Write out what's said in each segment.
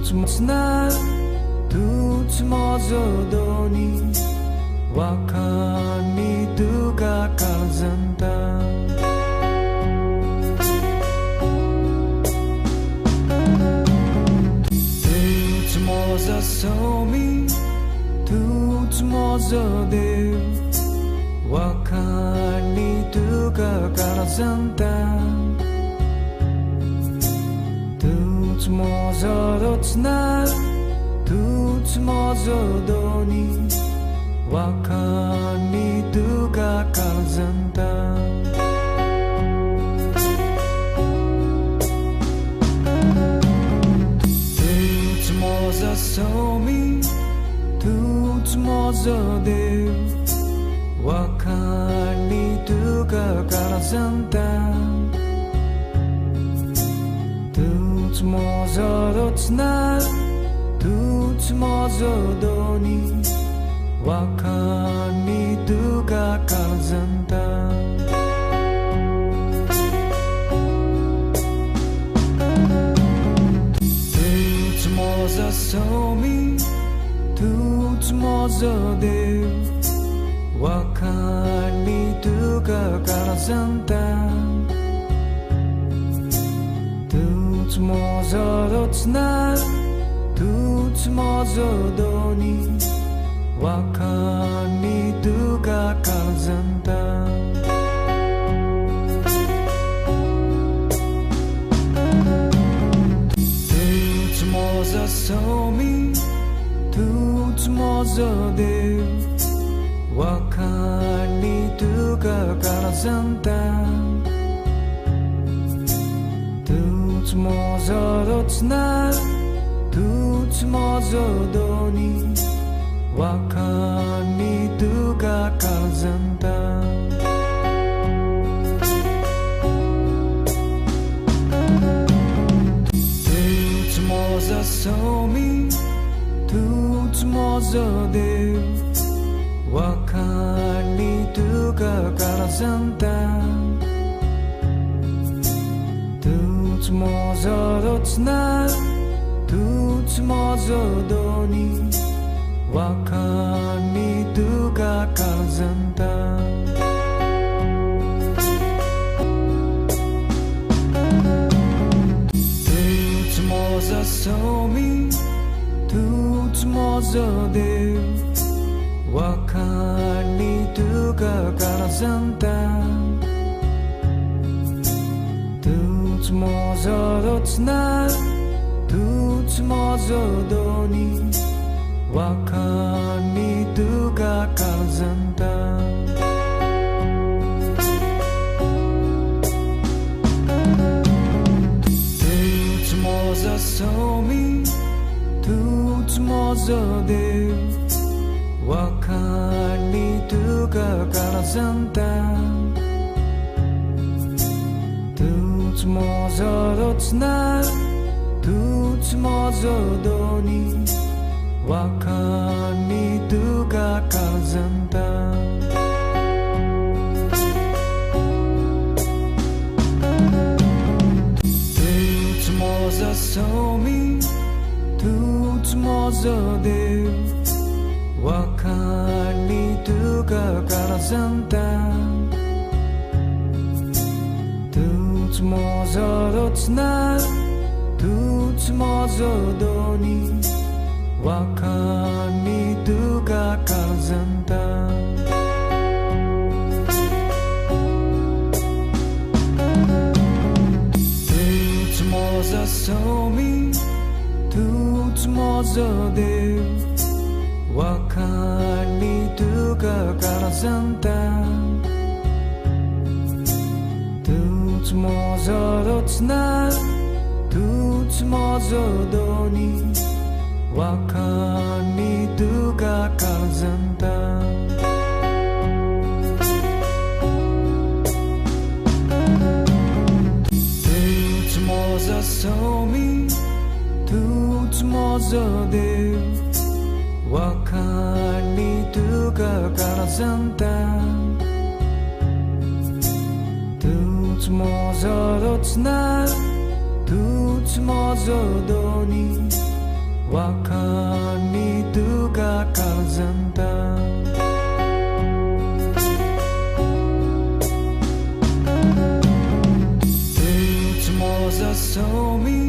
तूच ना तूच म्हजो दोनी वाखाणी तुका काळजांता. तूच म्हजो स्वामी तूच म्हजो देव वाखाणी तुका काळजांता. तूच म्हजो रचना तूच म्हजो दोनी वाखाणी तुका काळजांता. तूच म्हजो स्वामी तूच म्हजो देव वाखाणी तुका काळजांता. तूच म्हजो रचना तूच म्हजो दोनी वाखाणी तुका काळजांता. तूच म्हजो स्वामी तूच म्हजो देव वाखाणी तुका काळजांता. तूच म्हजो रचना तूच म्हजो दोनी वाखाणी तुका काळजांता. तूच म्हजो स्वामी तूच म्हजो देव वाखाणी तुका काळजांता. तूच म्हजो रचना तूच म्हजो दोनी वाखाणी तुका काळजांता. तूच म्हजो स्वामी तूच म्हजो देव वाखाणी तुका काळजांता. तूच म्हजो रचना तूच म्हजो दोनी वाखाणी तुका काळजांता. तूच म्हजो स्वामी तूच म्हजो देव वाखाणी तुका काळजांता. तूच म्हजो रचना तूच म्हजो दोनी वाखाणी तुका काळजांता. तूच म्हजो स्वामी तूच म्हजो देव वाखाणी तुका काळजांता. तूच म्हजो रचना तूच म्हजो दोनी वाखाणी तुका काळजांता. तूच म्हजो स्वामी तूच म्हजो देव वाखाणी तुका काळजांता. तूच म्हजो रचना तूच म्हजो दोनी वाखाणी तुका काळजांता. तूच म्हजो स्वामी तूच म्हजो देव वाखाणी तुका काळजांता. तूच म्हजो रचना तूच म्हजो दोनी वाखाणी तुका काळजांता. तूच म्हजो स्वामी तूच म्हजो देव वाखाणी तुका काळजांता. तूच म्हजो रचना तूच म्हजो दोनी वाखाणी तुका काळजांतान. तूच म्हजो स्वामी,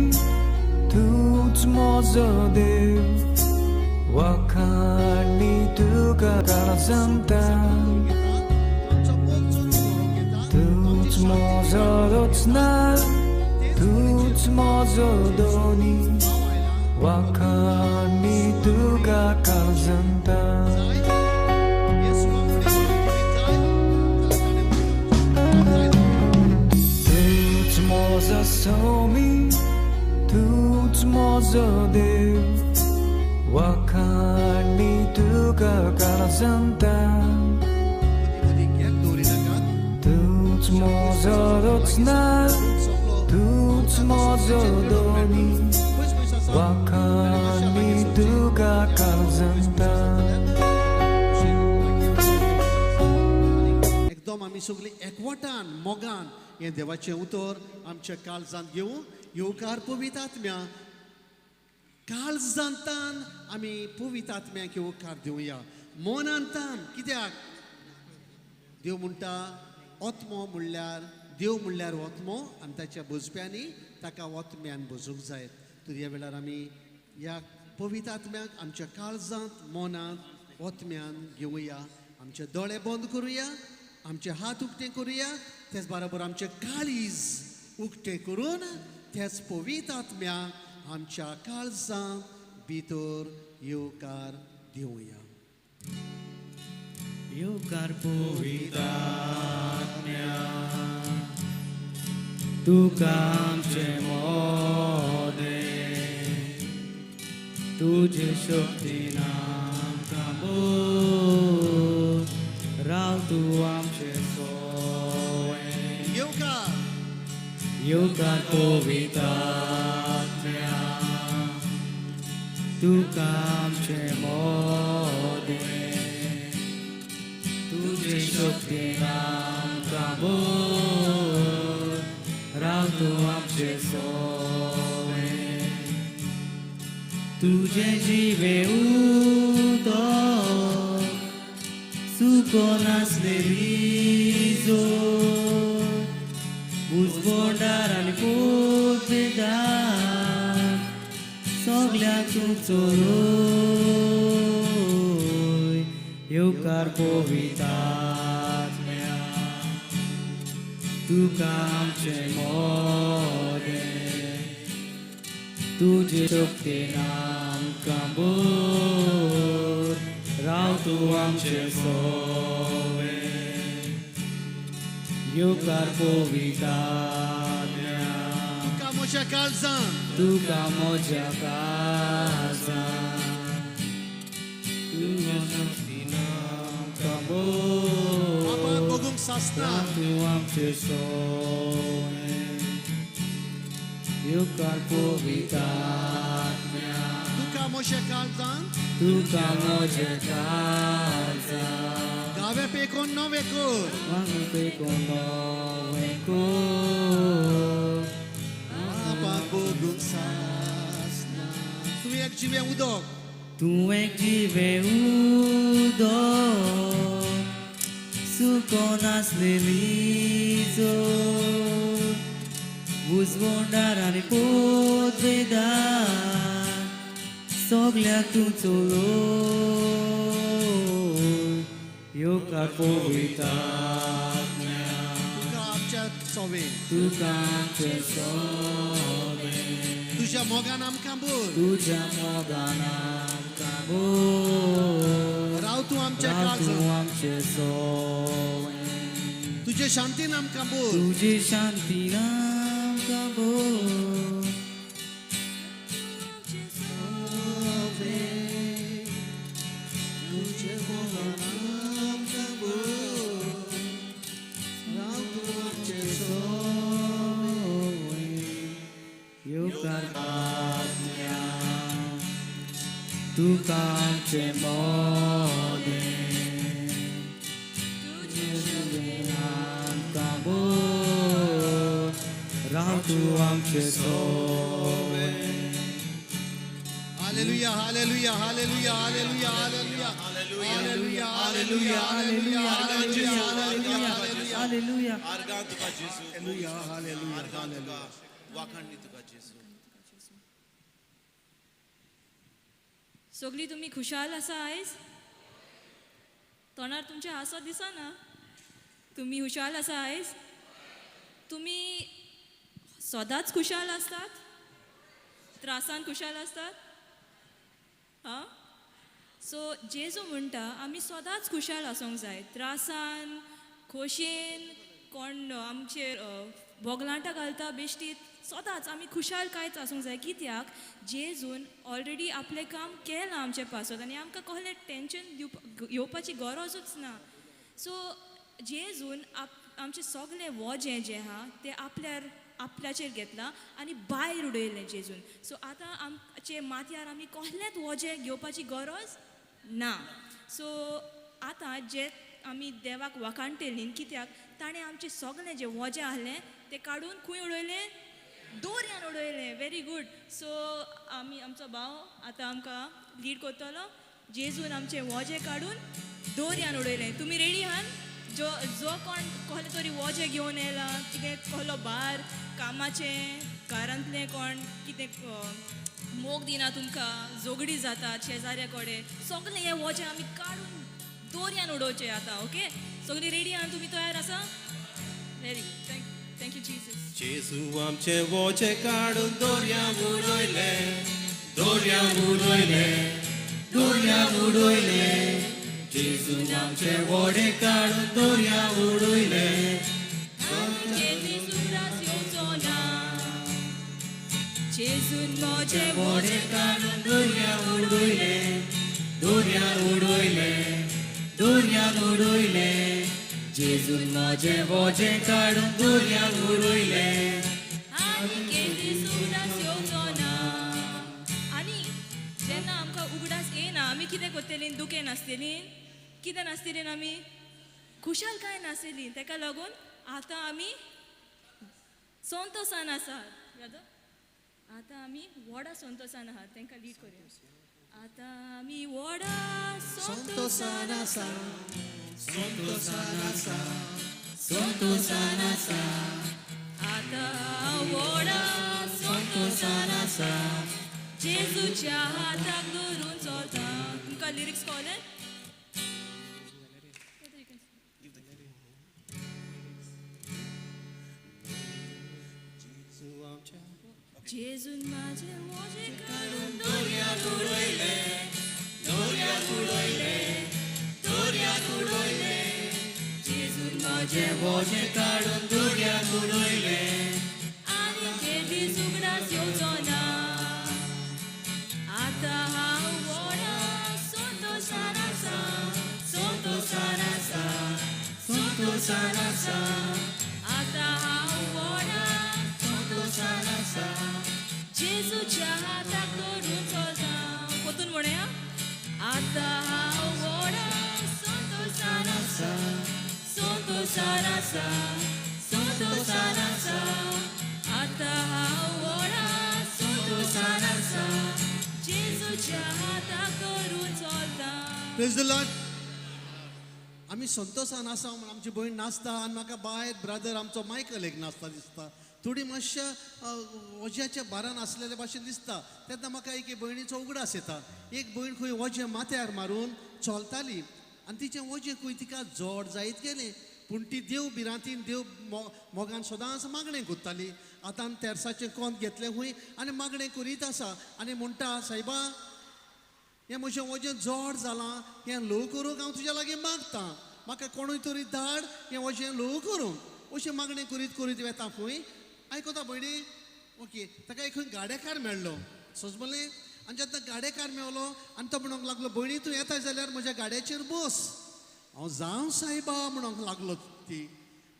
तूच म्हजो देव, वाखाणी तुका काळजांतान. तूच म्हजो रचना, तूच म्हजो दोनी, वाखाणी तुका काळजांतान. तूच म्हजो स्वामी, तूच म्हजो देव, वाखाणी तुका काळजांतान. तूच म्हजो रचना, तूच म्हजो दोनी, वाखाणी तुका काळजांतान. एकदम आमी सगळीं एकवटान मोगान हें देवाचें उतर आमच्या काळजांत घेवन येवकार पवित्र आत्म्या काळजांतान आमी पवित्र आत्म्याक येवकार दिवया मनांतान. कित्याक देव म्हणटा ओत्मो म्हणल्यार देव म्हणल्यार ओत्मो आनी ताच्या भोजप्यांनी ताका ओत्म्यान भोजूंक जाय. तर ह्या वेळार आमी ह्या पवित्र आत्म्याक आमच्या काळजांत मनांत ओत्म्यान घेवया. आमचे दोळे बंद करुया, आमचे हात उक्ते करुया, तेच बरोबर आमचे काळीज उक्ते करून त्याच पवित्र आत्म्याक आमच्या काळजांत भितर येवकार दिवया. येवकार पवित्र आत्म्या, तुका आमचे मोदे, तुजे शक्तीन आमकां भर, राव तूं आमचे सोवें. येवकार येवकार पवित्र आत्म्या, तुका आमचे मोदे, तुजे शक्तीन आमकां भर, राव तूं आमचे सोवें. तुजें जिवे उदक सुकोनासलेली जोड, बुजबोंडार आनी पोतबेदार सगळ्यांक तूं चलोय. येवकार पवित्र आत्म्या, तुका आमचे मोदे, तुजे शक्तीन आमकां भर, राव तूं आमचे सोवें. येवकार पवित्र आत्म्या, तुका म्हज्या काळजांत, तुका म्हज्या काळजांत, तुज्या शक्तीन आमकां बाबा भर, बघूंक सासना, राव तूं आमचे सोवें. येवकार पवित्र आत्म्या, तुका म्हज्या काळजांत, तुका म्हज्या काळजांत, गावे पेकोन नवे कर, वांगू पेकोन नवें कर, बाबा बघूंक सासना. तूं एक जिवें उदक, तूं एक जिवें उदक सुकोनासलेली जोड, बुजवोंडार आनी पोतबेदार सगळ्यांक तूं चलोय. येवकार पवित्र आत्म्या, तुका आमच्या सोवें, तुका आमचे सोवें, तुज्या मोगान आमकां भर, तुज्या मोगान आमकां भर, राव तूं आमच्या राव तूं काळजांत, आमचे सोवें, तुजे शांतीन आमकां भर, तुजी शांतीन आमकां भर, तुजे मोगान आमकां भर, राव तूं आमचे सोवें. येवकार आत्म्या, तुका आमचे मोदे, तुजे शक्तीन आमकां भर, राव तूं आमचे सोवें. Hallelujah, hallelujah, hallelujah, hallelujah, hallelujah, hallelujah, hallelujah, hallelujah, hallelujah, hallelujah, hallelujah. आर्गां तुका जेजू. Hallelujah, hallelujah, आर्गां तुका, hallelujah. वाखाणणी तुका जेजू. सगळीं तुमी खुशाल आसा आयज? तोंडार तुमचें हांसो दिसना. तुमी खुशाल आसा आयज? तुमी सदांच खुशाल आसतात? त्रासान खुशाल आसतात? हां, सो जेजू म्हणटा आमी सदांच खुशाल आसूंक जाय. त्रासान, खोशयेन, कोण आमचेर बोगलांटां घालता बेश्टीत, सदांच आमी खुशाल कांयच आसूंक जाय. कित्याक जेजून ऑलरेडी आपलें काम केलां आमचे पासत आनी आमकां कसलें टेंशन दिवपा येवपाची गरजूच ना. सो जेजून आमचें सगळें वजें जें आहा तें आपल्यार आपल्याचेर घेतलां आनी भायर उडयलें जेजून. सो आतां आमचे माथ्यार आमी कसलेंच वजें घेवपाची गरज ना. सो आतां जे आमी देवाक वाखाणटेलीं कित्याक ताणें आमचें सगळें जें वजें आहलें तें काडून खंय उडयलें? दोरयान उडयलें. Very good. सो आमी आमचो भाव आतां आमकां लीड करतलो. जेजून आमचें वजें काडून दोरयान उडयलें. तुमी रेडी आहात? जो जो कोण कसलें तरी वजें घेवन येयला, कितें कसलो भार कामाचें, घरांतलें कोण कितें मोग दिना तुमकां, झगडी जाता शेजाऱ्या कडेन, सगळें हें वजें आमी काडून दोरयान उडोवचें आतां. ओके, सगळीं रेडी आहात? तुमी तयार आसा? Very good. Thank you Jesus. जेजू आमचे वोचे काडून दोरयां उडयले, दोरयां उडयले, दोरयां उडयले. जेजून आमचे वोडे काडून दोरयां उडयले. जेजून म्हजें वोडे काडून दोरयां उडयले, दोरयां उडयले, दोरयां उडयले. जेजून म्हजें वोजें काडून दोरयां उडयले. आनी केदीस उगडास येवचो ना. आनी जेन्ना आमकां उगडास येना आमी कितें करतलीं? दुखें नासतलीं, कितें नासतलीं, आमी खुशाल कांय नासतलीं. तेका लागून आतां आमी संतोसान आसात. आतां आमी व्हडा संतोसान आहात. तांकां लीड करुया. आतां आमी व्हडा संतोसान आसा, संतोसान आसा, संतोसान आसा. आतां व्हडा संतोसान आसा. जेजूच्या हाताक धरून चलता. तुमकां लिरिक्स कळ्ळें? जेजून म्हाजें वजें काडून दोरयान उडयले, दोरयान उडयले, दोरयान उडयले. जेजून म्हाजें वजें काडून दोरयान उडयले. आनी केदीस उगडास येवचो ना. आतां हांव व्हडा संतोसान आसा, संतोसान आसा, संतोसान आसा. आतां हांव व्हडा संतोसान आसा. जेजूच्या हाताक धरून चलता. परतून म्हणया. आतां हांव व्हडा संतोसान आसा, संतोसान आसा, संतोसान आसा. आतां हांव व्हडा संतोसान आसा, जेजूच्या हाताक धरून चलता. Praise the Lord. आमी संतोसान आसा म्हूण आमची भयण नाचता आनी म्हाका बाय ब्रदर आमचो मायकल एक नाचता दिसता. थोडी मातशा वज्याच्या भारान आसलेले भाशेन दिसता. तेन्ना म्हाका एके भयणीचो उगडास येता. एक भयण खंय वजें माथ्यार मारून चलताली आनी तिचें वजें खंय तिका जोड जायत गेलें. पूण ती देव भिरांतीन देव मोगान सदांच मागणें करताली. आतां तेर्साचें कोंत घेतलें खंय आनी मागणें करीत आसा आनी म्हणटा, सायबा हें म्हजें वजें जोड जालां, हें ल्हव करूंक हांव तुज्या लागीं मागतां, म्हाका कोणूय तरी धाड हें वजें ल्हव करूंक. अशें मागणें करीत करीत वेता खंय. आयकता भयणी? ओके. ताका एक खंय गाडेकार मेळ्ळो. सजमलें? आनी जेन्ना गाडेकार मेवलो आनी तो म्हणूंक लागलो, भयणी तूं येता जाल्यार म्हज्या गाड्याचेर बस. हांव जावं सायबा म्हणूंक लागलो. ती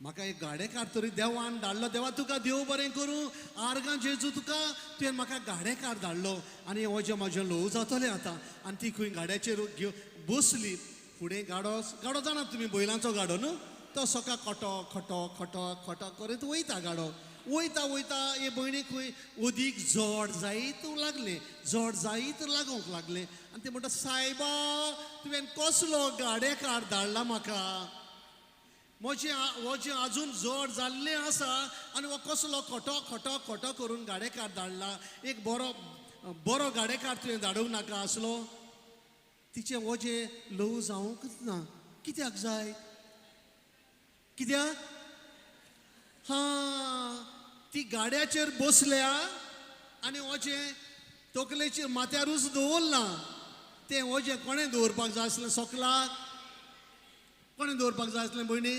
म्हाका एक गाडेकार तरी देवान धाडलो. देवा तुका देव बरें करूं, आर्गां जेजू तुका, तुवें म्हाका गाडेकार धाडलो आनी हें वजें म्हाजें ल्हव जातलें आतां. आनी ती खंय गाड्याचेर घेवन बसली. फुडें गाडो गाडो जाणा तुमी, बैलांचो गाडो न्हू, तो सकाळ खटो खटो खटो खटो करीत वयता गाडो. वयता वयता हे भयणीक खंय अदीक जोड जायत लागलें, जोड जायत लागूंक लागलें. आनी ते म्हणटा, सायबा तुवें कसलो गाडेकार धाडला म्हाका, म्हजें वजें आजून जोड जाल्लें आसा आनी हो कसलो खोटो खोटो खोटो करून गाडेकार धाडला, एक बरो बरो गाडेकार तुवें धाडूंक नाका आसलो. तिचें वजें ल्हव जावंकच ना. कित्याक जाय? कित्याक? हां, ती गाड्याचेर बसल्या आनी वजें तकलेचेर माथ्यारूच दवरलां. तें वजें कोणें दवरपाक जाय आसलें? सोकलाक कोणें दवरपाक जाय आसलें भयणी?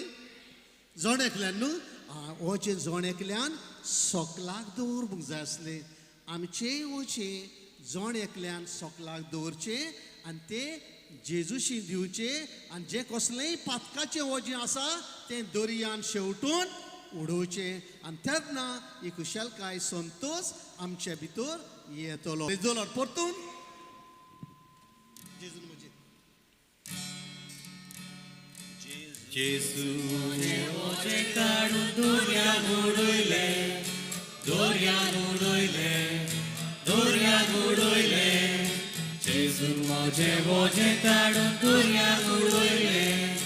जण एकल्यान न्हू. आं, वजें जण एकल्यान सोकलाक दवरपाक जाय आसलें. आमचेंय वजें जण एकल्यान सोकलाक दवरचें आनी तें जेजूशी दिवचें आनी जें कसलेंय पातकाचें वजें आसा तें दर्यान शेवटून उडोवचें आनी तेन्ना ही खुशालकाय संतोश आमचे भितर येतलो. परतून जेजून म्हजें जेजू वजें काडून दर्यान उडयलें, दर्यान उडयलें, दर्यान उडयलें. जेजून म्हजें वजें काडून दर्यान उडयलें,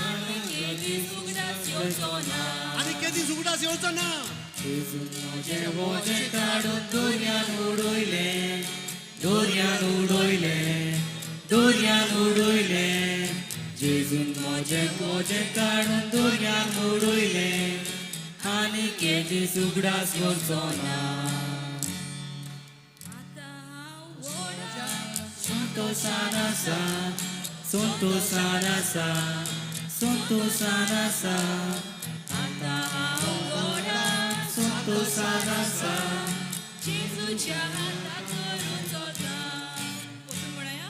आनी केदीच उगडास येवचो ना, आनी केदीच उगडास येवचो ना. जेजून म्हजें वजें काडून दर्यान उडयलें, दर्यान उडयलें, दर्यान उडयलें. जेजून म्हजें वजें काडून दर्यान उडयलें, आनी केदीच उगडास येवचो ना. संतोषान आसा, संतोषान आसा, संतोषान आसा. आतां हांव व्हडा संतोषान आसा, जेजूच्या हाताक धरून चलता. परतून म्हणया,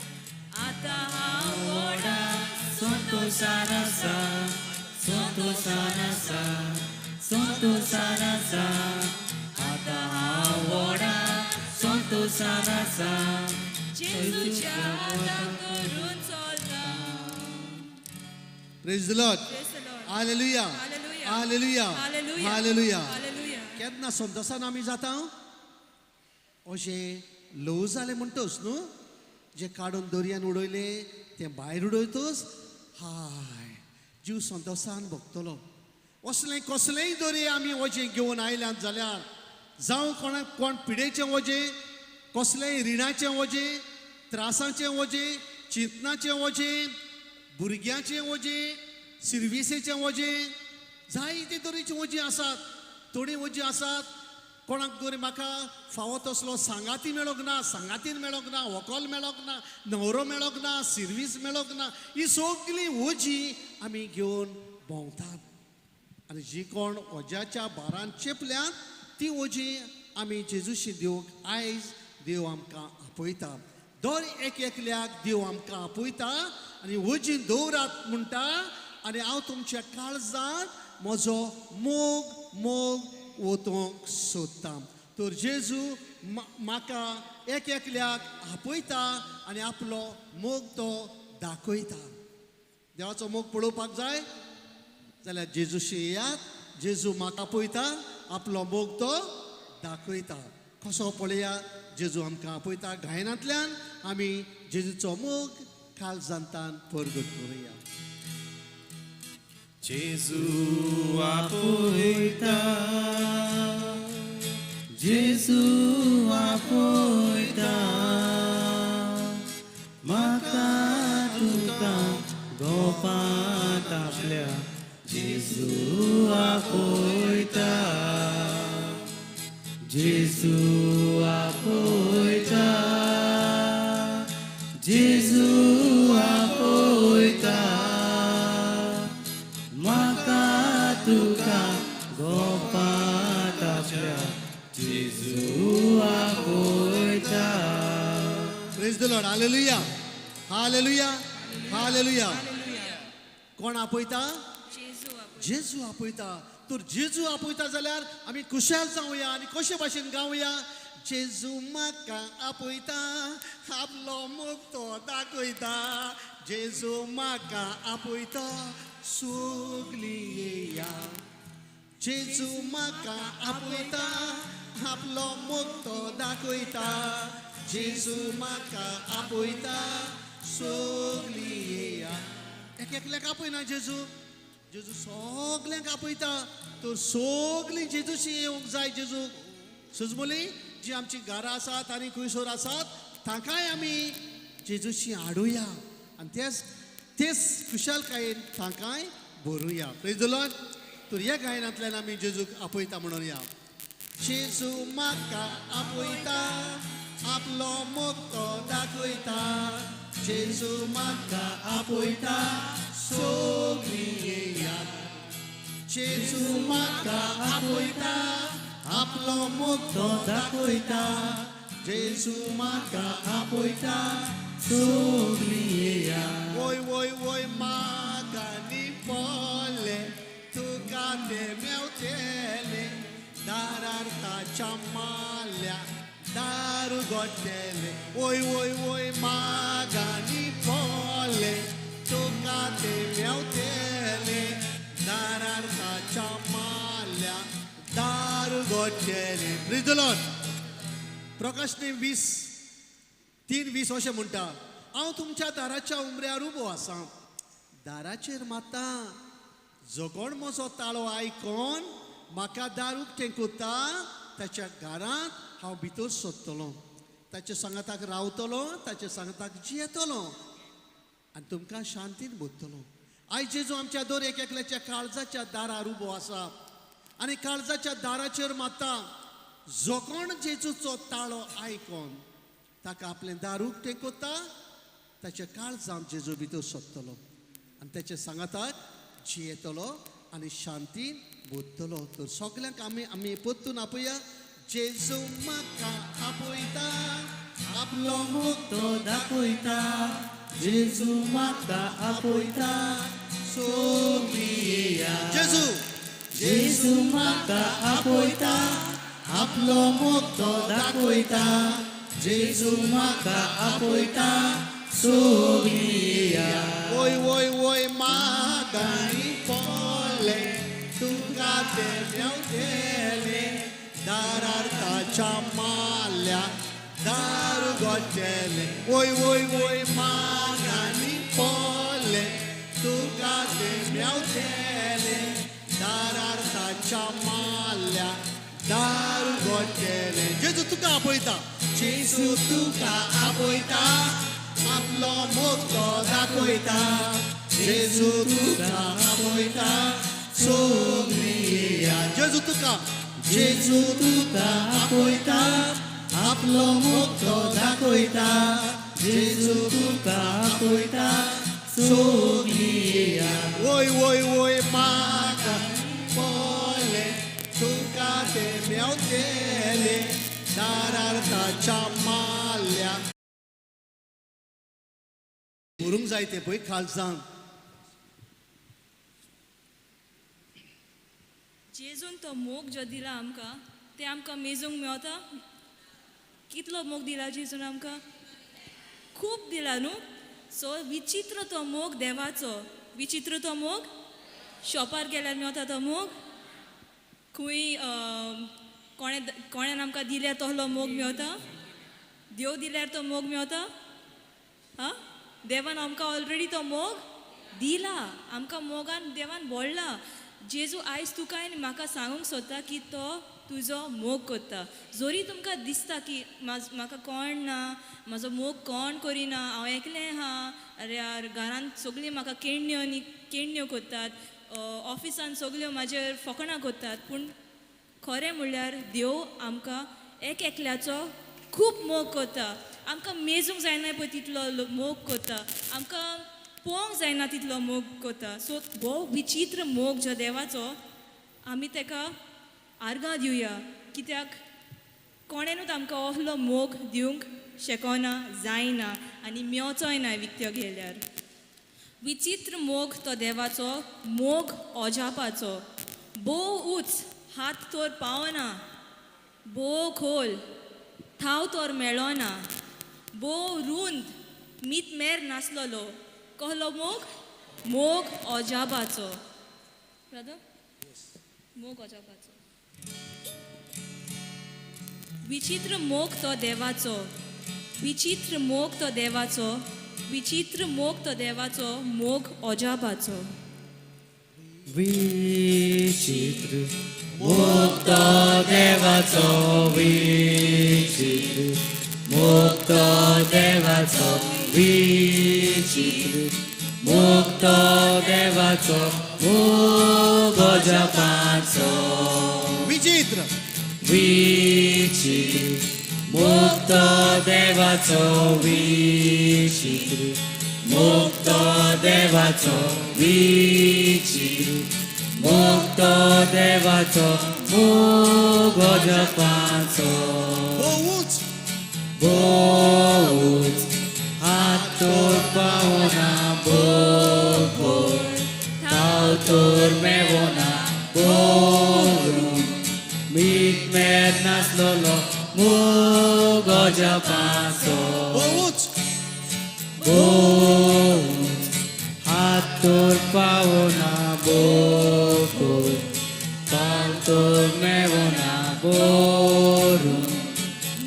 आतां हांव व्हडा संतोषान आसा, संतोषान आसा, संतोषान आसा. आतां हांव व्हडा संतोषान आसा, जेजूच्या हाताक धरून चलता. Praise the Lord. Praise the Lord. Hallelujah. Hallelujah. Hallelujah. Hallelujah. Hallelujah. Hallelujah. केन्ना संतोषान आमी जाता? अशें ल्हव जालें म्हणटच न्हू, जें काडून दर्यान उडयलें तें भायर उडयतच हाय जीव संतोषान भोगतलो. असलें कसलेंय दर्ये आमी वजें घेवन आयल्यात जाल्यार, जावं कोणाक कोण पिडेचें वजें, कसलेंय रिणाचें वजें, त्रासाचें वजें, चिंतनाचें वजें, भुरग्याचें वजें, सिर्विसेचें वजें, जायते तरेचीं वजीं आसात. थोडीं वजीं आसात कोणाक तरी म्हाका फावो तसलो सांगाती मेळोंक ना, सांगातीन मेळोंक ना, व्हंकल मेळोंक ना, न्हवरो मेळोंक ना, सिर्वीस मेळोंक ना. ही सगळीं वजीं आमी घेवन भोंवतात आनी जी कोण वज्याच्या भारान चेपल्यात ती वजीं आमी जेजूशी दिवंक आयज देव आमकां आपयता. दर एक एकल्याक देव आमकां आपयता आनी वजीं दवरात म्हणटा आनी हांव तुमच्या काळजांत म्हजो मोग मोग वतूंक सोदता. तर जेजू म्हाका एक एकल्याक आपयता आनी आपलो मोग तो दाखयता. देवाचो मोग पळोवपाक जाय जाल्यार जेजूशी येयात. जेजू म्हाका आपयता, आपलो मोग तो दाखयता. कसो पळया, जेजू आमकां आपयता. गायनांतल्यान आमी जेजूचो मोग काळजांतान परगट करुया. जेजू आपयता, जेजू आपयता, म्हाका तुका गोपांत आपल्या. जेजू आपयता, जेजू आपयता, जेजू आपयता, म्हाका तुका गोपांत आपल्या. जेजू आपयता. Praise the Lord. Hallelujah. Hallelujah. Hallelujah. कोण आपयता? जेजू आपयता. तर जेजू आपयता जाल्यार आमी खुशाल जावया आनी कशे भाशेन गावया, जेजू म्हाका आपयता, आपलो मोग तो दाखयता. जेजू म्हाका आपयता, सगलीं येया. जेजू म्हाका आपयता, आपलो मोग तो दाखयता. जेजू म्हाका आपयता, सगळीं येया. एक एकल्याक आपयना जेजू, जेजू सगल्यांक आपयता. तर सगळीं जेजूशी येवंक जाय. जेजू सुजमुली जी आमची घरां आसात आनी खुंयसर आसात तांकांय आमी जेजूशी हाडुया आनी तेच तेच खुशालकायेन तांकांय भरुया. Praise the Lord. तर ह्या गायनांतल्यान आमी जेजूक आपयता म्हणून या. जेजू म्हाका आपयता, आपलो मोग तो दाखयता. जेजू म्हाका आपयता, सगळीं येया. जेजू म्हाका आपयता, आपलो मोग तो दाखयता. जेजू म्हाका आपयता, सगळीं येया. वय वय वय मागांनी पडले तुका ते मेवतेले, दारार ताच्या माल्या दार उगडटेले. वय वय वय मागांनी पडले तुका ते मेवतेले, दारार ताच्या माल्या दार उगडटेले. Praise the Lord. प्रकाशने 20:3-20 अशें म्हणटा, हांव तुमच्या दाराच्या उमऱ्यार उबो आसा, दाराचेर माता, जो कोण म्हजो ताळो आयकोन म्हाका दार उक्तें करता ताच्या घरांत हांव भितर सोदतलो, ताच्या सांगाताक रावतलो, ताच्या सांगाताक जियेतलो आनी तुमकां शांतीन भरतलो. आयज जेजू आमच्या दर एक एकल्याच्या काळजाच्या दारार उबो आसा आनी काळजाच्या दाराचेर माता, जो कोण जेजूचो ताळो आयकोन ताका आपलें दार उक्तें करता ताच्या काळजांत जेजू भितर सोदतलो आनी ताच्या सांगाताक जियेतलो आनी शांतीन भरतलो. तर सगल्यांक आमी आमी परतून आपोया. जेजू म्हाका आपयता, आपलो मोग तो दाखयता. जेजू म्हाका आपयता, सगळीं येया. जेजू जेजू म्हाका आपयता, आपलो मोग तो दाखयता. जेजू म्हाका आपयता, सगळीं येया. वय वय वय मागांनी पडले तुका ते मेवतेले, दारार ताच्या माल्या दार उगडटेले. वय वय वय मागांनी पडले तुका ते मेवतेले, दारार ताच्या माल्या दार उगडटेले. जेजू तुका आपयता, जेजू तुका आपयता, आपलो मोग तो दाखयता. जेजू तुका आपयता, सगळीं येया. जेजू तुका, जेजू तुका आपयता, आपलो मोग तो दाखयता. जेजू तुका आपयता, सगळीं येया. वय वय वय म्हाका पडले तुका ते मेवतेले, दारार ताच्या माल्या भरूंक जाय तें पळय काळजान. जेजून तो मोग जो दिला आमकां ते आमकां मेजूंक मेवता. कितलो मोग दिला जेजून आमकां? खूब दिला न्हू. सो विचित्र तो मोग देवाचो, विचित्र तो मोग. शॉपार गेल्यार मेवता तो मोग, खंय कोणें कोणें आमकां दिल्यार तसलो मोग मेवता, देव दिल्यार तो मोग मेवता. आं, देवान आमकां ऑलरेडी तो मोग दिला, आमकां मोगान देवान भोळला. जेजू आयज तुका आनी म्हाका सांगूंक सोदता की तो तुजो मोग करता. जरी तुमकां दिसता की म्हाका कोण ना, म्हाजो मोग कोण करिना, हांव एकलें आहा, अरे यार घरांत सगळीं म्हाका केण्ण्यो आनी केण्ण्यो करतात, ऑफिसान सगल्यो म्हाजेर फकणां करतात, पूण खरें म्हणल्यार देव आमकां एक एकल्याचो खूब मोग करता. आमकां मेजूंक जायना पळय तितलो मोग करता, आमकां पळोवंक जायना तितलो मोग करता. सो हो विचित्र मोग जो देवाचो आमी ताका आर्गां दिवया, कित्याक कोणेनूच आमकां असलो मोग दिवंक शकना, जायना आनी मेवचोय ना विकत्यो घेयल्यार. विचित्र मोग तो देवाचो, मोग अजापाचो. भोव उंच हात तर पावना, भोव खोल थाव तर मेळना, भोव रुंद मीत मेर नासलेलो. कहलो मोग? मोग अजापाचो. ब्रदर, मोग अजापाचो. विचित्र मोग तो देवाचो, विचित्र मोग तो देवाचो, विचित्र मोग तो देवाचो, मोग अजापाचो. विचित्र मोग तो देवाचो, विचित्र मोग तो देवाचो, विचित्र मोग तो देवाचो, मोग अजापाचो. विचित्र विचित्र मोग तो देवाचो, विचित्र मोग तो देवाचो, विचित्र मोग तो देवाचो, मोग अजापाचो. भोवूच भोवूच हात तोर पावना, भोव ताव तोर मेवना, बोरून मीत मेर नासलोलो मोग अजापाचो. भोवूच भोवूच हात तोर पावना, भोव ताव तोर मेवना, बोरून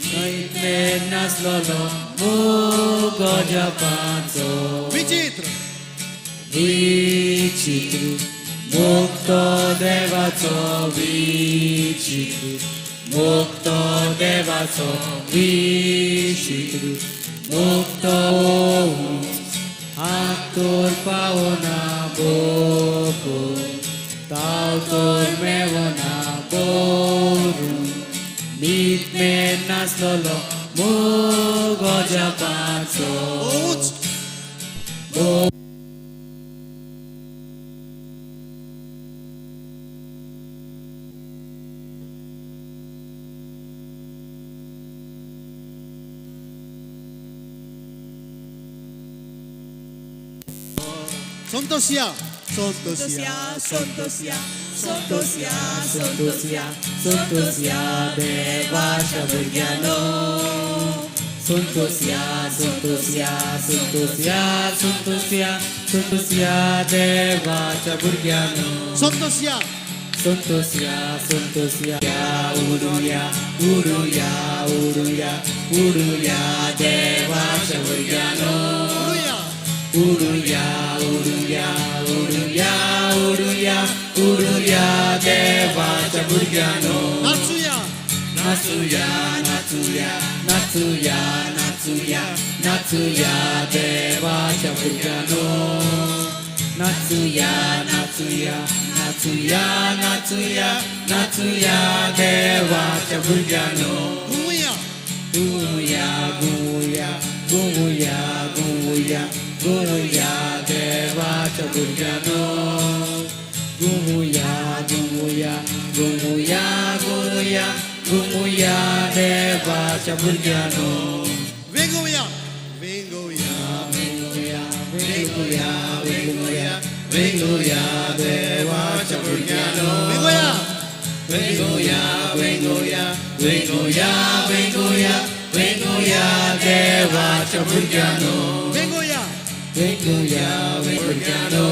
मीत मेर नासलोलो मोग अजापाचो. विचित्र विचित्र मोग तो देवाचो, विचित्र मोग तो देवाचो, विचित्र मोग तो हात तोर पावना, भोव ताव तोर मेवना, बोरून मीत मेर नासलोलो मोग अजापाचो. भोवूच संतोषया संतोषया संतोषया संतोषया संतोषया संतोषया देवाच्या भुरग्यांनो, संतोषया संतोषया संतोषया संतोषया संतोषया देवाच्या भुरग्यांनो, संतोषया संतोषया संतोषया उडुया उडुया उडुया उडुया देवाच्या भुरग्यांनो, उडुया उडुया उडुया उडुया उडुया उडुया देवाच्या भुरग्यांनो, नाचुया नाचुया नाचुया नाचुया नाचुया नाचुया देवाच्या भुरग्यांनो, नाचुया नाचुया नाचुया नाचुया नाचुया देवाच्या भुरग्यांनो, घुमुया घुमुया घुमुया घुमुया घुमुया घुमुया देवाच्या भुरग्यांनो, घुमुया घुमुया घुमुया घुमुया घुमुया देवाच्या भुरग्यांनो, वेंगोया वेंगोया वेंगोया वेंगोया वेंगोया वेंगोया देवाच्या भुरग्यांनो, वेंगोया वेंगोया वेंगोया वेंगोया वेंगोया वेंगोया देवाच्या भुरग्यांनो, वेंगोया वेंगोया भुरग्यांनो,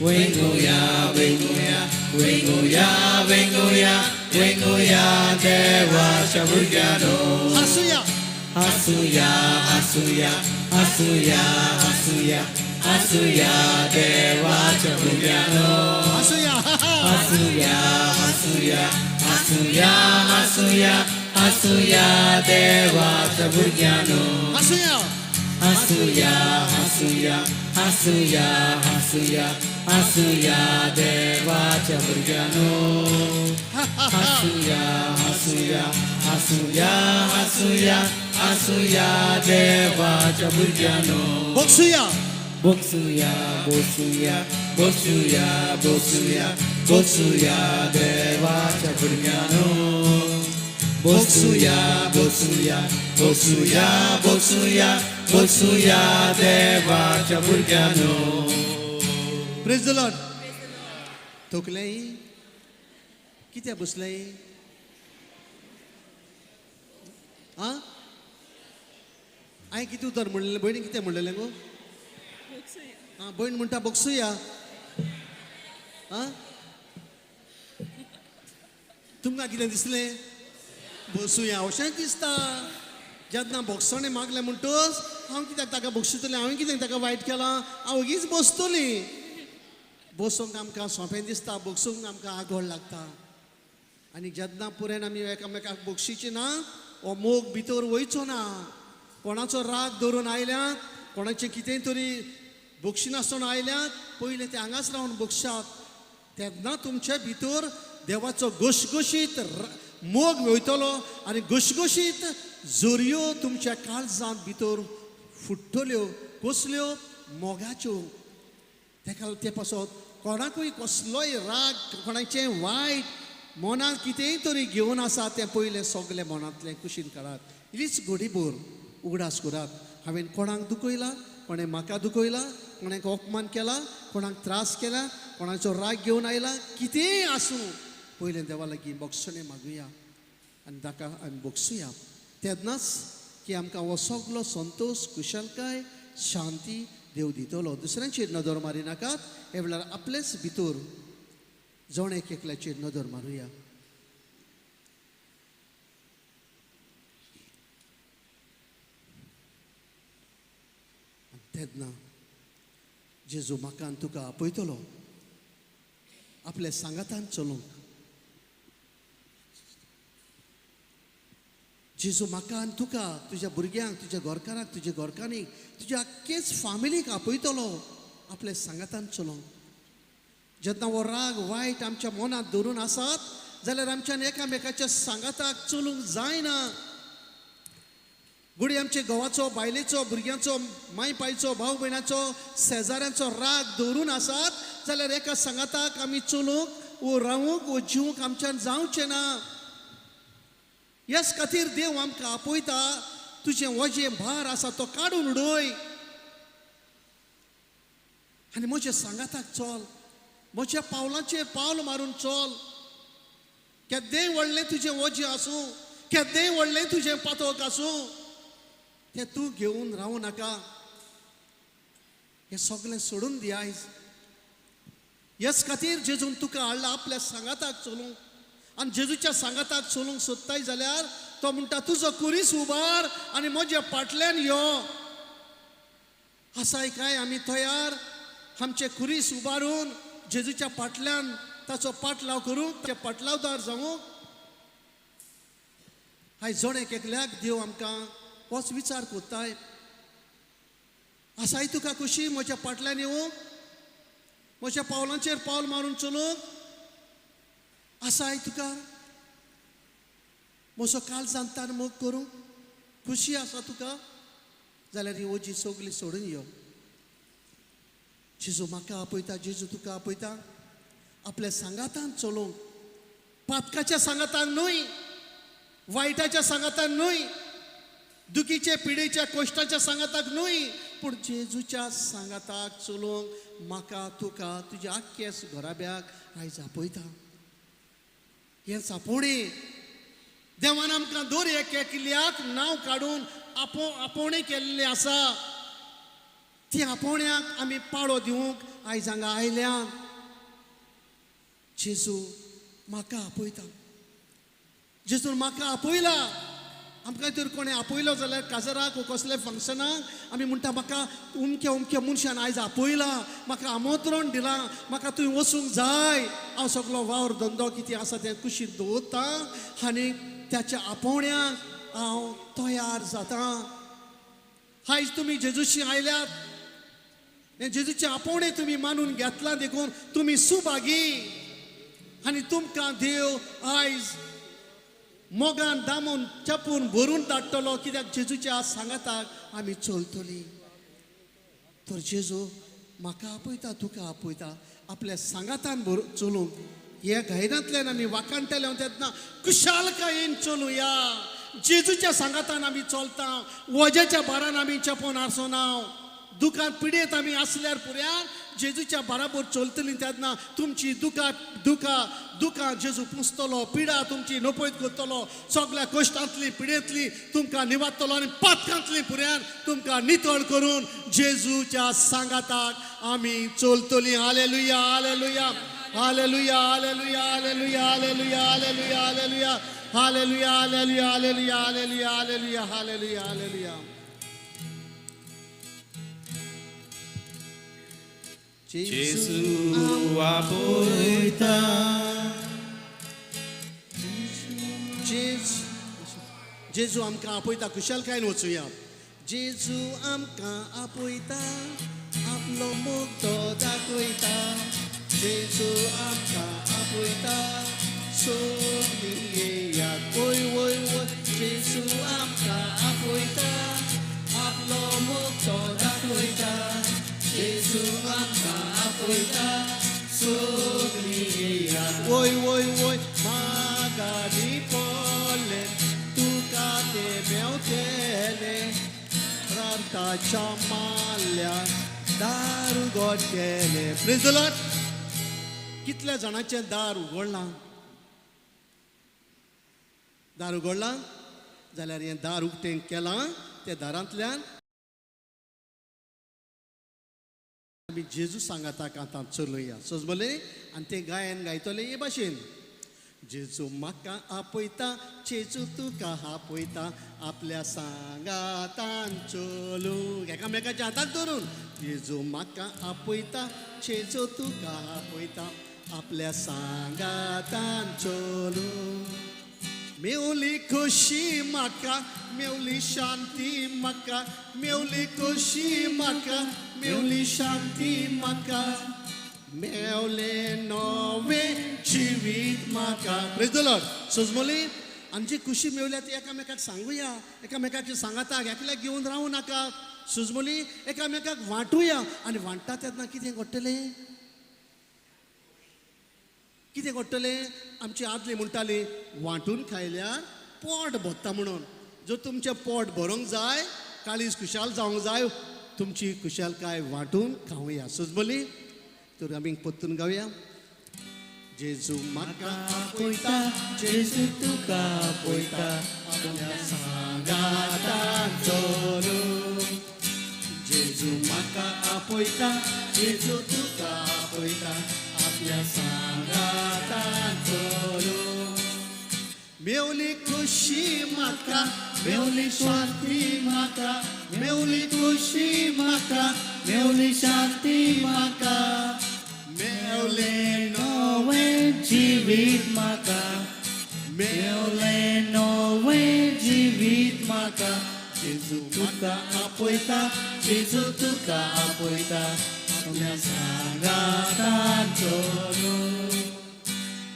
वेंगोया वेंगोया वेंगोया वेंगोया वेंगोया देवाच्या भुरग्यांनो, हसूया हसूया हसूया हसूया हसूया हसूया देवाच्या भुरग्यांनो, हसूया हसूया हसूया हसूया हसूया हसूया देवाच्या भुरग्यांनो, हसूया हसूया हसूया हसूया हसूया हसूया देवाच्या भुरग्यांनो, हसूया हसूया हसूया हसूया हसूया देवाच्या भुरग्यांनो, बोक्सुया बोक्सुया बोसुया बोसुया बोसुया बोसुया देवाच्या भुरग्यांनो, बोसुया बोसुया बोसुया बोसुया बोसुया देवाच्या भुरग्यांनो. प्रेज the Lord. थकलें कित्याक बसलें आं? हांवें कितें उतर म्हणलें भयणी? कितें म्हणलेलें गो? आं, भयण म्हणटा बोक्सुया. आं, तुमकां कितें दिसलें? बसुया अशेंच दिसता. जेन्ना बोगसणें मागलें म्हणटच हांव कित्याक ताका बक्षितलें, हांवें कितें ताका वायट केलां, हांव ओगीच बसतली. बसूंक आमकां सोंपें दिसता, बसूंक आमकां आगोळ लागता. आनी जेन्ना पुरेन आमी एकामेकाक बक्षिची ना, हो मोग भितर वयचो ना. कोणाचो राग धरून आयल्यात, कोणाचें कितेंय तरी बक्षिनासतना आयल्यात, पयलें ते हांगाच रावन बक्षात. तेन्ना तुमचे भितर देवाचो घुसघुशीत मोग वयतलो आनी घुसघुशीत जोरयो तुमच्या काळजांत भितर फुट्टल्यो. कसल्यो? मोगाच्यो. तेका ते पासत कोणाकूय कसलोय राग, कोणाचें वायट मनांत कितेंय तरी घेवन आसा तें पयलें सगलें मनांतलें कुशीन काडात. इल्लीच घडीभर उगडास करात, हांवें कोणाक दुखयला, कोणें म्हाका दुखयला, कोणाक अपमान केला, कोणाक त्रास केला, कोणाचो राग घेवन आयला, कितेंय आसूं पयलें देवा लागीं बक्षणें मागुया आनी ताका आमी बक्षुया. तेन्नाच की आमकां हो सगलो संतोश, कुशलकाय, शांती देव दितलो. दुसऱ्यांचेर नदर मारिनाकात, हे वेळार आपलेच भितर जण एक एकल्याचेर नदर मारुया. तेन्ना जेजू म्हाका आनी तुका आपयतलो आपल्या सांगातान चलूंक. जेजू म्हाका आनी तुका, तुज्या भुरग्यांक, तुज्या घरकाराक, तुज्या घरकान्नीक, तुज्या आख्खेच फामिलीक आपयतलो आपल्या सांगातान चलूंक. जेन्ना हो राग वायट आमच्या मनांत धरून आसात जाल्यार आमच्यान एकामेकाच्या सांगाताक चलूंक जायना. घडये आमचे घोवाचो, बायलेचो, भुरग्यांचो, माय पायचो, भाव भयणाचो, शेजाऱ्यांचो राग दवरून आसात जाल्यार एका सांगाताक आमी चलूंक वो रावूंक वो जिवूंक आमच्यान जावचें ना. ह्याच खातीर देव आमकां आपयता, तुजें वजें भार आसा तो काडून उडय आनी म्हज्या सांगाताक चल, म्हज्या पावलांचेर पावल मारून चल. केदेंय व्हडलें तुजें वजें आसूं, केदेंय व्हडलें तुजें पातक आसूं, तें तूं घेवन रावूं नाका. हें सगळें सोडून दी आयज. ह्याच खातीर जेजून तुका हाडला आपल्या सांगाताक चलूंक. आनी जेजूच्या सांगाताक चलूंक सोदताय जाल्यार तो म्हणटा तुजो कुरीस उबार आनी म्हज्या फाटल्यान यो. आसाय काय आमी तयार आमचे कुरीस उबारून जेजूच्या फाटल्यान ताचो पाटलाव करूंक, त्या पाटलावदार जावंक? आयज जण एक एकल्याक देव आमकां होच विचार कोत्ताय, आसाय तुका खुशी म्हज्या फाटल्यान येवंक, म्हज्या पावलांचेर पावल मारून चलूंक? आसाय तुका म्हजो काळजांत तान मोग करूंक खुशी आसा तुका? जाल्यार ही ओजी सगली सोडून यो. जेजू म्हाका आपयता, जेजू तुका आपयता आपल्या सांगातान चलूंक. पातकाच्या सांगातान न्हय, वायटाच्या सांगातान न्हय, दुखीच्या पिडेच्या कश्टाच्या सांगाताक न्हय, पूण जेजूच्या सांगाताक चलूंक म्हाका तुका तुज्या आख्ख्या घराब्याक आयज आपयता. हें आपोवणें देवान आमकां दर एक एकल्याक नांव काडून आपोवणें केल्लें आसा. ती आपोवण्याक आमी पाळो दिवंक आयज हांगा आयल्या. जेजू म्हाका आपयता, जेजून म्हाका आपयला. आमकां तर कोणें आपयलो जाल्यार काजराक वो कसल्या फंक्शनाक आमी म्हणटा म्हाका उमक्या उमक्या मनशान आयज आपयला, म्हाका आमंत्रण दिलां, म्हाका थंय वचूंक जाय. हांव सगलो वावर धंदो कितें आसा तें कुशीक दवरता आनी त्याच्या आपोवण्याक हांव तयार जाता. आयज तुमी जेजूशी आयल्यात, हें जेजूचें आपोवणें तुमी मानून घेतलां देखून तुमी सुभागी आनी तुमकां देव आयज मोगान दामून चपून भरून धाडटलो. कित्याक जेजूच्या सांगाताक आमी चलतली. तर जेजू म्हाका आपयता, तुका आपयता आपल्या सांगातान भर चलूंक. ह्या घायरांतल्यान आमी वाखाणटले तेन्ना कुशालकायेन चलुया. जेजूच्या सांगातान आमी चलता, वजेच्या भारान आमी चपोवन आसना. दुखांत पिडेंत आमी आसल्यार पुऱ्यान जेजूच्या बराबर चलतली तेन्ना तुमची दुखां दुखां दुखां जेजू पुसतलो, पिडा तुमची नपयत करतलो, सगळ्या कश्टांतली पिडेंतली तुमकां निवाडटलो आनी पातकांतली पुऱ्यान तुमकां नितळ करून जेजूच्या सांगाताक आमी चलतली. Hallelujah, hallelujah. Hallelujah, hallelujah, hallelujah, hallelujah, hallelujah, hallelujah, hallelujah, hallelujah, hallelujah, hallelujah, hallelujah, hallelujah, hallelujah. Jesu आपयता, जेजू आमकां आपयता, खुशालकायेन वचुया. जेजू आमकां आपयता, आपलो मोग तो दाखयता. जेजू आमकां आपयता, सगळीं येयात. वय वय वय, जेजू आमकां आपयता, आपलो मोग तो दाखयता. जेजू आमकां आपयता, सगळीं येयात. वय वय वय, मागानी पडले तुका ते मेवतले, रक्ताच्या माल्या दार उगडटले. Praise the Lord. कितल्या जाणांचें दार उगडलां? दार उगडलां जाल्यार हें दार उक्तें केलां, त्या दारांतल्यान आमी जेजू सांगाताक आतां चलया. सजमले आनी तें गायन गायतले हे भाशेन. जेजू म्हाका आपयता, जेजू तुका आपयता, आपल्या सांगातान चलूंक, एकामेकाच्या हाताक धरून. जेजू म्हाका आपयता, जेजू तुका आपयता, आपल्या सांगातान चलूंक. मेवली खोशी म्हाका, मेवली शांती म्हाका, मेवली खोशी म्हाका, मेवली शांती म्हाका, मेवले नवे जिवीत म्हाका. Praise the Lord. सजमोली आनी जी खुशी मेवल्या ती एकामेकाक सांगुया, एकामेकाचे सांगाताक एकल्याक घेवन रावूं नाका. सजमोली एकामेकाक वांटुया. आनी वांट्टा तेन्ना कितें घडटलें? कितें घडटलें? आमची आदली म्हणटाली, वांटून खायल्यार पोट भरता म्हणून. जर तुमचें पोट भरूंक जाय, काळीज खुशाल जावंक जाय, तुमची खुशालकाय वांटून खावया. सजमोली तर आमी परतून गावया. जेजू म्हाका आपयता, जेजू तुका आपयता, आपल्या सांगातान चलूंक. जेजू म्हाका आपयता, जेजू तुका आपयता, आपल्या सांगातान चलूंक. मेवली खुशी म्हाका, मेवली शांती म्हाका, मेवली खुशी म्हाका, मेवली शांती म्हाका, मेवले नवें जिवीत म्हाका, मेवले नवें जिवीत म्हाका. जेजू तुका आपयता, जेजू तुका आपयता, आपल्या सांगातान चलूंक.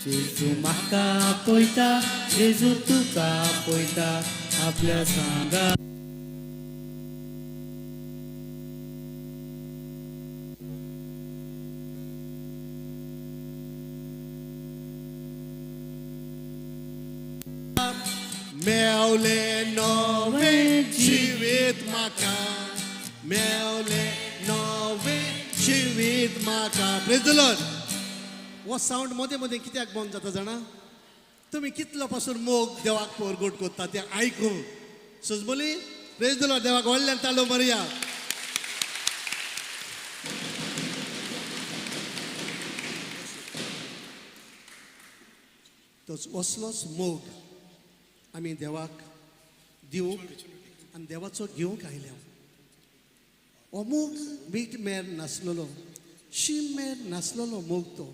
जेजू म्हाका आपयता, जेजू तुका आपयता, आपल्या सांगा. मेवले नवें जिवीत म्हाका, मेवले नवें जिवीत म्हाका. Praise the Lord. हो सावंड मदें मदें कित्याक बंद जाता जाणा? तुमी कितलो पासून मोग देवाक परगट करता तें आयकूंक. सजमोली. Praise the Lord. देवाक व्हडल्यान ताळो मारया. तोच असलोच मोग आमी देवाक दिवंक आनी देवाचो घेवंक आयल्या. हो मोग मीठ मेर नासलेलो, शीम मेर नासलेलो मोग तो.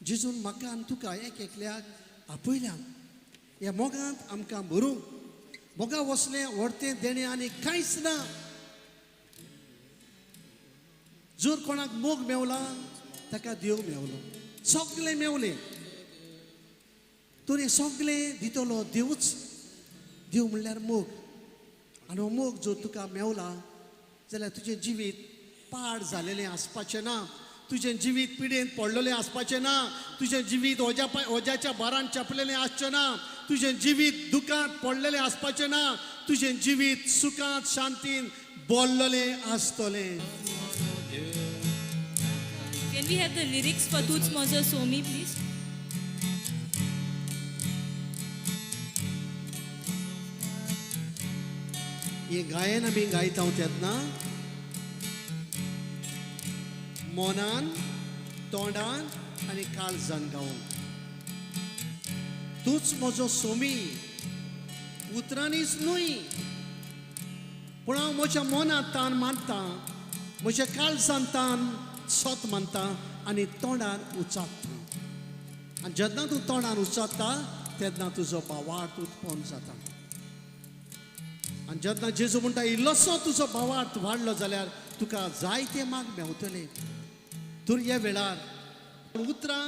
जेजून म्हाका आनी तुका एक एकल्याक आपयल्या. ह्या मोगांत आमकां भरूंक, मोगा वसलें व्हडतें देणें आनी कांयच ना. जर कोणाक मोग मेवला ताका देव मेवलो, सगळें मेवलें. तर हें सगळें दितलो देवूच. देव म्हणल्यार मोग. आनी हो मोग जर तुका मेवला जाल्यार तुजें जिवीत पाड जालेलें आसपाचें ना, तुजें जिवीत पिडेन पडलेलें आसपाचें ना, तुजें जिवीत ओज्याच्या भारान चेपलेलें आसचें ना, तुजें जिवीत दुकांत पडलेलें आसपाचें ना, तुजें जिवीत सुखांत शांतीन बोल्ललें आसतलें. Can we have the lyrics for Tuch Mojo Somi, please? हे गायन आमी गायता तेन्ना मनान, तोंडान आनी काळजान गावंक. तूंच म्हजो सोमी उतरांनीच न्हय, पूण हांव म्हज्या मनांत तान मानता, म्हज्या काळजान तान सत मानता आनी तोंडान उचारता. आनी जेन्ना तूं तोंडान उचारता तेन्ना तुजो भावार्थ उत्पन्न जाता. आनी जेन्ना जेजू म्हणटा इल्लोसो तुजो भावार्थ वाडलो जाल्यार तुका जायते माग मेवतले. तर ह्या वेळार उतरां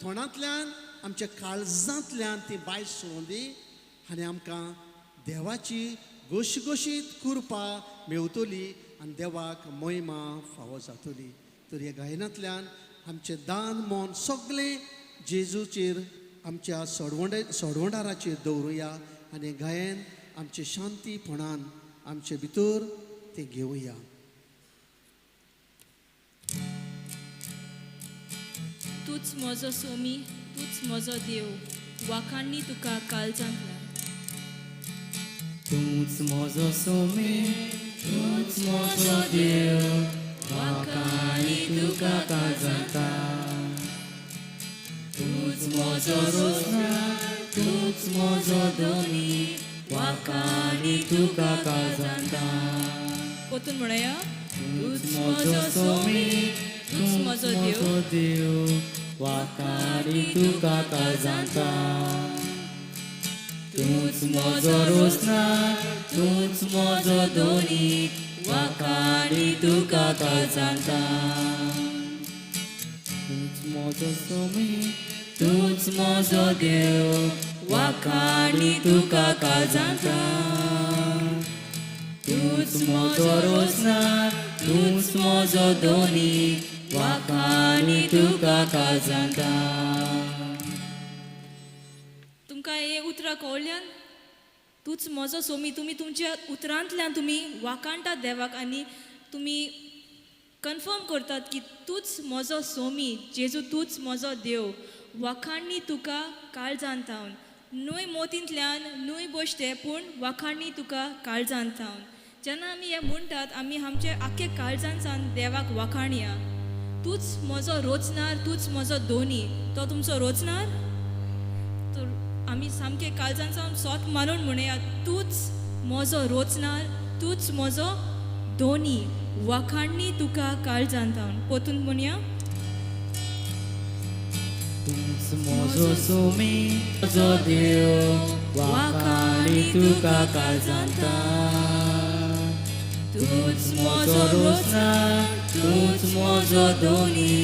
तोंडांतल्यान आमच्या काळजांतल्यान ती भायर सरून दी आनी आमकां देवाची गोशगोशीत कृपा मेवतली आनी देवाक महिमा फावो जातली. तर ह्या गायनांतल्यान आमचें दान मन सगळें जेजूचेर आमच्या सोडवंडाराचेर दवरुया आनी गायन आमचे शांतीपणान आमचे भितर तें घेवया. तूंच म्हजो सोमी, तूंच म्हजो देव, वाखाणणी तुका काळजांतल्यान. तूंच म्हजो सोमी, तूंच म्हजो देव, वाखाणणी तुका काळजांतल्यान. तूंच म्हजो रोजनार, तूंच म्हजो धनी, वाखाणणी तुका काळजांतल्यान. परतून म्हणया, तूंच म्हजो सोमी, तूंच म्हजो देव, वाखाणणी तुका काळजांतल्यान. तूंच म्हजो रोजनार, तूंच म्हजो धनी, वाखाणणी तुका काळजांतल्यान. तूंच म्हजो सोमी, तूंच म्हजो देव, वाखाणणी तुका काळजांतल्यान. तूंच म्हजो रोजनार, तूंच म्हजो धनी, वाखाणणी तुका काळजांतल्यान. तुमकां हे उतरां कळ्ळ्यान? तूंच म्हजो सोमी, तुमी तुमच्या उतरांतल्यान तुमी वाखाणटात देवाक आनी तुमी कन्फर्म करतात की तूंच म्हजो सोमी जेजू, तूंच म्हजो देव, वाखाणणी तुका काळजांत थावन. न्हय मोतींतल्यान, न्हय बश्टे, पूण वाखाणणी तुका काळजांत थावन. जेन्ना आमी हें म्हणटात आमी आमचे आख्खे काळजान सावन देवाक वाखाणया. तूंच म्हजो रोचनार, तूंच म्हजो दोनी. तो तुमचो रोचनार, तर आमी सामके काळजान सावन सोत मानून म्हणया, तूंच म्हजो रोचनार, तूंच म्हजो दोनी, वाखाणणी तुका काळजान थावन. परतून म्हणया, तूंच म्हजो सोमी, म्हजो देव, वाखाणणी तुका काळजांतल्यान. तूंच म्हजो रोजनार, तूंच म्हजो धनी,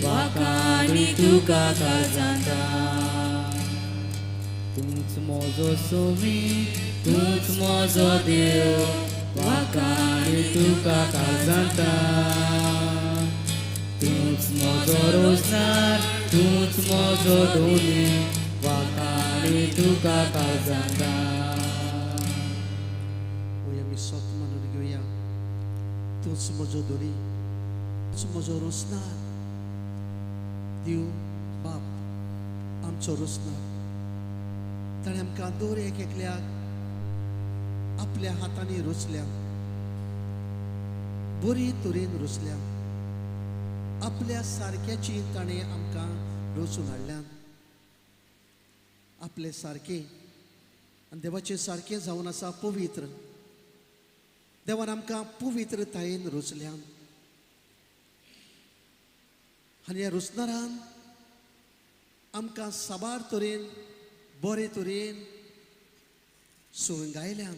वाखाणणी तुका काळजांतल्यान. तूंच म्हजो सोमी, तूंच म्हजो देव, वाखाणणी तुका काळजांतल्यान. तूंच म्हजो रोजनार, तूंच म्हजो धनी, वाखाणणी तुका काळजांतल्यान. वय आमी सत मानून घेवया, तूंच म्हजो धनी, तूंच म्हजो रोजनार. देव बाप आमचो रोजनार, ताणें आमकां दर एक एकल्याक आपल्या हातांनी रोचल्या, बरी तरेन रोचल्या, आपल्या सारक्याची ताणें आमकां रचून हाडल्या. आपले सारके आनी देवाचे सारकें जावन आसा पवित्र. देवान आमकां पवित्रतायेन रचल्या आनी ह्या रचणारान आमकां साबार तरेन बरे तरेन सुंगायल्या.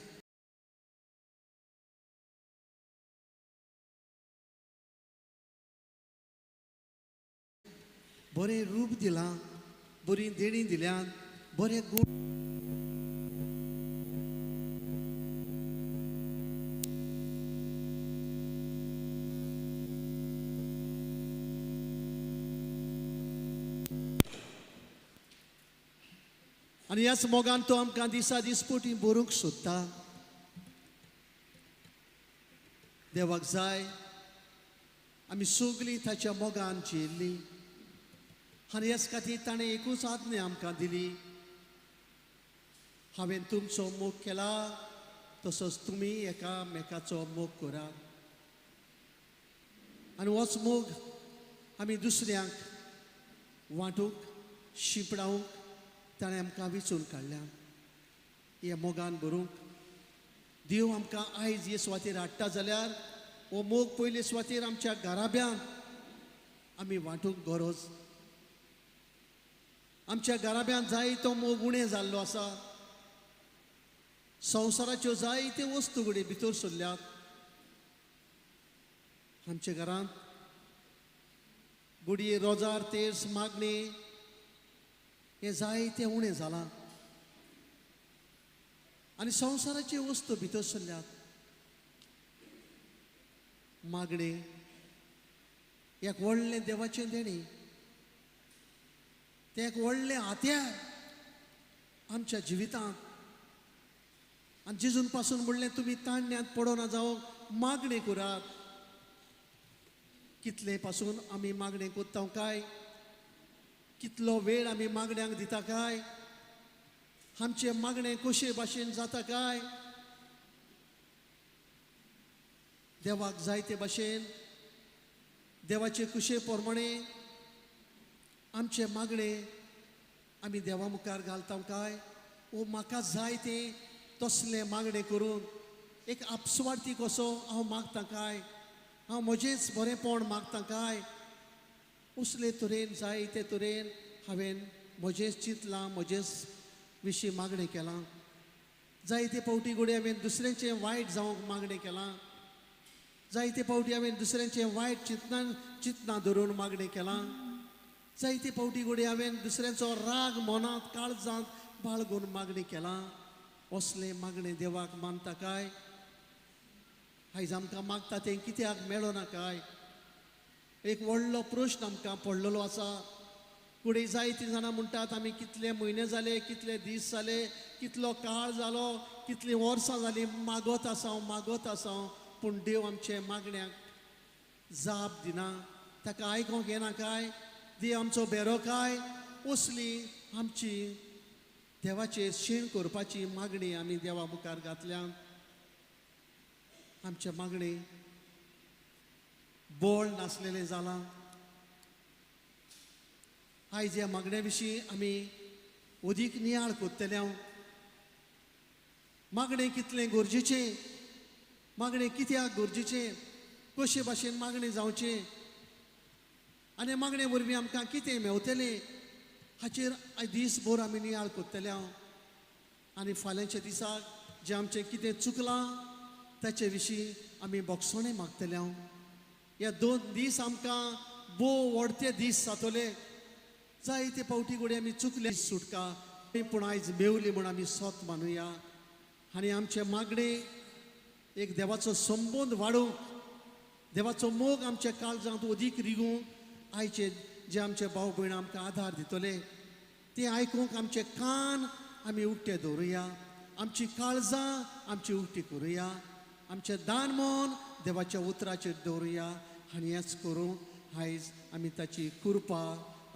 बरें रूप दिलां, बरी देणी दिल्यान, बरे गूण आनी ह्याच मोगान तो आमकां दिसा दिसपोटी बरोवंक सोदता. देवाक जाय आमी सगळीं ताच्या मोगान जियेल्लीं आनी ह्याच खातीर ताणें एकूच आज्ञा आमकां दिली, हांवें तुमचो मोग केला तसोच तुमी एकामेकाचो मोग करात. आनी होच मोग आमी दुसऱ्यांक वांटूंक शिंपडावंक ताणें आमकां विचून काडल्या. हे मोगान भरूंक देव आमकां आयज हे सुवातेर हाडटा जाल्यार हो मोग पयले सुवातेर आमच्या घराब्यांत आमी वांटूंक गरज. आमच्या घराब्यांत जाय तो मोग उणें जाल्लो आसा. संवसाराच्यो जायत्यो वस्तू घडये भितर सरल्यात आमच्या घरांत. घडये रोजार तेर्स मागणे हें जायतें उणें जालां आनी संवसाराच्यो वस्तू भितर सरल्यात. मागणे एक व्हडलें देवाचें देणें, तें एक व्हडलें हात्यार आमच्या जिवितांत. आनी जेजून पासून म्हणलें तुमी ताणण्यांत पडना जावंक मागणें करात. कितले पासून आमी मागणें करता काय? कितलो वेळ आमी मागण्यांक दिता काय? आमचें मागणें कशे भाशेन जाता काय? देवाक जायते भाशेन देवाचे कुशे प्रमाणे आमचें मागणें आमी देवा मुखार घालता काय? ओ म्हाका जाय तें तसलें मागणें करून एक आपसुवार्थी कसो हांव मागता काय? हांव म्हजेंच बरेंपण मागता काय? उसले तरेन जाय ते तरेन हांवें म्हजेंच चिंतलां, म्हजेंच विशीं मागणें केलां. जायते फावटी घडये हांवें दुसऱ्यांचें वायट जावंक मागणें केलां. जायते फावटी हांवें दुसऱ्यांचें वायट चिंतनां धरून मागणें केलां. जायते फावटी घडये हांवें दुसऱ्यांचो राग मनांत काळजांत बाळगून मागणें केलां. असलें मागणें देवाक मानता काय? आयज आमकां मागता तें कित्याक मेळना काय? एक व्हडलो प्रश्न आमकां पडलेलो आसा. फुडें जायतीं जाणां म्हणटात आमी कितले म्हयने जाले, कितले दीस जाले, कितलो काळ जालो, कितलीं वर्सां जालीं मागत आसा हांव, मागत आसा हांव, पूण देव आमचे मागण्याक जाप दिना. ताका आयकोंक येना काय? देव आमचो बेरो काय? असली आमची देवाचेर शीण करपाची मागणी आमी देवा मुखार घातल्या. आमचें मागणें बळ नासलेलें जालां. आयज ह्या मागण्या विशीं आमी अदीक नियाळ करतले. हांव मागणें कितलें गरजेचें, मागणें कित्याक गरजेचें, कशे भाशेन मागणें जावचें आनी मागणे वरवीं आमकां कितें मेवतलें हाचेर आयज दीसभर आमी नियाळ करतले. हांव आनी फाल्यांच्या दिसाक जें आमचें कितें चुकलां ताचे विशीं आमी बोगसणें मागतले. हांव ह्या 2 दीस आमकां भोव व्हडते दीस जातले. जायते फावटी घडये आमी चुकले सुटका पूण आयज मेवली म्हूण आमी सोत मानुया आनी आमचें मागणें एक देवाचो संबंद वाडोवंक, देवाचो मोग आमच्या काळजांत अदीक रिगूंक आयचे जे आमचे भाव भयण आमकां आदार दितले ते आयकूंक आमचे कान आमी उक्ते दवरुया, आमची काळजां आमची उक्ती करुया, आमचें दान मन देवाच्या उतराचेर दवरुया आनी हेंच करूंक आयज आमी ताची कृपा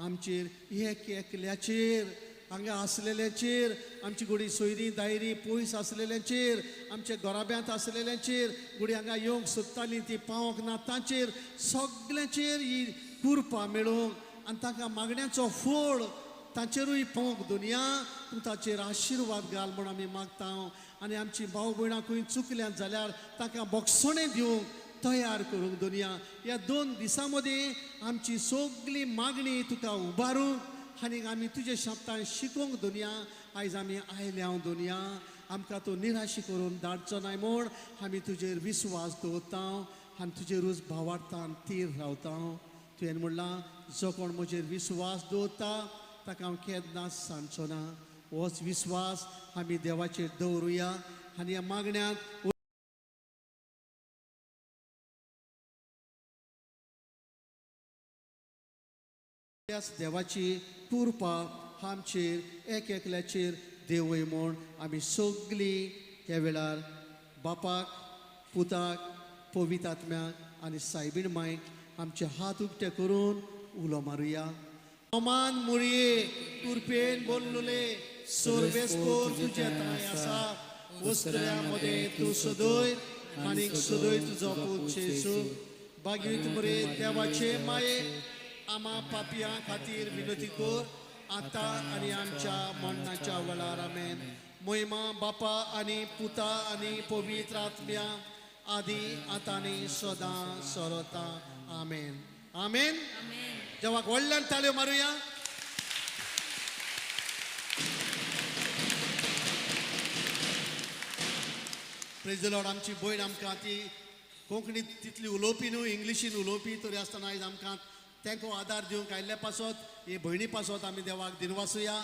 आमचेर एक एकल्याचेर, हांगा आसलेल्याचेर, आमची घोडी सोयरी दायरी पयस आसलेल्यांचेर, आमच्या घराब्यांत आसलेल्यांचेर, घोडी हांगा येवंक सोदतालीं ती पावोंक ना तांचेर, सगल्यांचेर ही कृपा मेळोवंक आनी तांकां मागण्याचो फळ तांचेरूय पावोंक दुनिया तूं ताचेर आशिर्वाद घाल म्हूण आमी मागता. आनी आमची भाव भयणां खंय चुकल्यांत जाल्यार तांकां बोगसणें दिवंक तयार करूंक दुनिया. ह्या 2 दिसां मदीं आमची सगली मागणी तुका उबारूंक आनी आमी तुजे शब्दान शिकोवंक दुनिया आयज आमी आयल्या दुनिया. आमकां तूं निराशी करून धाडचो नाय म्हूण आमी तुजेर विस्वास दवरता आनी तुजेरूच भावार्थान तीर रावता. तुवें म्हणलां जो कोण म्हजेर विस्वास दवरता ताका हांव केन्नाच सांडचो ना. होच विस्वास आमी देवाचेर दवरुया आनी ह्या मागण्यांत देवाची कृपा आमचेर एक एकल्याचेर देवय म्हूण आमी सगळीं ह्या वेळार बापाक, पुताक, पवित्र आत्म्याक आनी सायबीण मायक आमचे हात उक्ते करून उलो मारुया. अमान मुरये कृपेन बोल्लुले सोर्बेस्कोर तुजे तांय आसा, वस्त्र्या मदें तूं सदय आनी सदय तुजो पूत जेजू. बागीत मुरे देवाचे माये, आमा पापयां खातीर विनंती कर आतां आनी आमच्या मरणाच्या वेळार. आमेन. मोहिमा बापा आनी पुता आनी पवित्र आत्म्या आदी आतां आनी सदां सरता. आमेन. आमेन. देवाक व्हडल्यान ताळयो मारुया. प्रेज the Lord. आमची भयण आमकां ती कोंकणीत तितली उलोवपी न्हू, इंग्लिशीन उलोवपी, तरी आसतना आयज आमकां तांकां आदार दिवंक आयिल्ले पासत, हे भयणी पासत आमी देवाक दिनवासुया.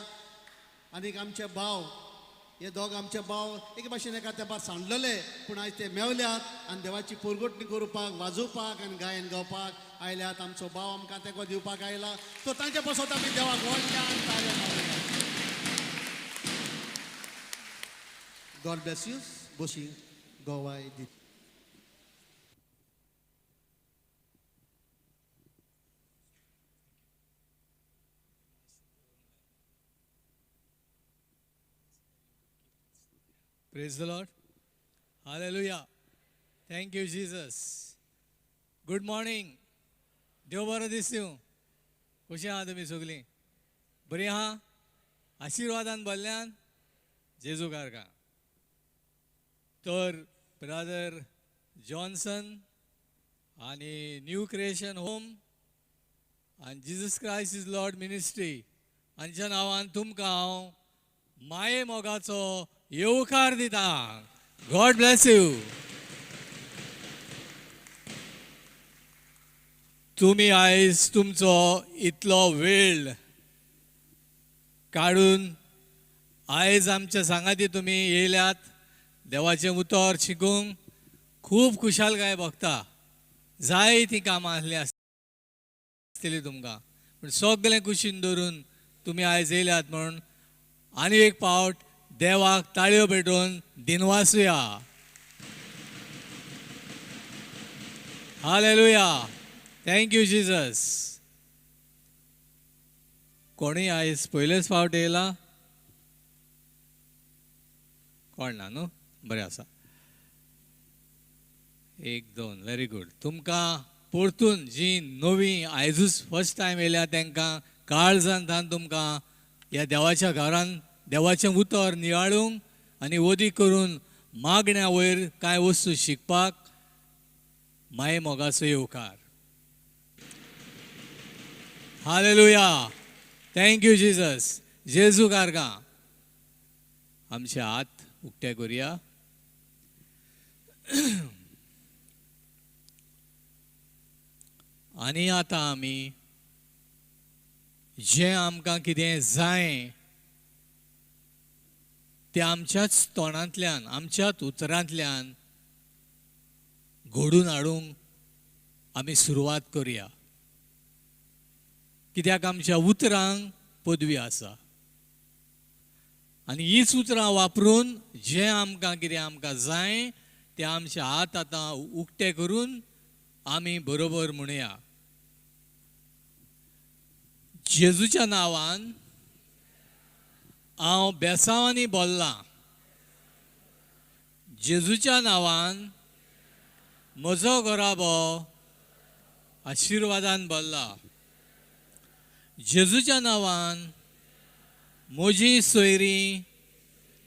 आनीक आमचे भाव, हे दोग आमचे भाव एके भाशेन एका तेंपार सांडलेले, पूण आयज ते मेवल्यात आनी देवाची पोरगोटणी करपाक, वाजोवपाक आनी गायन गावपाक आयल्यात. आमचो भाव आमकां तेंको दिवपाक आयला, तो तांचे पासत आमी देवाक व्हडल्यान ताळयो मारुया. गॉड ब्लेस you. बशी गोवाय दी. Praise the Lord. Hallelujah. Thank you, Jesus. Good morning. देव बरो दिसूं. कशीं आहा तुमी सगळीं? बरीं आहा? आशिर्वादान भरल्यान जेजू कारका. तर ब्रदर जॉन्सन आनी न्यू क्रिएशन होम आनी Jesus Christ is Lord ministry हांच्या नांवान तुमकां हांव माये मोगाचो येवकार दिता. God bless you. तुमी आयज तुमचो इतलो वेळ काडून आयज आमच्या सांगाती तुमी येयल्यात देवाचें उतर शिकूंक. खूब खुशालकाय भोगता. जायतीं कामां आसलीं आसतलीं तुमकां, पूण सगळें कुशीन दवरून तुमी आयज येयल्यात म्हूण आनी एक पावट देवाक ताळयो पेटोवन दिनवासुया. हालेलुया. Thank you Jesus. कोणूय आयज पयलेच फावट येयला? कोण ना न्हू? बरें आसा. एक दोन, व्हेरी गूड. तुमकां परतून जी नवी आयजूच फर्स्ट टायम येयल्या तांकां काळजान तुमकां ह्या देवाच्या घरान देवाचें उतर नियाळूंक आनी वदी करून मागण्या वयर कांय वस्तू शिकपाक माये मोगाचो येवकार. हालेलुया. Thank you Jesus. जेजू कारगा. आमचे हात उक्ते करुया. आनी आतां आमी जें आमकां कितें जाय तें आमच्याच तोंडांतल्यान, आमच्याच उतरांतल्यान घडून हाडूंक आमी सुरवात करुया. कित्याक आमच्या उतरांक पदवी आसा आनी हीच उतरां वापरून जें आमकां कितें आमकां जाय तें आमचे हात आतां उक्ते करून आमी बरोबर म्हणुया. जेजूच्या नांवान हांव बेसांवांनी बोल्लां. जेजूच्या नांवान म्हजो घराबो आशिर्वादान भरला. जेजूच्या नांवान म्हजी सोयरीं,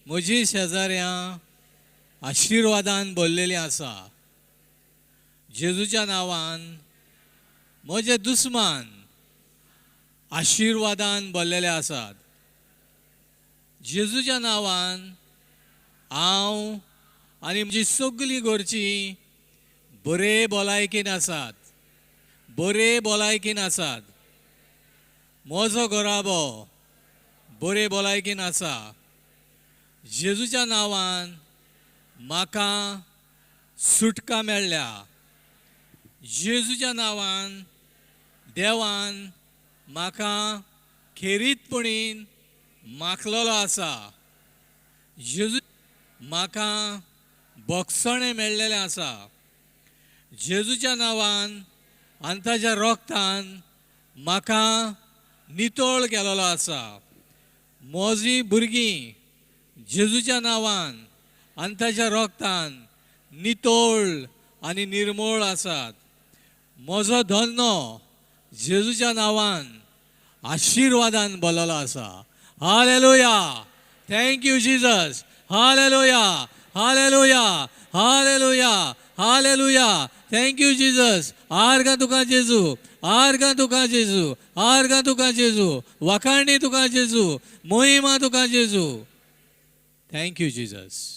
म्हजी शेजाऱ्यां आशिर्वादान भरलेलीं आसा. जेजूच्या नांवान म्हजे दुस्मान आशिर्वादान भरलेले आसात. जेजूच्या नांवान हांव आनी म्हजी सगळीं घरचीं बरे भलायकेन आसात, बरे भलायकेन आसात. म्हजो घराबो बरे भलायकेन आसा. जेजूच्या नांवान म्हाका सुटका मेळ्ळ्या. जेजूच्या नांवान देवान म्हाका खेरीतपणीन माखलेलो आसा. जेजू म्हाका बोगसणें मेळ्ळेलें आसा. जेजूच्या नांवान आनी ताच्या रोगतान म्हाका नितळ केलेलो आसा. म्हजी भुरगीं जेजूच्या नांवान आनी ताच्या रोगतान नितळ आनी निर्मळ आसात. म्हजो धंदो जेजूच्या नांवान आशिर्वादान बोललो आसा. Hallelujah. Thank you Jesus. Hallelujah, hallelujah, hallelujah, hallelujah. Thank you Jesus. आर्गां तुका जेजू, आर्गां तुका जेजू, आर्गां तुका जेजू, वाखाणी तुका जेजू, मोहिमा तुका जेजू. Thank you Jesus.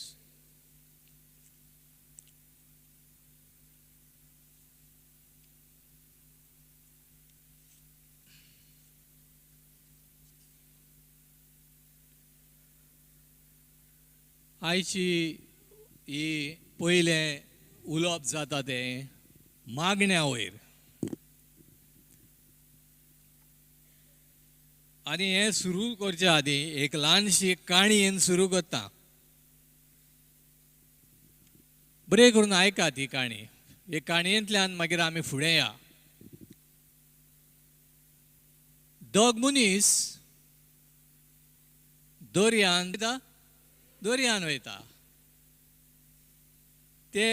आयची ही पयलें उलोवप जाता तें मागण्या वयर, आनी हें सुरू करचे आदीं एक ल्हानशी काणयेन सुरू करता. बरें करून आयकात ही काणी. हे काणयेंतल्यान मागीर आमी फुडें या. दोग मनीस दर्यान दर्यान वयता. ते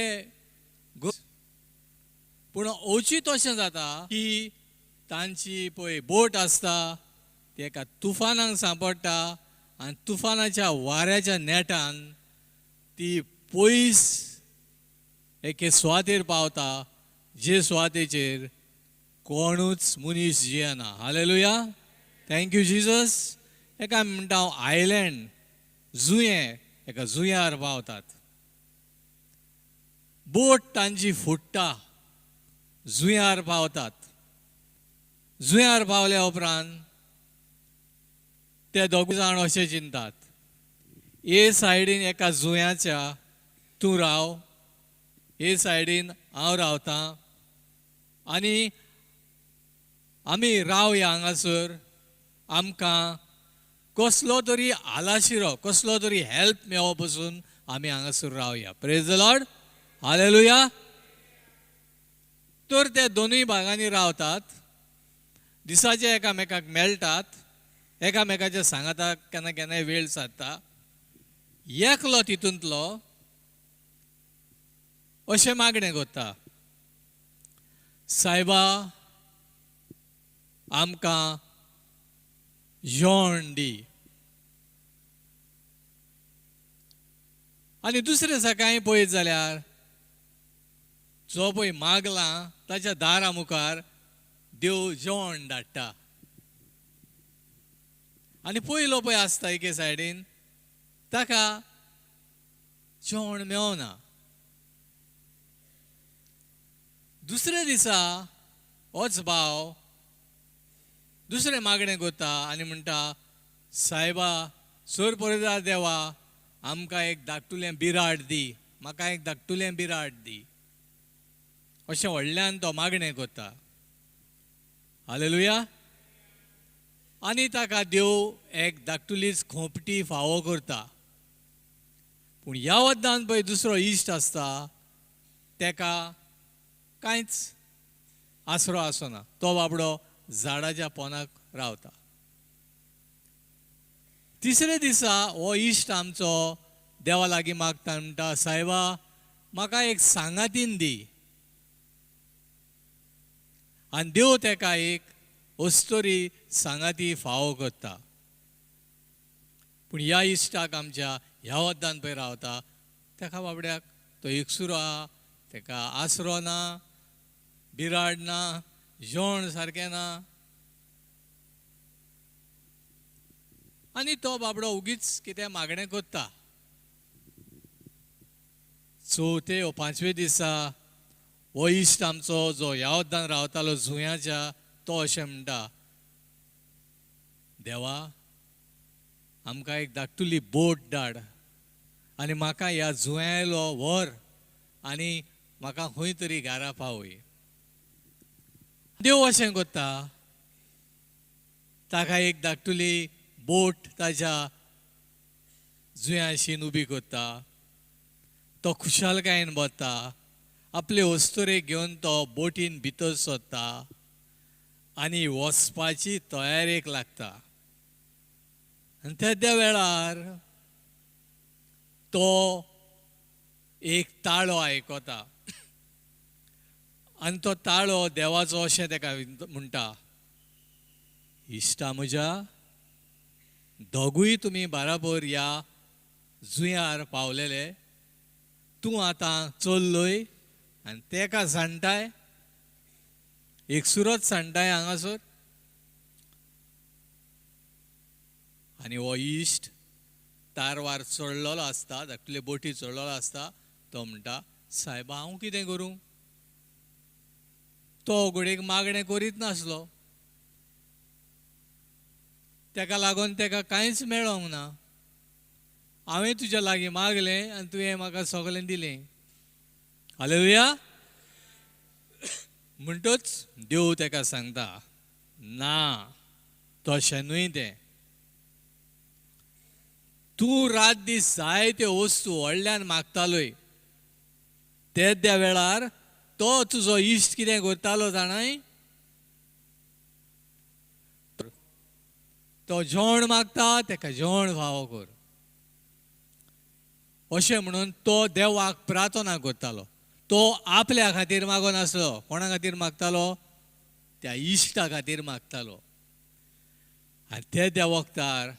पूण अवचीत अशें जाता की तांची पळय बोट आसता ती एका तुफानाक सांपडटा आनी तुफानाच्या वाऱ्याच्या नेटान ती पयस एके सुवातेर पावता जे सुवातेचेर कोणूच मनीस जियेना. हालेलुया. Thank you Jesus. एका म्हणटा हांव आयलँड, जुंये, एका जुंयार पावतात. बोट तांची फुट्टा, जुंयार पावतात. जुंयार पावल्या उपरांत ते दोग जाण अशें चिंतात, हे सायडीन एका जुंयाच्या तूं राव, हे सायडीन हांव रावतां आनी आमी रावया हांगासर, आमकां कसलो तरी आलाशिरो, कसलो तरी हेल्प मेळो पसून आमी हांगासर रावया. Praise the Lord. Hallelujah. तर ते दोनूय भागांनी रावतात, दिसाचे एकामेकाक मेळटात, एकामेकाच्या सांगाताक केन्ना केन्नाय वेळ सादता. एकलो तितूंतलो अशें मागणें करता, सायबा आमकां जेवण दी. आनी दुसरे सकाळीं पळयत जाल्यार जो पळय मागला ताच्या दारा मुखार देव जेवण धाडटा. आनी पयलो पळय आसता एके सायडीन ताका जेवण मेळना. दुसऱ्या दिसा होच भाव दुसरें मागणें करता आनी म्हणटा, सायबा सोर परदा देवा आमकां एक धाकटुलें बिराड दी, म्हाका एक धाकटुलें बिराड दी, अशें व्हडल्यान तो मागणें करता. हालेलुया. आनी ताका देव एक धाकटुलीच खोंपटी फावो करता. पूण ह्या वद्दान पळय दुसरो इश्ट आसता तेका कांयच आसरो आसना, तो बाबडो झाडाच्या पोनाक रावता. तिसरे दिसा हो इश्ट आमचो देवा लागीं मागता, म्हणटा, सायबा म्हाका एक सांगातीन दी. आनी देव तेका एक अस्तोरी सांगाती फावो करता. पूण ह्या इश्टाक आमच्या ह्या वद्दान पळय रावता तेका बाबड्याक तो एकसुरो आहा, तेका आसरो ना, बिराड ना, जेवण सारकें ना, आनी तो बाबडो उगीच कितें मागणें करता. चवथे वो पांचवे दिसा हो इश्ट आमचो जो ह्या वद्दान रावतालो जुंयाच्या तो अशें म्हणटा, देवा आमकां एक धाकटुली बोट धाड आनी म्हाका ह्या जुंयालो व्हर आनी म्हाका खंय तरी घरा पावय. देव अशें करता, ताका एक धाकटुली बोट ताज्या जुंयाशीन उबी करता. तो खुशालकायेन वता, आपले अस्तुरेक घेवन तो बोटीन भितर सरता आनी वचपाची तयारेक लागता. आनी त्या वेळार तो एक ताळो आयकता आनी तो ताळो देवाचो अशें तेका म्हणटा, इश्टा म्हज्या, दोगूय तुमी बाराबर ह्या जुंयार पावलेले, तूं आतां चल्लय आनी तेका सांडटाय, एकसुरत सांडटाय हांगासर. आनी हो इश्ट तारवार चडलेलो आसता, धाकटुले बोटी चडलेलो आसता, तो म्हणटा, सायबा हांव कितें करूं? तो घडयेक मागणें करीत नासलो, तेका लागून तेका कांयच मेळोंक ना. हांवें तुज्या लागीं मागलें आनी तुवें म्हाका सगळें दिलें. हालेलुया. म्हणटच देव तेका सांगता, ना तशें न्हय तें, तूं रात दीस जायत्यो वस्तू व्हडल्यान मागतालोय, तेद्या वेळार तो तुजो इश्ट कितें करतालो जाणाय, तो जेवण मागता तेका जेवण फावो कर अशें म्हणून तो देवाक प्रार्थना करतालो. तो आपल्या खातीर मागो नासलो, कोणा खातीर मागतालो? त्या इश्टा खातीर मागतालो. आनी ते त्या वखतार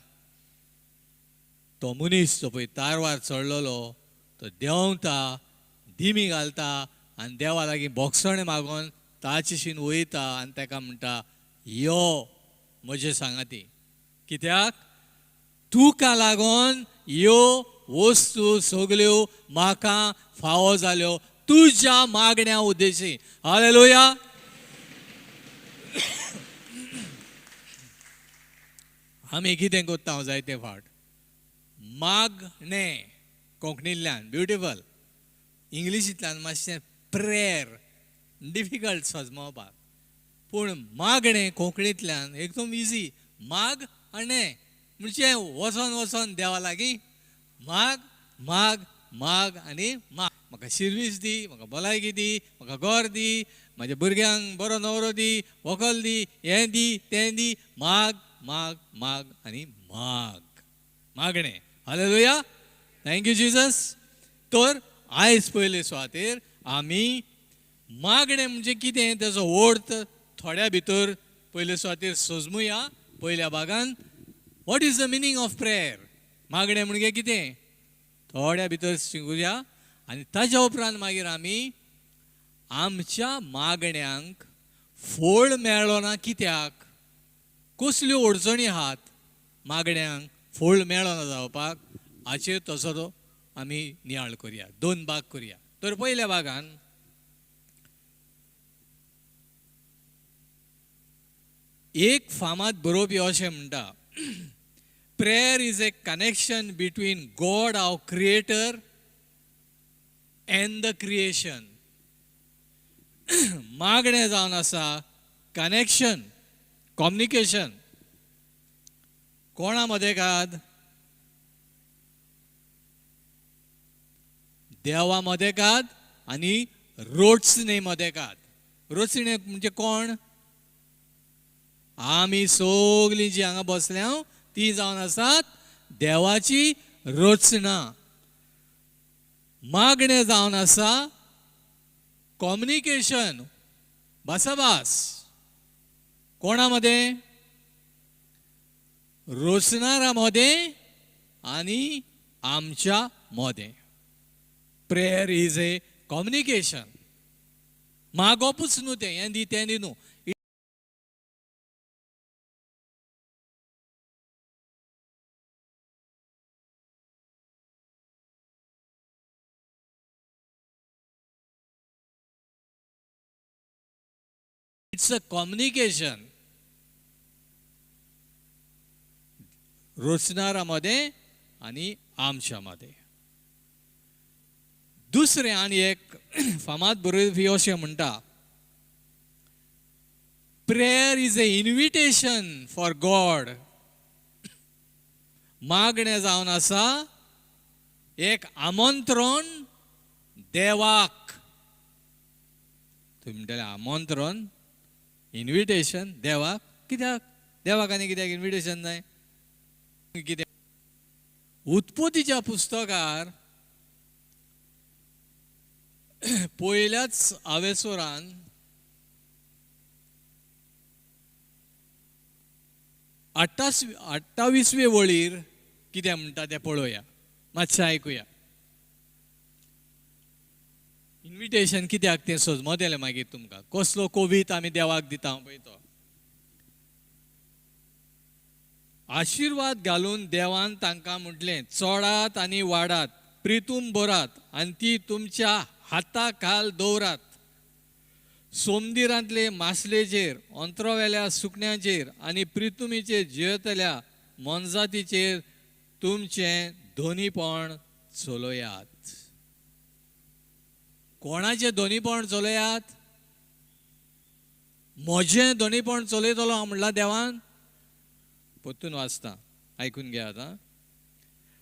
तो मनीस जो पळय तारवार चडलेलो तो देंवता, दिमी घालता आनी देवा लागीं बोगसणें मागोन ताचेशीन वयता आनी तेका म्हणटा, यो म्हजे सांगाती, कित्याक तुका लागोन ह्यो वस्तू सगल्यो म्हाका फावो जाल्यो तुज्या मागण्या उद्देशी. हालेलुया. आमी कितें करता जायते फावट मागणें कोंकणींतल्यान ब्युटिफल, इंग्लिशींतल्यान मातशें प्रेयर डिफिकल्ट सजमोवपाक, पूण मागणें कोंकणींतल्यान एकदम इजी. माग आनी म्हणजे वचोन वचोन देवा लागीं माग माग माग आनी माग. म्हाका शिरवीस दी, म्हाका भलायकी दी, म्हाका घर दी, म्हाज्या भुरग्यांक बरो न्हवरो दी, व्हंकल दी, हें दी तें दी. माग माग माग आनी माग, मागणें. हालेलुया. Thank you Jesus. तर आयज पयले सुवातेर आमी मागणें म्हणजे कितें तेजो अर्थ थोड्या भितर पयले सुवातेर सजमुया. पयल्या भागान what is the meaning of prayer, मागणें म्हणजे कितें थोड्या भितर शिकुया. आनी ताज्या उपरांत मागीर आमी आमच्या मागण्यांक फळ मेळ्ळो ना कित्याक, कसल्यो अडचणी आहात मागण्यांक फळ मेळना जावपाक, हाचेर तसो तो आमी नियाळ करुया, दोन भाग करुया. तर पयल्या भागान एक फामाद बरोवपी अशें म्हणटा, prayer is a connection between God our creator and the creation. मागणें जावन आसा कनेक्शन, कम्युनिकेशन. कोणा मदेकाद? देवा मदेकाद आनी रोचणे मदेकाद. रोचणे म्हणजे कोण? आमी सगळीं जी हांगा बसल्या ती जावन आसात देवाची रचना. मागणें जावन आसा कम्युनिकेशन, भासाभास. कोणा मदें? रचणारा मदें आनी आमच्या मदें. Prayer is a communication. मागपूच न्हू तें, हें दी तें दी न्हू. It's a communication. रचणारा मदें आनी आमच्या मदें. दुसरें आनी एक फामाद बरोवपी अशें म्हणटा, prayer is a invitation for God. मागणें जावन आसा एक आमंत्रण देवाक. तुमी म्हणटले आमंत्रण, इन्विटेशन देवाक कित्याक? देवाक आनी कित्याक इन्विटेशन जाय? कित्याक? उत्पत्तीच्या पुस्तकार पयल्याच आवेसोरान 28वे वळीर कितें म्हणटा तें पळोवया, मातशें आयकुया. इन्विटेशन कित्याक तें सजमतलें मागीर तुमकां. कसलो कोवीत आमी देवाक दिता पळय तो. आशिर्वाद घालून देवान तांकां म्हटलें, चोडात आनी वाडात, प्रितूम भरात आनी ती तुमच्या हाता खाल दवरात. सोमदिरांतले मासलेचेर, अंतरावेल्या सुकण्याचेर आनी प्रितुमीचेर जियेतल्या मोनजातीचेर तुमचें धोनीपण चलयात. कोणाचें धोनीपण चलयात? म्हजें धोनीपण चलयतलो हांव म्हणलां देवान. परतून वाचता, आयकून घेयात. आं,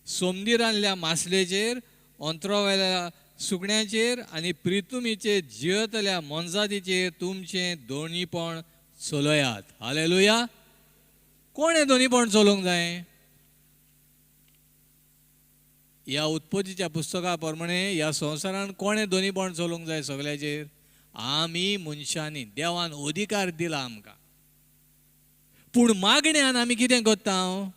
सोमदिरांतल्या मासलेचेर, अंतरावेल्या सुकण्याचेर आनी प्रितुमीचेर जियेतल्या मोनजातीचेर तुमचें धोनीपण चलयात. हालेलुया. कोणें धोनीपण चलोवंक जाय? ह्या उत्पत्तीच्या पुस्तका प्रमाणे ह्या संवसारान कोणें धोनीपण चलोवंक जाय सगळ्याचेर? आमी मनशांनी. देवान अधिकार दिला आमकां. पूण मागण्यान आमी कितें करता?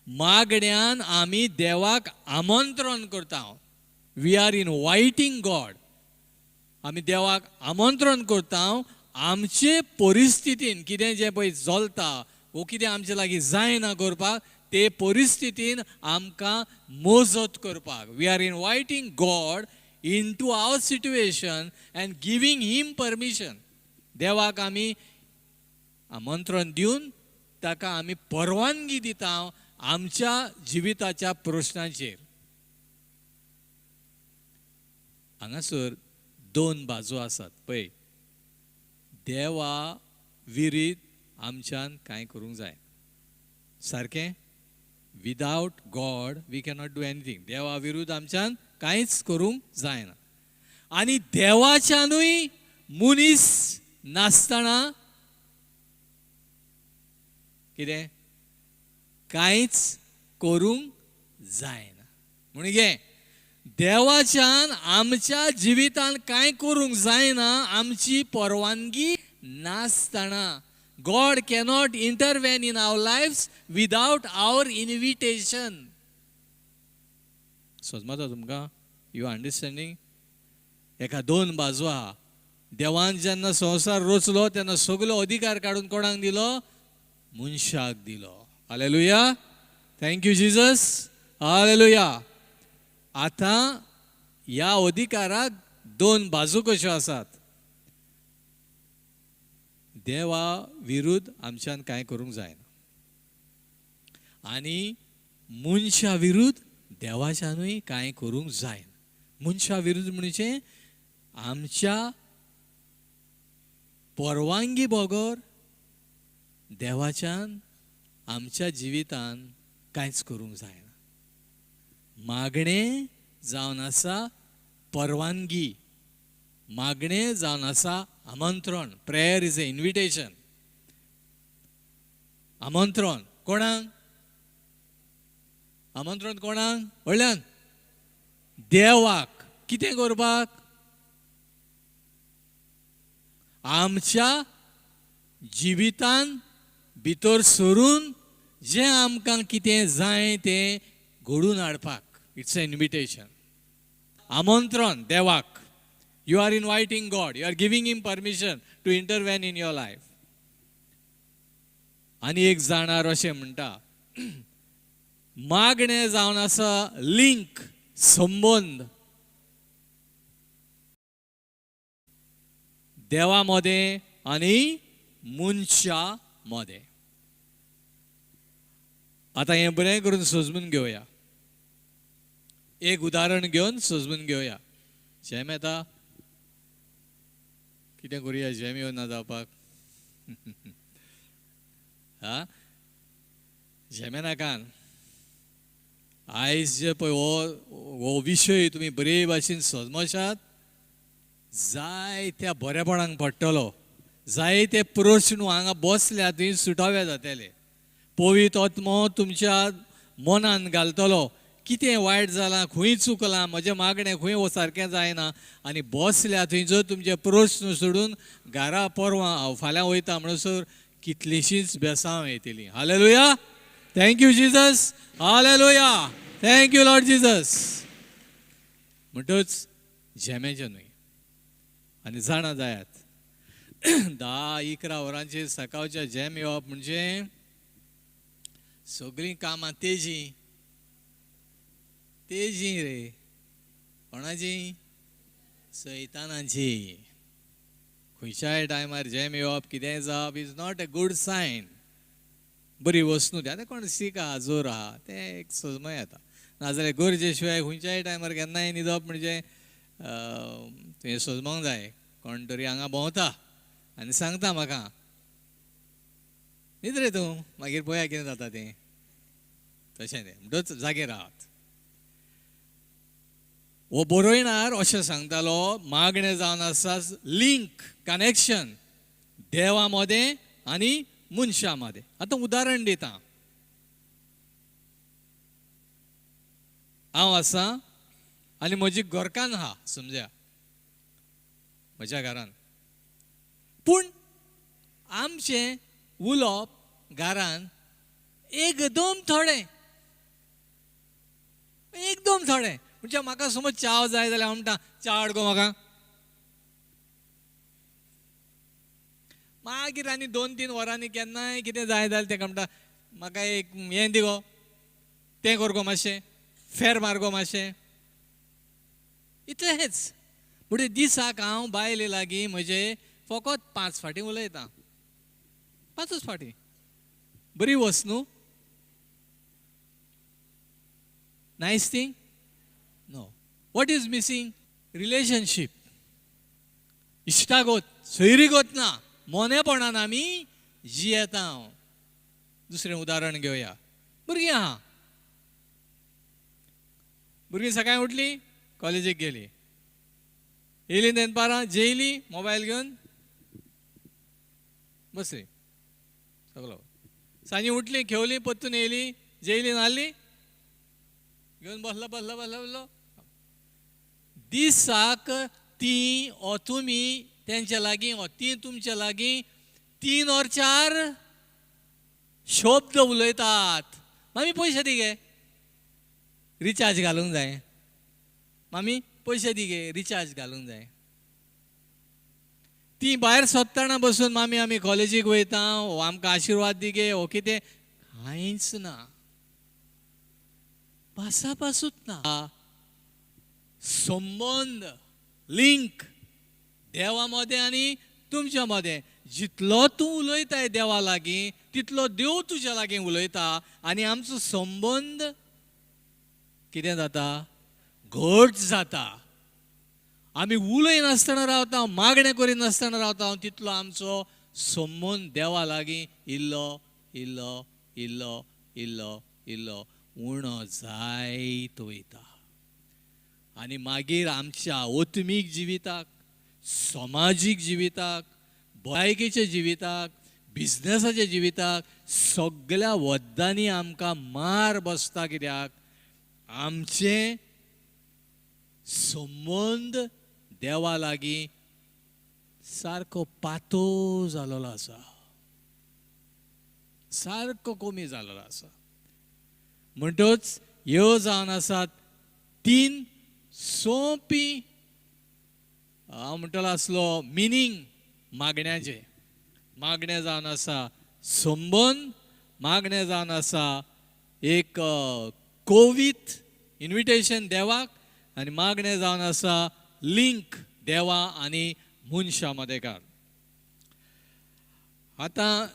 मागण्यान आमी देवाक आमंत्रण करता. We are inviting God. आमी देवाक आमंत्रण करता आमचे परिस्थितीन कितें जें पळय चलता वो कितें आमचे लागीं जायना करपाक, ते परिस्थितीन आमकां मजत करपाक. We are inviting God into our situation and giving him permission. देवाक आमी आमंत्रण दिवन ताका आमी परवानगी दिता आमच्या जिविताच्या प्रश्नांचेर. हांगासर दोन बाजू आसात पळय. देवा विरीत आमच्यान कांय करूंक जाय सारकें. Without God we cannot do anything. देवा विरुद्ध आमच्यान कांयच करूंक जायना. आनी देवाच्यानूय मनीस नासतना कितें कांयच करूंक जायना. म्हणगे देवाच्यान आमच्या जिवितान कांय करूंक जायना आमची परवानगी नासतना. God cannot intervene in our lives without our invitation. समजता तुमकां? You understanding? एका दोन बाजू आहा. देवान जेन्ना संवसार रचलो तेन्ना सगलो अधिकार काडून कोणाक दिलो? मनशाक दिलो. Hallelujah. Thank you Jesus. Hallelujah. आतां ह्या अधिकाराक दोन बाजू कश्यो आसात. देवा विरुद्ध आमच्यान कांय करूंक जायना आनी मनशा विरुद्ध देवाच्यानूय कांय करूंक जायना. मनशा विरुद्ध म्हणजे आमच्या परवानगी बगर देवाच्यान आमच्या जिवितान कांयच करूंक जायना. मागणें जावन आसा परवानगी, मागणें जावन आसा आमंत्रण. Prayer is a invitation. आमंत्रण कोणाक? आमंत्रण कोणाक? व्हडल्यान देवाक. कितें करपाक? आमच्या जिवितान भितर सरून जें आमकां कितें जाय तें घडून हाडपाक. It's a invitation. आमंत्रण देवाक. You are inviting God. You are giving him permission to intervene in your life. आनी एक जाणार अशें म्हणटा, मागणें जावन आसा लिंक, संबंद देवा मदें आनी मनशा मदें. आतां हें बरें करून सजमून घेवया. एक उदाहरण घेवन सजमून घेवया. झेम येता? कितें करुया झेम येवन ना जावपाक? हा, झेमे नाकान. आयज जे पळय हो विशय तुमी बरे भाशेन सजमशात, जाय त्या बरेपणाक पडटलो. जाय ते प्रश्न हांगा बसल्या थंय सुटावे जातले. पवित्र आत्मो तुमच्या मनान घालतलो कितें वायट जालां, खंय चुकलां, म्हजें मागणें खंय सारकें जायना. आनी बसल्या थंय जर तुमचे प्रश्न सोडून घरा परवां हांव फाल्यां वयता म्हणसर कितलींशींच बेसांव येतलीं. Hallelujah, thank you Jesus, hallelujah, thank you Lord Jesus. म्हणटच झेमेचें न्हय. आनी जाणा जायात, 10-11 वरांचेर सकाळच्या झेम येवप म्हणजे सगळीं कामां तेजी तेजी रे, कोणाची? सैतानाची. खंयच्याय टायमार झेम येवप, कितेंय जावप is not a good sign. बरी वसणूक आतां कोण सीक आहा, जोर आहा, तें एक सजमय येता. नाजाल्यार गरजे शिवाय खंयच्याय टायमार केन्नाय न्हिदप म्हणजे तुवें सजमोंक जाय. कोण तरी हांगा भोंवता आनी सांगता म्हाका न्हीद रे तूं, मागीर पळया कितें जाता तें. तशें तें म्हणटच जागे रावात. हो बरोयणार अशें सांगतालो, मागणें जावन आसा लिंक, कनेक्शन देवा मदें आनी मनशां मदें. आतां उदाहरण दिता. हांव आसा आनी म्हजी घरकान्न आहा, समजा म्हज्या घरान. पूण आमचें उलोवप घरान एकदम थोडें, एकदम थोडें. म्हणजे म्हाका समज च्याव जाय जाल्यार हांव म्हणटा च्या हाड गो म्हाका. मागीर आनी 2-3 वरांनी केन्नाय कितें जाय जाल्यार तेका म्हणटा म्हाका एक हें दी गो, तें कर गो मातशें, फेर मार गो मातशें, इतलेंच. म्हणजे दिसाक हांव बायले लागीं म्हजे फकत 5 फाटीं उलयतां, 5 फाटीं. बरी वस न्हू? Nice thing? No. What is missing? Relationship, इश्टागत, सोयरीगत ना, मोनेपणान आमी जियेता. दुसरें उदाहरण घेवया. भुरगीं आहा, भुरगीं सकाळीं उठलीं, कॉलेजीक गेलीं, येयलीं दनपारां, जेयलीं, मोबायल घेवन बसलीं सगलो. सांजे उठलीं, खेवलीं, परतून येयलीं, जेयलीं, न्हालीं, घेवन बसलो बसलो बसलो बसलो. दिसाक ती ओ तुमी तेंच्या लागीं ओ ती तुमच्या लागीं 3 or 4 शब्द उलयतात. मामी पयशे दी गे, रिचार्ज घालूंक जाय. मामी पयशे दी गे, रिचार्ज घालूंक जाय. ती भायर सोदतना बसून मामी आमी कॉलेजीक वयता, ओ आमकां आशिर्वाद दी गे, ओ कितें, कांयच ना, भासाभासूच ना. संबंद, लिंक देवा मदें आनी तुमच्या मदें. जितलो तूं उलयताय देवा लागीं तितलो देव तुज्या लागीं उलयता आनी आमचो संबंद कितें जाता? घट जाता. आमी उलयनासतना रावता, मागणें करिनासतना रावता, तितलो आमचो संबंद देवा लागीं इल्लो इल्लो इल्लो इल्लो इल्लो उणो जायत वयता. आनी मागीर आमच्या आत्मीक जिविताक, समाजीक जिविताक, भलायकेच्या जिविताक, बिजनसाच्या जिविताक, सगळ्या वद्दांनी आमकां मार बसता. कित्याक? आमचें संबंद देवा लागीं सारको पातळ जाल्लो आसा, सारको कमी जाल्लो आसा. म्हणटच ह्यो जावन आसात 3 सोंपी हांव म्हणटलो आसलो मिनींग मागण्याचें. मागणें जावन आसा संबंद, मागणें जावन आसा एक कोवीत इन्विटेशन देवाक, आनी मागणें जावन आसा लिंक देवा आनी मनशां मदेकार. आतां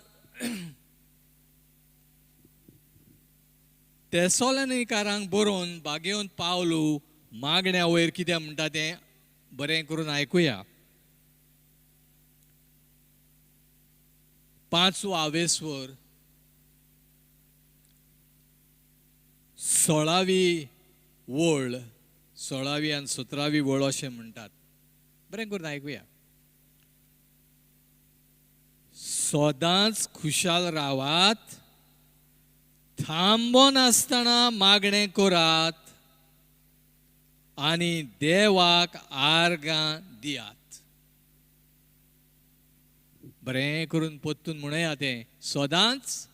तेसोलनिकारांक बरोवन बागेवन पावलू मागण्या वयर कितें म्हणटा तें बरें करून आयकुया. 5वो आवेस्वर 16वी वळ, 16वी आनी 17वी वळ अशें म्हणटात. बरें करून आयकुया. सदांच खुशाल रावात, थांबो नासतना मागणें करात आनी देवाक आर्गां दियात. बरें करून पोत्तून म्हणया तें, सदांच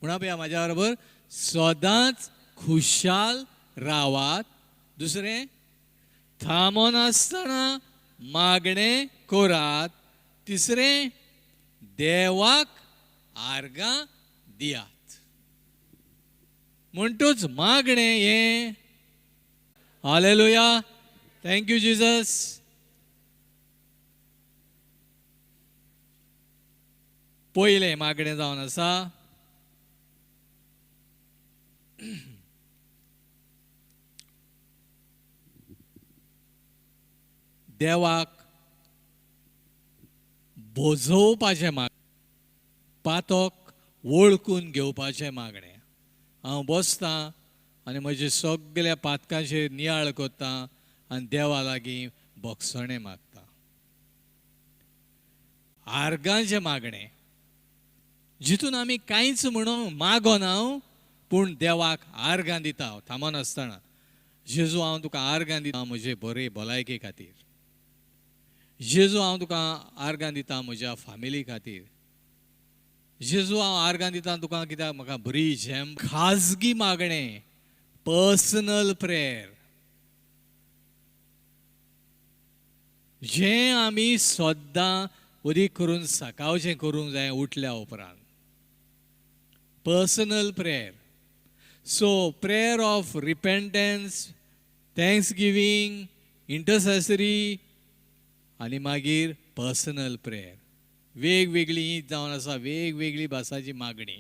म्हणा पया म्हाज्या बरोबर, सदांच खुशाल रावात. दुसरें, थांबनासतना मागणें करात. तिसरें, देवाक आर्गां दियात. म्हणटूच मागणें हें. Hallelujah, thank you Jesus. पयलें मागणें जावन आसा देवाक बोजोवपाचें मागणें, पातक वळखून घेवपाचें मागणें. हांव बसतां आनी म्हजे सगल्या पातकांचेर नियाळ करता आनी देवा लागीं बक्षणें मागता. आर्गांचें मागणें जितून आमी कांयच म्हणून मागोना पूण देवाक आर्गां दिता थांबनासतना. जेजू हांव तुका आर्गां दिता म्हजे बरे भलायके खातीर. जेजू हांव तुका आर्गां दिता म्हज्या फामिली खातीर. जेजू हांव आर्गां दिता तुका कित्याक म्हाका बरी झेम. खाजगी मागणें, पर्सनल प्रेयर, जें आमी सद्दां अदीक करून सकाळचें करूंक जाय उठल्या उपरांत. Personal prayer. So prayer of repentance, thanksgiving, intercessory आनी मागीर पर्सनल प्रेयर. वेगवेगळी जावन आसा वेगवेगळी भासाची मागणी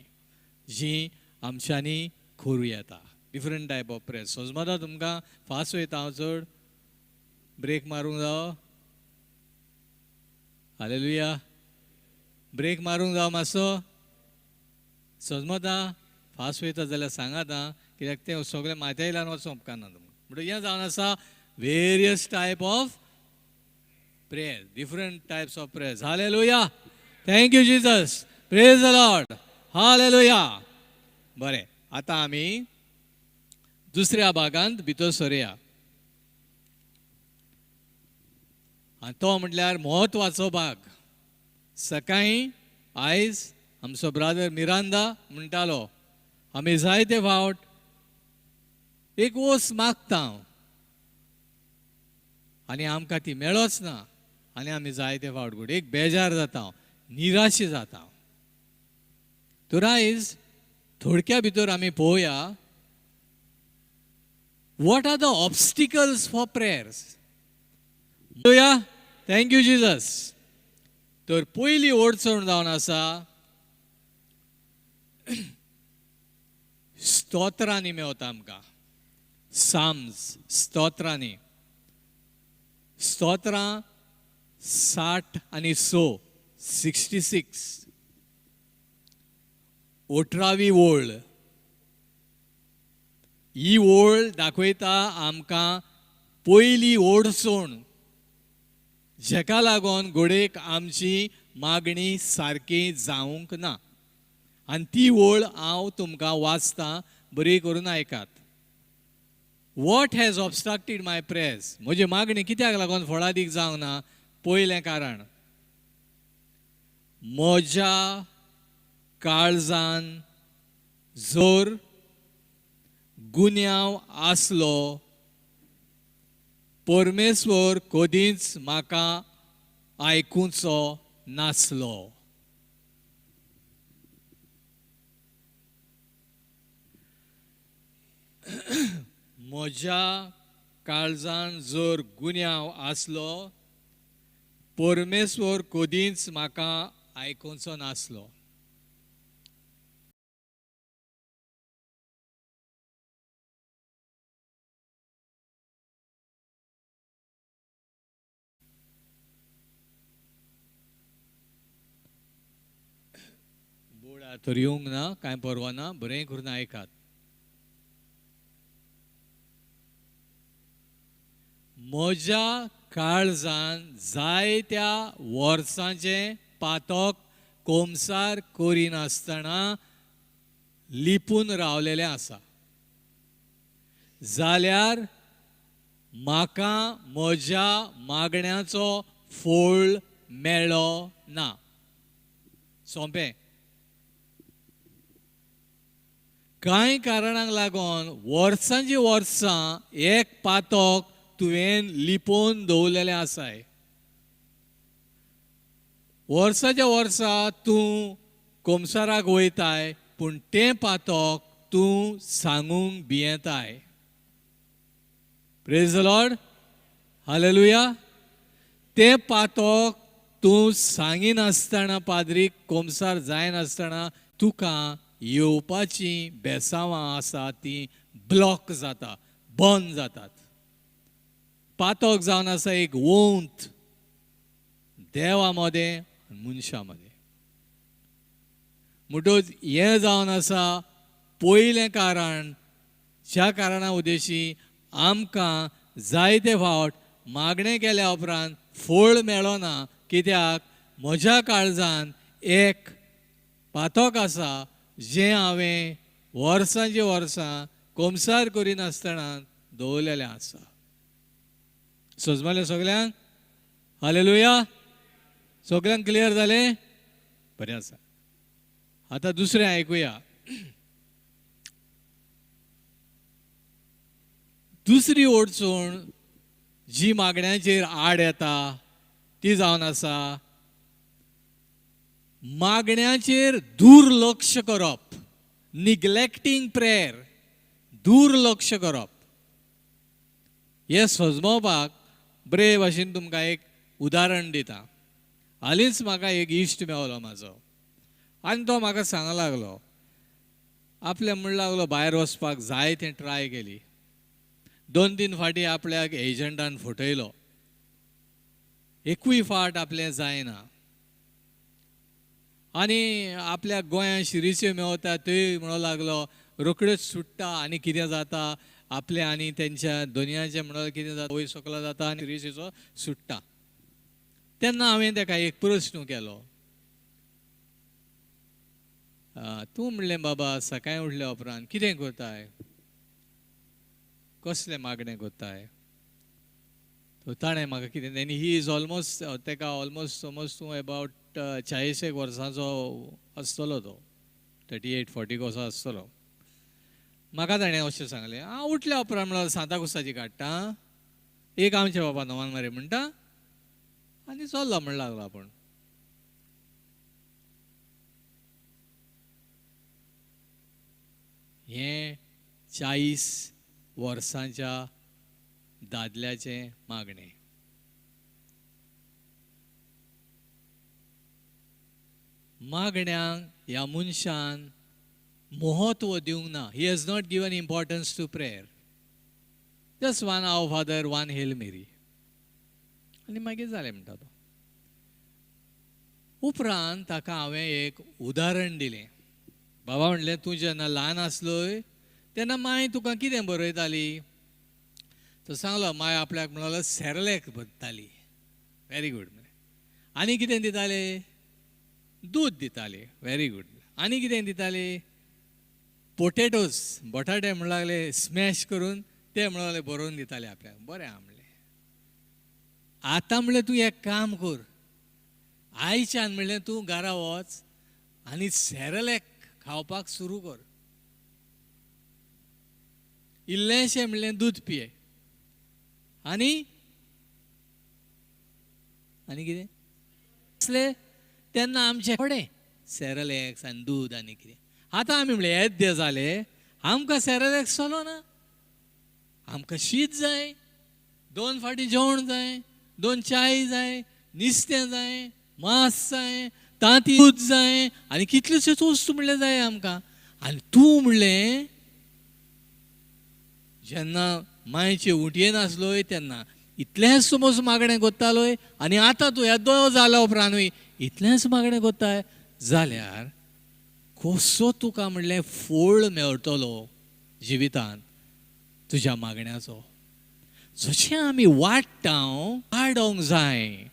जी आमच्यांनी करूं येता. Different type of prayer. सोजमता तुमकां फास्ट वयता हांव, चड ब्रेक मारूंक जावो? हालेलुया, ब्रेक मारूंक जावो मातसो? सजमता फास्ट वयता जाल्यार सांगात आं, कित्याक तें सगळें माथ्या वयल्यान वचोंक उपकारना तुमकां. म्हणटकीर हें जावन आसा various type of prayer, different types of prayers. Hallelujah, thank you Jesus, praise the Lord, hallelujah. बरें, आतां आमी दुसऱ्या भागांत भितर सरया आनी तो म्हटल्यार म्हत्वाचो भाग. सकाळीं आयज आमचो ब्रादर मिरांदा म्हणटालो आमी जायते फावट एक ओस मागता आनी आमकां ती मेळच ना आनी आमी जायते फावट घडये एक बेजार जाता, निराशी जाता. तर आयज थोडक्या भितर आमी पळोवया what are the obstacles for prayers. Thank you Jesus. तर पयली अडचण जावन आसा स्तोत्रांनी मेवता आमकां. साम्स, स्तोत्रांनी, स्तोत्रां 60 आनी 6, 66, 18वी ओळ. ही ओळ दाखयता आमकां पयली अडचण जेका लागून घडयेक आमची मागणी सारकी जावंक ना. आनी ती ओळ हांव तुमकां वाचतां, बरी करून आयकात. What has obstructed my prayers? म्हजी मागणी कित्याक लागून फळादीक जावंक ना? पयलें कारण, म्हज्या काळजान जर गुन्यांव आसलो परमेश्वर कदींच म्हाका आयकुचो नासलो. म्हज्या काळजान जर गुन्यांव आसलो परमेश्वर कदींच म्हाका आयकुचो नासलो. बोर्डार तर येवंक ना, कांय परवा ना, बरें करून आयकात. म्हज्या काळजान जायत्या वर्सांचें पातक कोमसार करिनासतना लिपून रावलेलें आसा, जाल्यार म्हाका म्हज्या मागण्याचो फळ मेळ्ळो ना. सोंपें. कांय कारणांक लागून वर्सांची वर्सां एक पातक तुवें लिपोवन दवरलेलें आसाय. वर्साच्या वर्सा तूं कोमसाराक वयताय पूण तें पातक तूं सांगूंक भियेताय. Praise the Lord, hallelujah. तें पातक तूं सांगिनासतना, पाद्रीक कोमसार जायनासतना तुका येवपाची बेसांवां आसा ती ब्लॉक जाता, बंद जातात. पातक जावन आसा एक वंत देवा मदें मनशां मदें. म्हणटकच हें जावन आसा पयलें कारण, ज्या कारणा उद्देशी आमकां जायते फावट मागणें केल्या उपरांत फळ मेळना. कित्याक म्हज्या काळजान एक पातक आसा जें हांवें वर्सांची वर्सां कोमसार करिनासतना दवरलेलें आसा. सजमलें सगल्यांक? हालेलुया. सगल्यांक क्लियर जालें? बरें आसा. आतां दुसरें आयकुया. दुसरी अडचण जी मागण्यांचेर आड येता ती जावन आसा मागण्याचेर दुर्लक्ष करप, निग्लेक्टींग प्रेयर, दुर्लक्ष करप. हें सजमोवपाक बरे भाशेन तुमकां एक उदाहरण दिता. हालींच म्हाका एक इश्ट मेवलो म्हाजो आनी तो म्हाका सांगूंक लागलो, आपल्या म्हण लागलो भायर वचपाक जाय तें ट्राय केली, 2-3 फाटी आपल्याक एजंटान फटयलो, एकूय फाट आपलें जायना आनी आपल्या गोंयांत शिरीच्यो मेवता थंय म्हणूंक लागलो रोखड्योच सुट्टा आनी कितें जाता आपलें आनी तेंच्या दोनयांचें म्हणून कितें जाता वयर सकलो जाता आनी शिरीचो सुट्टा. तेन्ना हांवें ताका एक प्रस्न केलो, तूं म्हणलें बाबा सकाळीं उठल्या उपरांत कितें करताय, कसलें मागणें करताय? ताणें म्हाका कितें, आनी he is almost, ताका ऑलमोस्ट समज तूं एबावट 40 वर्सांचो आसतलो तो, 38-40 कसो आसतलो. म्हाका ताणें अशें सांगलें, हांव उठल्या उपरांत म्हणल्यार सांताकुसाची काडटा, एक आमच्या बाबा नवान मारे म्हणटा आनी चल्लो म्हण लागलो आपूण. हें 40 वर्सांच्या दादल्याचें मागणें. मागण्यांक ह्या मनशान म्हत्व दिवंक ना. He has not given importance to prayer. Just one our father, one hail Mary, आनी मागीर जालें म्हणटा तो. उपरांत ताका हांवें एक उदाहरण दिलें. बाबा म्हणलें, तूं जेन्ना ल्हान आसलोय तेन्ना माय तुका कितें बरयताली? तो सांगलो, माय आपल्याक म्हणलो सेरेलेक बरयताली. Very good. आनी कितें दिताले? दूद दिताले. Very good. आनी कितें दिताले? पोटेटोज, बटाटे म्हणूं लागले स्मॅश करून ते म्हणूं लागले बरोवन दिताले आपल्याक. बरें आहा म्हणलें. आतां म्हणलें तूं एक काम कर, आयच्यान म्हणलें तूं घरा वच आनी सेरेलेक खावपाक सुरू कर, इल्लेंशें म्हणलें दूद पिये आनी आनी कितें आसलें तेन्ना आमचें थोडें सेरेलेक्स आनी दूद आनी कितें. आतां आमी म्हणलें येद्दे जाले, आमकां सेरेलेक्स चलो ना, आमकां शीत जाय, 2 फाटी जेवण जाय, 2 चाय जाय, नुस्तें जाय, मांस जाय, तांती दूद जाय आनी कितल्योश्योच वस्तू म्हणलें जाय आमकां. आनी तूं म्हणलें जेन्ना मायचे उटयेन आसलोय तेन्ना इतलेंच समज मागणें करतालोय आनी आतां तूं येदो जाल्या उपरांतूय इतलेंच मागणें करताय जाल्यार कसो तुका म्हणलें फळ मेळटलो जिवितांत तुज्या मागण्याचो. जशें आमी वाडटा वाडोवंक जाय.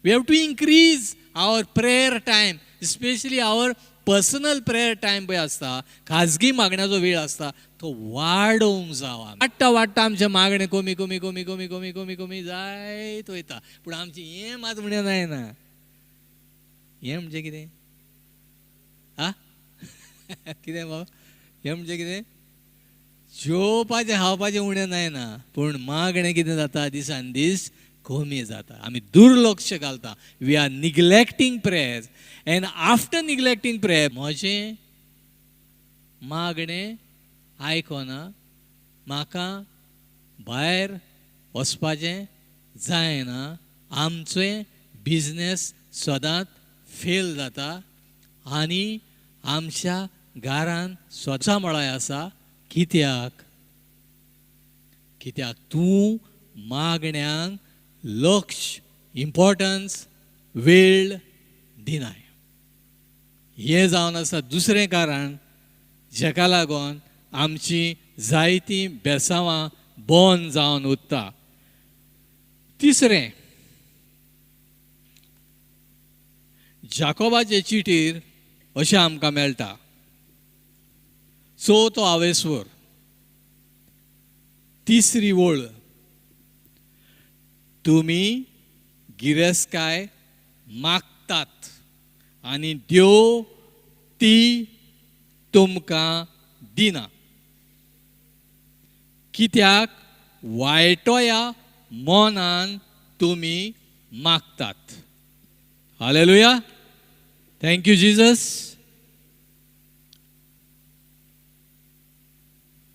We have to increase our prayer time, especially our personal prayer time पळय आसता, खाजगी मागण्याचो वेळ आसता तो वाडोवंक जावो. वाडटा वाडटा आमचें मागणें कमी कमी कमी कमी कमी कमी कमी जायत वयता, पूण आमचें हें मात म्हणलें जायना. हें म्हणजे कितें? आ कितें बाबा हें म्हणजे कितें? जेवपाचें खावपाचें उणें जायना, पूण मागणें कितें जाता दिसान दीस कमी जाता. आमी दुर्लक्ष घालता. We are neglecting prayers and after neglecting prayer म्हजें मागणें आयकना, म्हाका भायर वचपाचें जायना, आमचें बिजनेस सदांच फेल जाता आनी आमच्या घरान स्वता मळाय आसा. कित्याक? कित्याक तूं मागण्यांक लक्ष, इम्पॉर्टन्स, वेळ दिनाय. हें जावन आसा दुसरें कारण जेका लागून आमची जायतीं बेसांवां बंद जावन उरता. तिसरें, जाकोबाचे चिटीर अशें आमकां मेळटा, चवथो आवेस्वर तिसरी वळ, तुमी गिरेस्तकाय मागतात आनी देव ती तुमकां दिना, कित्याक वायटोया मनान तुमी मागतात. Hallelujah, thank you Jesus.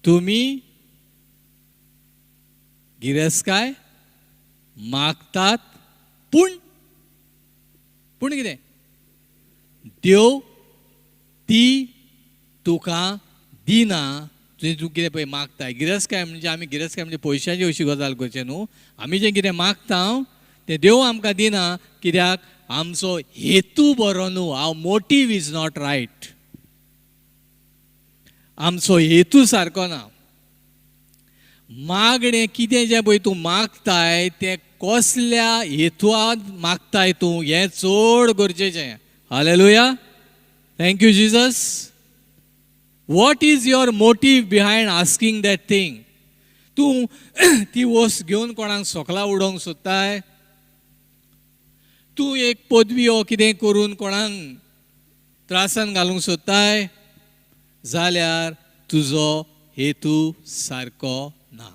तुमी गिरेस्तकाय मागतात, पूण पूण कितें? देव ती तुका दिना. तुवें तूं कितें पळय मागताय. गिरेस्तकाय म्हणजे आमी गिरेस्तकाय म्हणजे पयशांची अशी गजाल करचें न्हू. आमी जें कितें मागता तें देव आमकां दिना, कित्याक आमचो हेतू बरो न्हू. Our motive is not right. आमचो हेतू सारको ना. मागणें कितें जें पळय तूं मागताय तें कसल्या हेतवान मागताय तूं हें चड गरजेचें. Hallelujah, thank you Jesus. What is your motive behind asking that thing? तूं ती वस्त घेवन कोणाक सोकला उडोवंक सोदताय? तूं एक पदवी ओ कितें करून कोणाक त्रासान घालूंक सोदताय? जाल्यार तुजो हेतू सारको ना.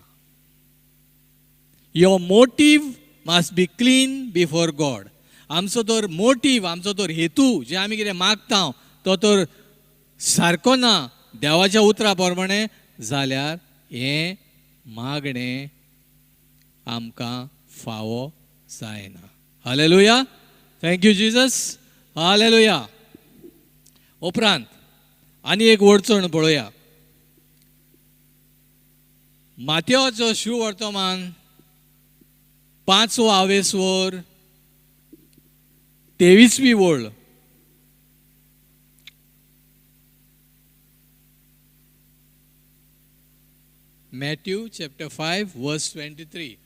Your motive must be clean before God. आमचो तर मोटीव, आमचो तर हेतू जे आमी कितें मागता तो तर सारको ना देवाच्या उतरा प्रमाणे, जाल्यार हें मागणें आमकां फावो जायना. Hallelujah, thank you Jesus. Hallelujah. उपरांत आनी एक अडचण पळोवया. मातेवाचो शुवर्तमान 5वो आवेस्वर 23वी वळ. Matthew chapter 5 verse 23.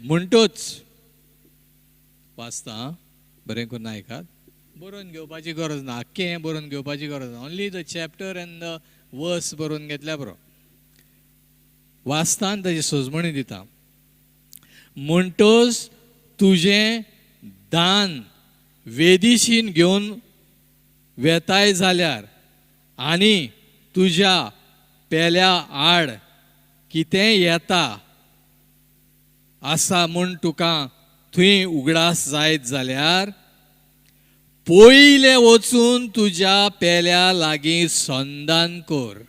म्हणटोच वाचता बरें करून आयकात, बरोवन घेवपाची गरज ना, आख्खें बरोवन घेवपाची गरज ना. Only the chapter and the verse बरोवन घेतल्या बरो. वाचता आनी ताजी सजमणी दिता. म्हणटोच तुजें दान वेदीशीन घेवन वेताय जाल्यार आनी तुज्या पेल्या आड कितें येता आसा म्हूण तुका थंय उगडास जायत जाल्यार पयलें वचून तुज्या पेल्या लागीं संदान कर.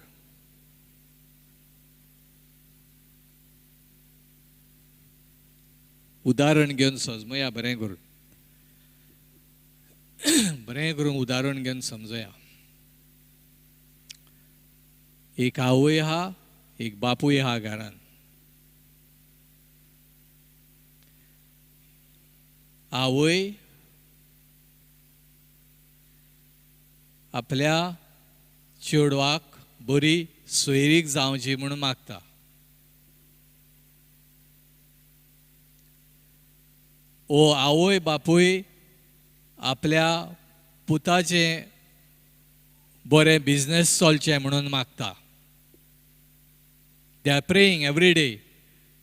उदाहरण घेवन समजया, बरें करून बरें करून उदाहरण घेवन समजया. एक आवय आहा, एक बापूय आहा घरान. आवय आपल्या चेडवाक बरी सोयरीक जावची म्हणून मागता. ओ आवय बापूय आपल्या पुताचें बरें बिजनेस चलचें म्हणून मागता. They are praying every day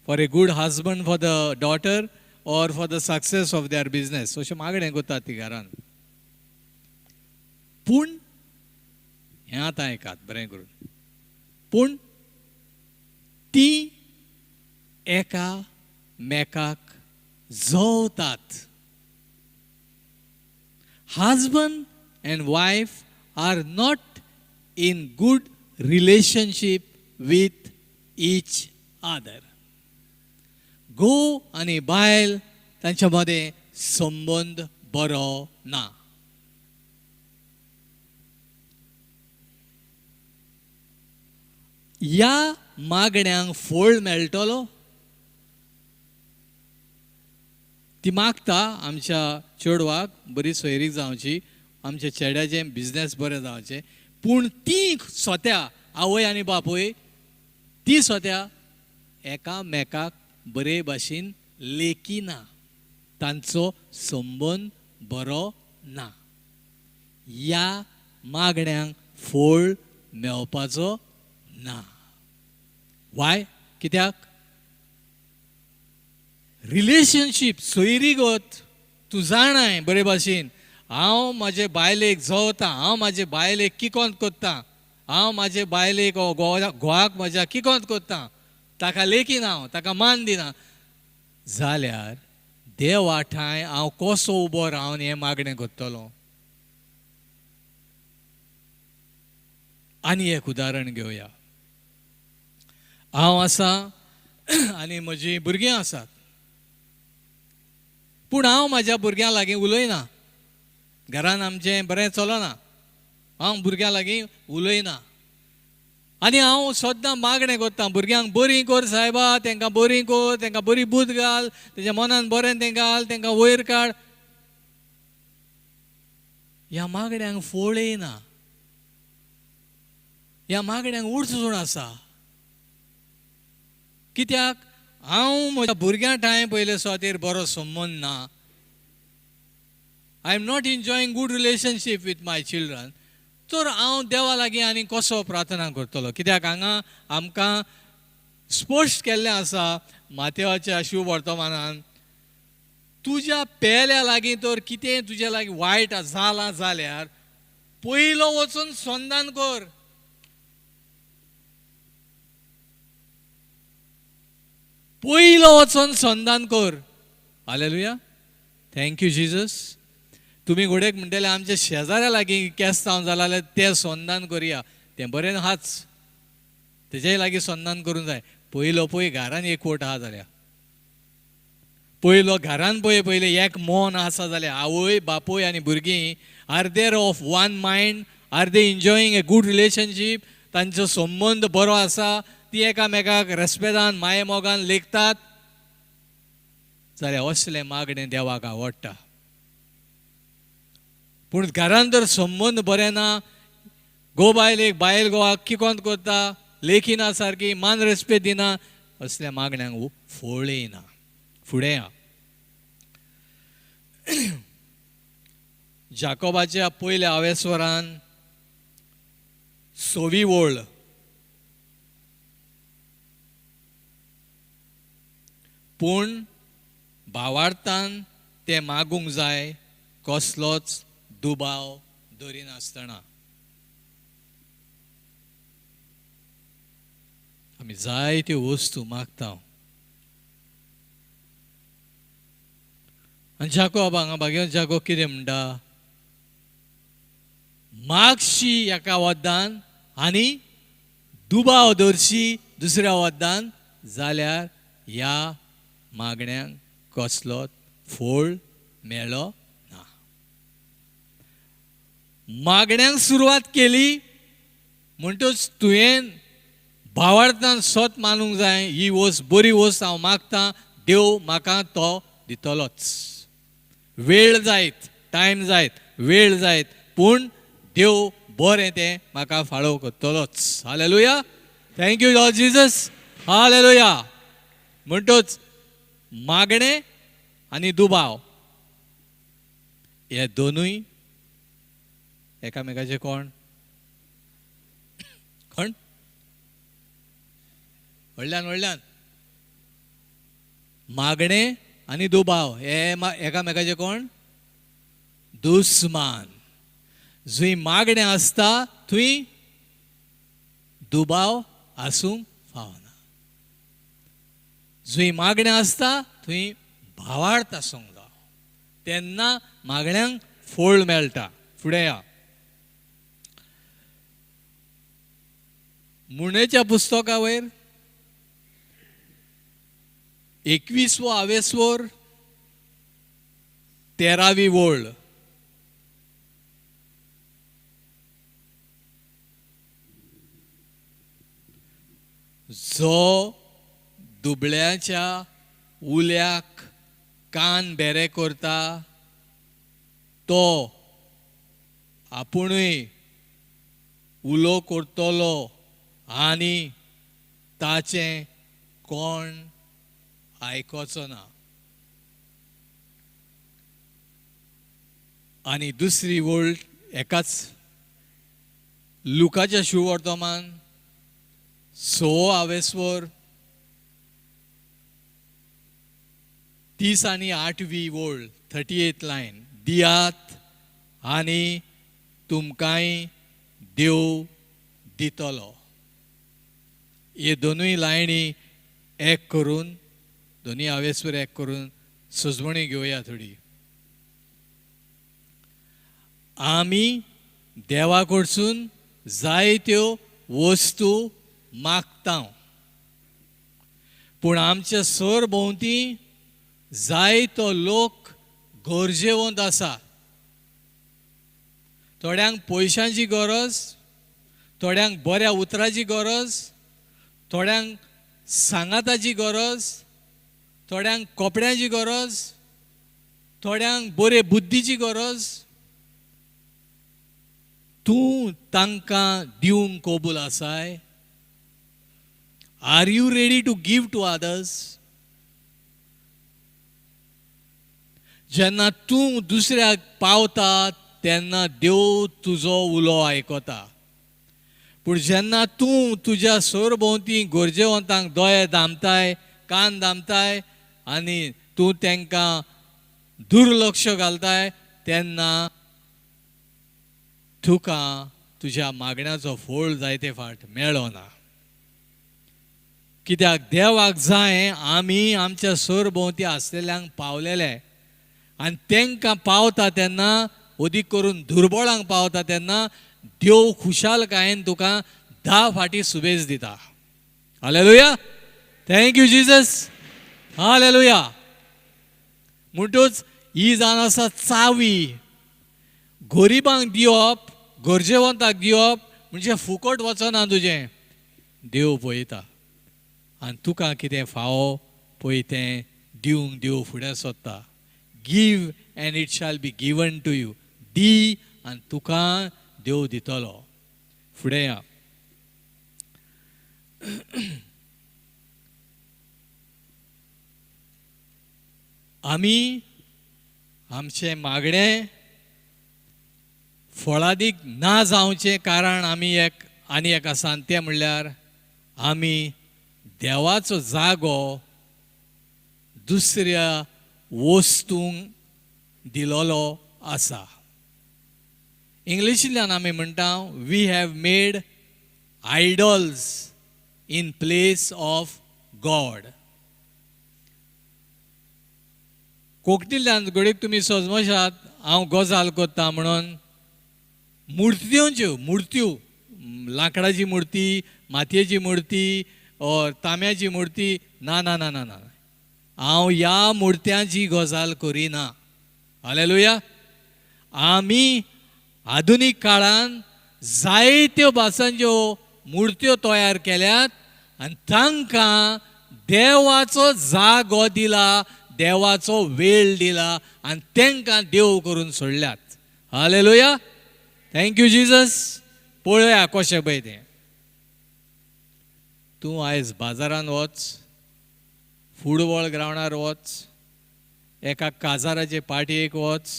for a good husband for the daughter or for the success of their business. अशें मागणें करतात ती घरान. पूण हें आतां आयकात बरें करून. पूण ती एका मेकाक जोवतात. Husband and wife are not in good relationship with each other. घोव आनी बायल तांच्या मदें संबंद बरो ना. ह्या मागण्यांक फळ मेळटलो? ती मागता आमच्या चेडवाक बरी सोयरीक जावची, आमच्या चेड्याचें बिजनेस बरें जावचें, पूण ती स्वता आवय आनी बापूय ती स्वता एकामेकाक बरे भाशेन लेखिना, तांचो संबंद बरो ना. ह्या मागण्यांक फळ मेळपाचो ना. वाय? कित्याक? रिलेशनशीप सोयरीगत तूं जाणाय बरे भाशेन, हांव म्हाजे बायलेक जवता, हांव म्हाजे बायलेक किकोंत करता, हांव म्हाजे बायलेक घोवाक म्हज्या किकोंत करता, ताका लेखिना हांव, ताका मान दिना, जाल्यार देवा ठांय हांव कसो उबो रावन हें मागणें करतलो? आनी एक उदाहरण घेवया. हांव आसा आनी म्हजीं भुरगीं आसात, पूण हांव म्हाज्या भुरग्यां लागीं उलयना. घरान आमचें बरें चलना, हांव भुरग्यां लागीं उलयना आनी हांव सद्दां मागणें करता, भुरग्यांक बरीं कर सायबा, तांकां बरीं कर, तांकां बरी बूद घाल, तेच्या मनान बरें तें घाल, तांकां वयर काड. ह्या मागण्यांक फळ येना, ह्या मागण्यांक उडसूण आसा. कित्याक? हांव म्हज्या भुरग्यां ठांय पयले सुवातेर बरो संबंद ना. I am not enjoying good relationship with my children. तर हांव देवा लागीं आनी कसो प्रार्थना करतलो? कित्याक हांगा आमकां स्पश्ट केल्लें आसा मातेवाच्या शिववर्तमानान, तुज्या पेल्या लागीं तर कितें तुज्या लागीं वायट जालां जाल्यार पयलो वचून संदान कर. पयलो वचून संदान कर. Hallelujah, thank you Jesus. तुमी घोडेक म्हणटले आमच्या शेजाऱ्या लागीं केस्तांव जालां जाल्यार तें संदान करया, तें बरें आहाच, तेजेय लागीं संदान करूंक जाय. पयलो पळय घरान एकवट आहा जाल्यार, पयलो घरान पळय पयलें एक मन आसा जाल्यार, आवय बापूय आनी भुरगीं are there of one mind, are they enjoying a good relationship, तांचो संबंद बरो आसा, ती एकामेकाक रेस्पेदान माये मोगान लेखतात जाल्यार असलें मागणें देवाक आवडटा. पूण घरान जर संबंद बरें ना, घोव बायलेक बायल घोवाक किकोंत करता, लेखिना सारकी, मान रेस्पेद दिना, असल्या मागण्यांक फळ येना. फुडें या जाकोबाच्या पयल्या आवेस्वरान सवी वळ, पूण भावार्थान तें मागूंक जाय कसलोच दुबाव दरिनासतना. आमी जायत्यो वस्तू मागता. आनी जाकोब हांगा बागेवन जाकोब कितें म्हणटा, मागशी एका वद्दान आनी दुबाव दवरशी दुसऱ्या वद्दान जाल्यार ह्या मागण्यांक कसलो फळ मेळो ना. मागण्यांक सुरवात केली म्हणटच तुवें भावार्थान सत मानूंक जाय, ही वस्त बरी वस्त हांव मागता, देव म्हाका तो दितलोच. वेळ जायत, टायम जायत, वेळ जायत, पूण देव बरें तें म्हाका फाळो करतलोच. Hallelujah, thank you Lord Jesus, hallelujah. म्हणटच मागणें आनी दुबाव हे दोनूय एकामेकाचे कोण कोण व्हडल्यान व्हडल्यान मागणें आनी दुबाव हे एकामेकाचे कोण? दुस्मान. जंय मागणें आसता थंय दुबाव आसूंक फावना. जंय मागणें आसता थंय भावार्थ आसूंक जाय, तेन्ना मागण्यांक फळ मेळटा. फुडें या मुणेच्या पुस्तका वयर 21वो आवेस्वर 13वी वळ. जो दुबळ्याच्या उल्याक कान बेरे करता तो आपुणूय उलो करतलो आनी ताचें कोण आयकोचो ना. आनी दुसरी वळ एकाच लुकाच्या शुवर्तमान 6 आवेस्वर 30 आनी 8वी वळ, 38 लायन. दियात आनी तुमकांय देव दितलो. हे दोनूय लायनी एक करून, दोनूय आवेस्वर एक करून सजवणी घेवया थोडी. आमी देवा कडसून जायत्यो वस्तू मागता, पूण आमच्या सरभोंवती जायतो लोक गरजेवंत आसा. थोड्यांक पयशांची गरज, थोड्यांक बऱ्या उतराची गरज, थोड्यांक सांगाताची गरज, थोड्यांक कपड्यांची गरज, थोड्यांक बरे बुद्धीची गरज. तूं तांकां दिवंक कबूल आसाय? Are you ready to give to others? जेन्ना तूं दुसऱ्याक पावता तेन्ना देव तुजो उलो आयकता. पूण जेन्ना तूं तुज्या सरभोंवती गरजेवंतांक दोळे दामताय, कान दामताय आनी तूं तांकां दुर्लक्ष घालताय तेन्ना तुका तुज्या मागण्याचो फळ जायते फाट मेळना. कित्याक देवाक जाय आमी आमच्या सरभोंवती आसलेल्यांक पावलेले आनी तांकां पावता तेन्ना, अदीक करून दुर्बळांक पावता तेन्ना देव खुशालकायेन तुका 10 फाटी सुबेज दिता. Hallelujah, thank you Jesus, hallelujah. म्हणटूच ही जावन आसा चावी. गरिबांक दिवप, गरजेवंताक दिवप म्हणजे फुकट वचना तुजें. देव पळयता आनी तुका कितें फावो पळय तें दिवंक देव फुडें सोदता. Give and it shall be given to you. दी आनी तुका देव दितलो. फुडें या आमी आमचें मागणें फळादीक ना जावचें कारण आमी एक आनी एक आसा, तें म्हणल्यार आमी देवाचो जागो दुसऱ्या वस्तूंक दिलोलो आसा. इंग्लिशींतल्यान आमी म्हणटा we have made idols in place of God. कोंकणींतल्यान घडयेक तुमी सजमशात हांव गजाल करता म्हणून मुर्त्योच्यो मुर्त्यो, लांकडाची मुर्ती, मातयेची मुर्ती ओर तांब्याची मुर्ती, ना ना ना ना ना, हांव ह्या मुर्त्यांची गजाल करिना. हालेलुया. आमी आधुनीक काळान जायत्यो भासांच्यो मुर्त्यो तयार केल्यात आनी तांकां देवाचो जागो दिला, देवाचो वेळ दिला आनी तांकां देव करून सोडल्यात. Hallelujah, thank you Jesus. पळोवया कशें पळय तें. तूं आयज बाजारान वच, फुटबॉल ग्रावंडार वच, एका काजाराचे पार्टयेक वच,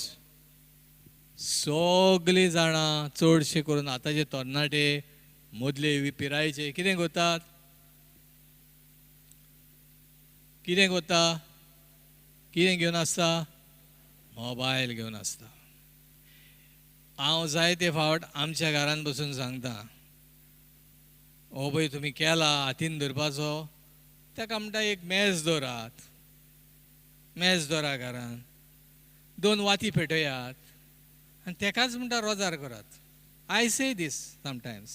सगळीं जाणां चडशे करून आतांचे तरणाटे मदले पिरायेचे कितें करतात, कितें करता, कितें घेवन आसता, मोबायल घेवन आसता. हांव जायते फावट आमच्या घरान बसून सांगता, हो पळय तुमी केला हातीन धरपाचो, ताका म्हणटा एक मेज दवरात, मेज दवरा घरान, 2 वाती पेटयात आनी तेकाच म्हणटा रोजार करात. I say these sometimes.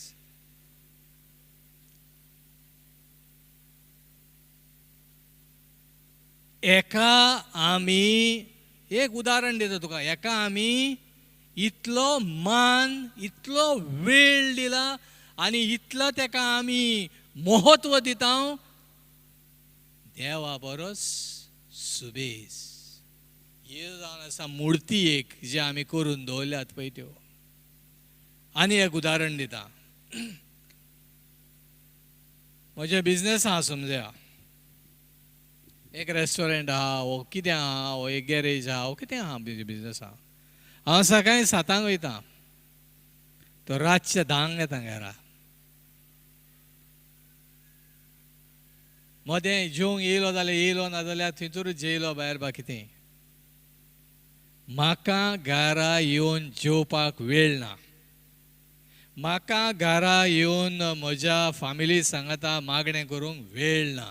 एका आमी एक उदाहरण दिता तुका, एका आमी इतलो मान, इतलो वेळ दिला आनी इतलो तेका आमी म्हत्व दिता, देवा बरोस सुबेस. ही जावन आसा मुर्ती एक जी आमी करून दवरल्यात पळय त्यो. आनी एक उदाहरण दिता, म्हजें बिजनेस आहा समजा, एक रेस्टॉरंट आहा वो कितें आहा वो एक गॅरेज आहा वो कितें आहा बिजनेस आहा. हांव सकाळीं 7 वयता तो रातच्या 10 येता घरा. मदें जेवंक येयलो जाल्यार येयलो, नाजाल्यार थंयसरूच जेयलो भायर बा कितें. म्हाका घरा येवन जेवपाक वेळ ना, म्हाका घरा येवन म्हज्या फामिली सांगाता मागणें करूंक वेळ ना,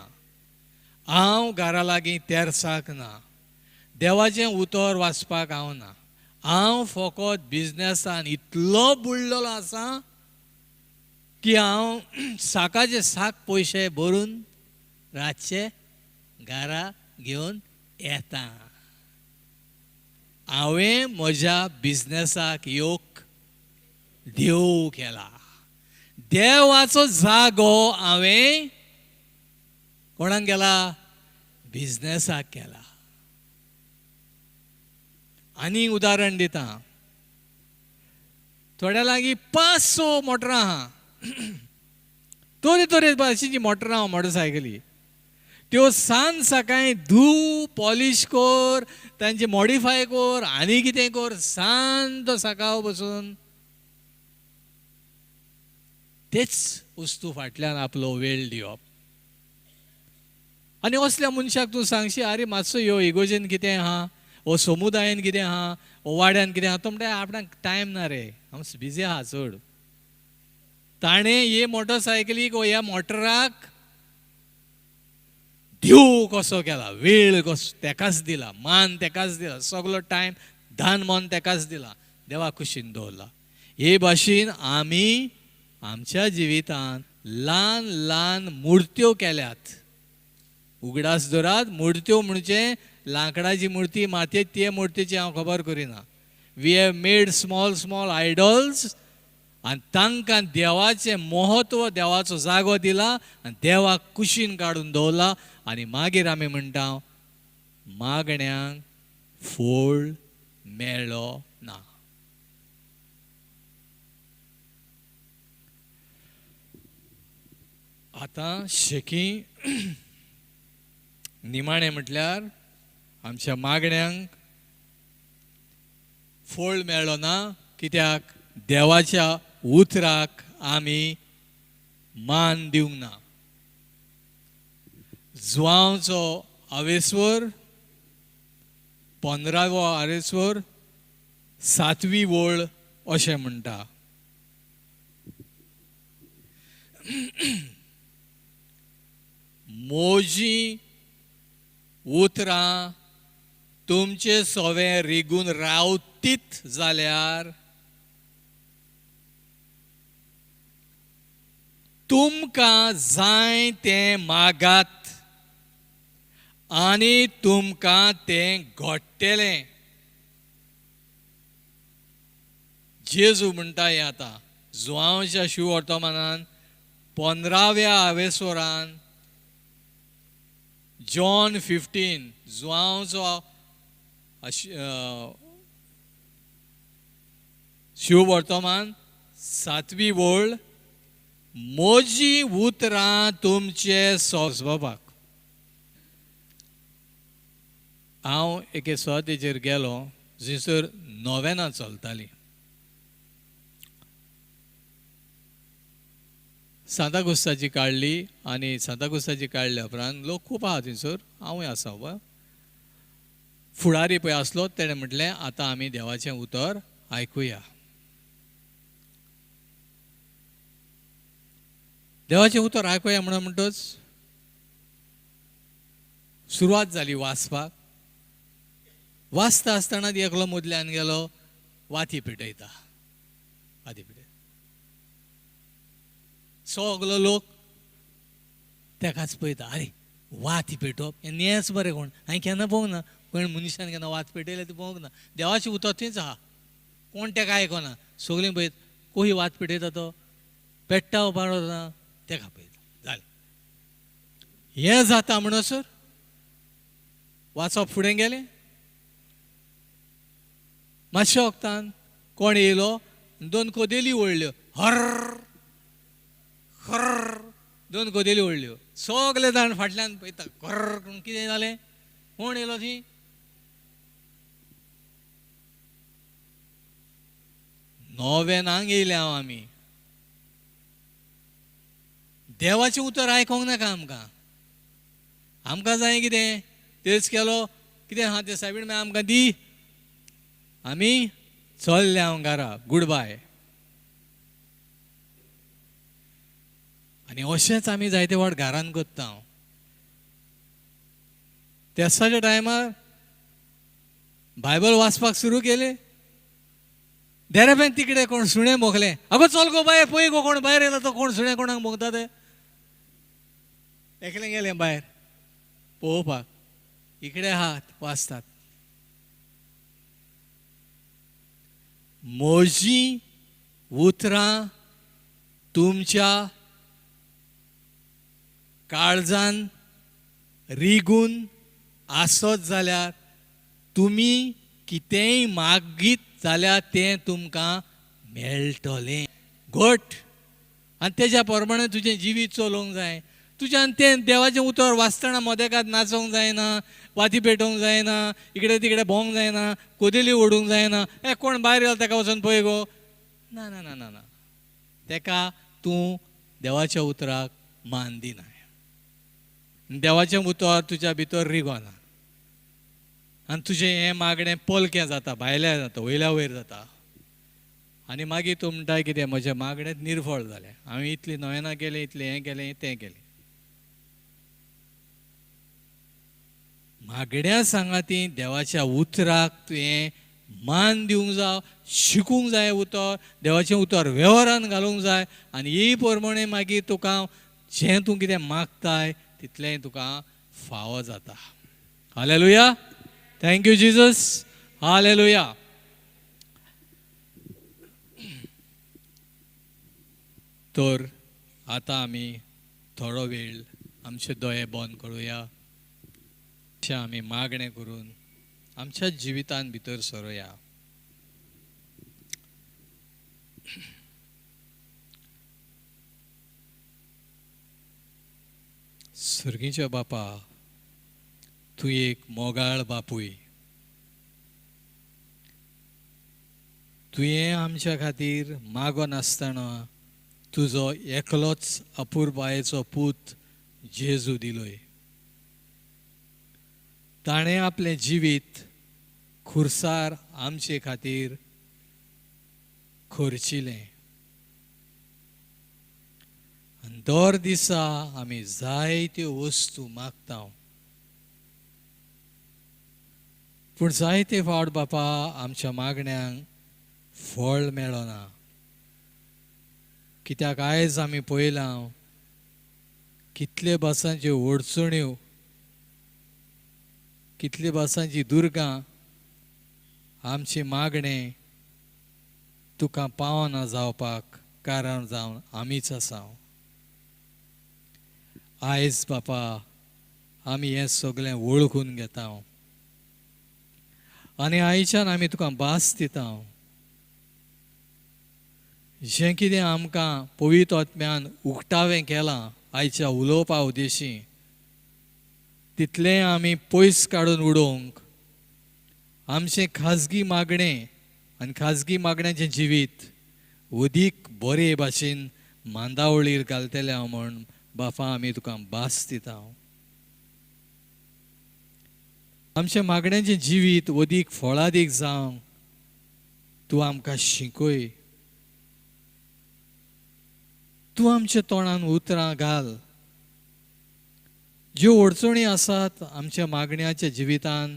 हांव घरा लागीं तेरसाक ना, देवाचें उतर वाचपाक हांव ना, हांव फकत बिजनेसान इतलो बुडलेलो आसा की हांव साकाचे साक पयशे भरून रातचे घरा घेवन येता. हांवें म्हज्या बिजनेसाक योग देव केला, देवाचो जागो हांवें कोणाक केला, बिजनेसाक केला. आनी उदाहरण दिता, थोड्या लागीं 500 मोटरां आहा, तरे तरे भाशेची मोटरां आहा, मोटरसायकली त्यो सांज सकाळीं धू, पॉलिश कर, तांचे मॉडिफाय कर आनी कितें कर, सांज सकाळ बसून तेच वस्तू फाटल्यान आपलो वेळ दिवप. आनी असल्या मनशाक तूं सांगशी, आरे मातसो यो इगोजेन कितें आहा, वो समुदायेन कितें आहा, वो वाड्यान कितें आहा, तो म्हणटा आपणाक टायम ना रे, हांव बिजी आहा चड. ताणें हे मोटरसायकलीक वो ह्या मोटराक देव कसो केला, वेळ कसो तेकाच दिला, मान तेकाच दिला, सगलो टायम दान मन तेकाच दिला, देवा कुशीन दवरला. हे भाशेन आमी आमच्या जिवितांत ल्हान ल्हान मुर्त्यो केल्यात. उगडास दवरात, मुर्त्यो म्हणजे लांकडाची मुर्ती, मातयेची ते मुर्तीची हांव खबर करिना. We have made small small idols आनी तांकां देवाचें म्हत्व, देवाचो जागो दिला आनी देवाक कुशीन काडून दवरला. आनी मागीर आमी म्हणटा मागण्यांक फळ मेळ्ळो ना. आतां शेकी निमाणें म्हटल्यार आमच्या मागण्यांक फळ मेळ्ळो ना, कित्याक देवाच्या उतराक आमी मान दिवंक ना. जुवांवचो आवेस्वर 15वो आवेस्वर 7वी वळ अशें म्हणटा, मोजी उतरां तुमचे सोवे रिगून रावतीत जाल्यार तुमकां जाय तें मागात आनी तुमकां तें घडटलें. जेजू म्हणटा हें आतां जुवांवच्या शिववर्तमानान 15व्या आवेस्वरान, जॉन 15, जुवांवचो शिववर्तमान 7वी वळ, मोजी उतरां तुमचे सोंसबाक. हांव एके सुवातेचेर गेलो जंयसर नोवेनां चलतालीं. सांताकुस्ताची काडली आनी सांताकुस्ताची काडल्या उपरांत लोक खूब आहा थंयसर, हांवूय आसा. फुडारी पळय आसलो, तेणें म्हटलें आतां आमी देवाचें उतर आयकुया. देवाचें उतर आयकुया म्हणून म्हणटच सुरवात जाली वाचपाक. वाचता आसतना एकलो मदल्यान गेलो, वाती पेटयता, वाती पेटयता. सगलो लोक तेकाच पळयता, आरे वाती पेटोवप हें नेच बरें कोण हांवें केन्ना पळोवंक ना, कोण मनशान केन्ना वात पेटयल्या ती पळोवंक ना. देवाचें उतर थंयच आहा, कोण तेका आयकना, सगळीं पळयत कोही वात पेटयता तो पेट्टा उबारना, तेका पळयता. जालें हें जाता म्हणसर वाचप फुडें गेलें. मातशें वखदान कोण येयलो, दोन कोदेली ओडल्यो, हर हर दोन कोदेली ओडल्यो. सगळे जाण फाटल्यान पळयता, कर कितें जालें, कोण येयलो ती. नोवेनांक येयले हांव आमी. देवाचें उतर आयकोंक नाका आमकां, आमकां जाय कितें तेच केलो कितें आहा तें सायबीण मागीर आमकां दी, आमी चल्ले हांव घरा, गूड बाय. आनी अशेंच आमी जायते वाट घरान करता. तेसाच्या टायमार बायबल वाचपाक सुरू केलें, देरेपेन तिकडे कोण सुणें भोंकलें, अगो चल गो बाय पळय गो कोण भायर येयला तो, कोण सुणें कोणाक भोंकता ते. एकलें गेलें भायर पळोवपाक, इकडे हात वाचतात, म्हजीं उतरां तुमच्या काळजान रिगून आसत जाल्यार तुमी कितेंय मागीत जाल्यार तें तुमकां मेळटलें. घट आनी तेज्या प्रमाणे तुजें जिवीत चलोवंक जाय. तुज्यान तें देवाचें उतर वाचतना मदेकात नाचोंक जायना, वाती पेटोवंक जायना, इकडे तिकडे भोंवंक जायना, कोदेली ओडूंक जायना, ए कोण भायर येयलो तेका वचून पळय गो, ना ना ना ना ना, तेका तूं देवाच्या उतराक मान दिना, देवाचें उतर तुज्या भितर रिगोना आनी तुजें हें मागणें पोलकें जाता, भायल्या जाता, वयल्या वयर जाता. आनी मागीर तूं म्हणटा कितें म्हजें मागणें निर्फळ जालें, हांवें इतलीं नोवेनां केलें, इतलें हें केलें, तें केलें. मागण्या सांगाती देवाच्या उतराक तुवें मान दिवंक जाय, शिकूंक जाय उतर, देवाचें उतर वेव्हारान घालूंक जाय आनी ही प्रमाणे मागीर तुका जें तूं कितें मागताय तितलेंय तुका फावो जाता. Hallelujah, thank you Jesus, hallelujah. तर आतां आमी थोडो वेळ आमचे दोळे बंद करुया, अशें आमी मागणें करून आमच्या जिवितान भितर सरुया. सर्गीच्या बापा, तूं एक मोगाळ बापूय, तुवें आमच्या खातीर मागोनासतना तुजो एकलोच अपुरबायेचो पूत जेजू दिलोय. ताणें आपलें जिवीत खुर्सार आमचे खातीर खर्चिलें आनी दर दिसा आमी जायत्यो वस्तू मागता, पूण जायते फावट बापा आमच्या मागण्यांक फळ मेळना. कित्याक आयज आमी पळयलां कितले भासांच्यो अडचण्यो, कितले भासांची दुर्गां आमची मागणें तुका पावना जावपाक कारण जावन आमीच आसा. आयज बापा आमी हें सगळें वळखून घेता आनी आयच्यान आमी तुका भास दिता. जें कितें आमकां पवित्र आत्म्यान उक्तावें केलां आयच्या उलोवपा उद्देशी, तितलें आमी पयस काडून उडोवंक आमचें खाजगी मागणें आनी खाजगी मागण्याचें जिवीत अदीक बरे भाशेन मांदावळीर घालतले हांव म्हूण बापा आमी तुका भास दिता. आमच्या मागण्याचें जिवीत अदीक फळादीक जावंक तूं आमकां शिकय. तूं आमच्या तोंडान उतरां घाल. ज्यो अडचणी आसात आमच्या मागण्याच्या जिवितान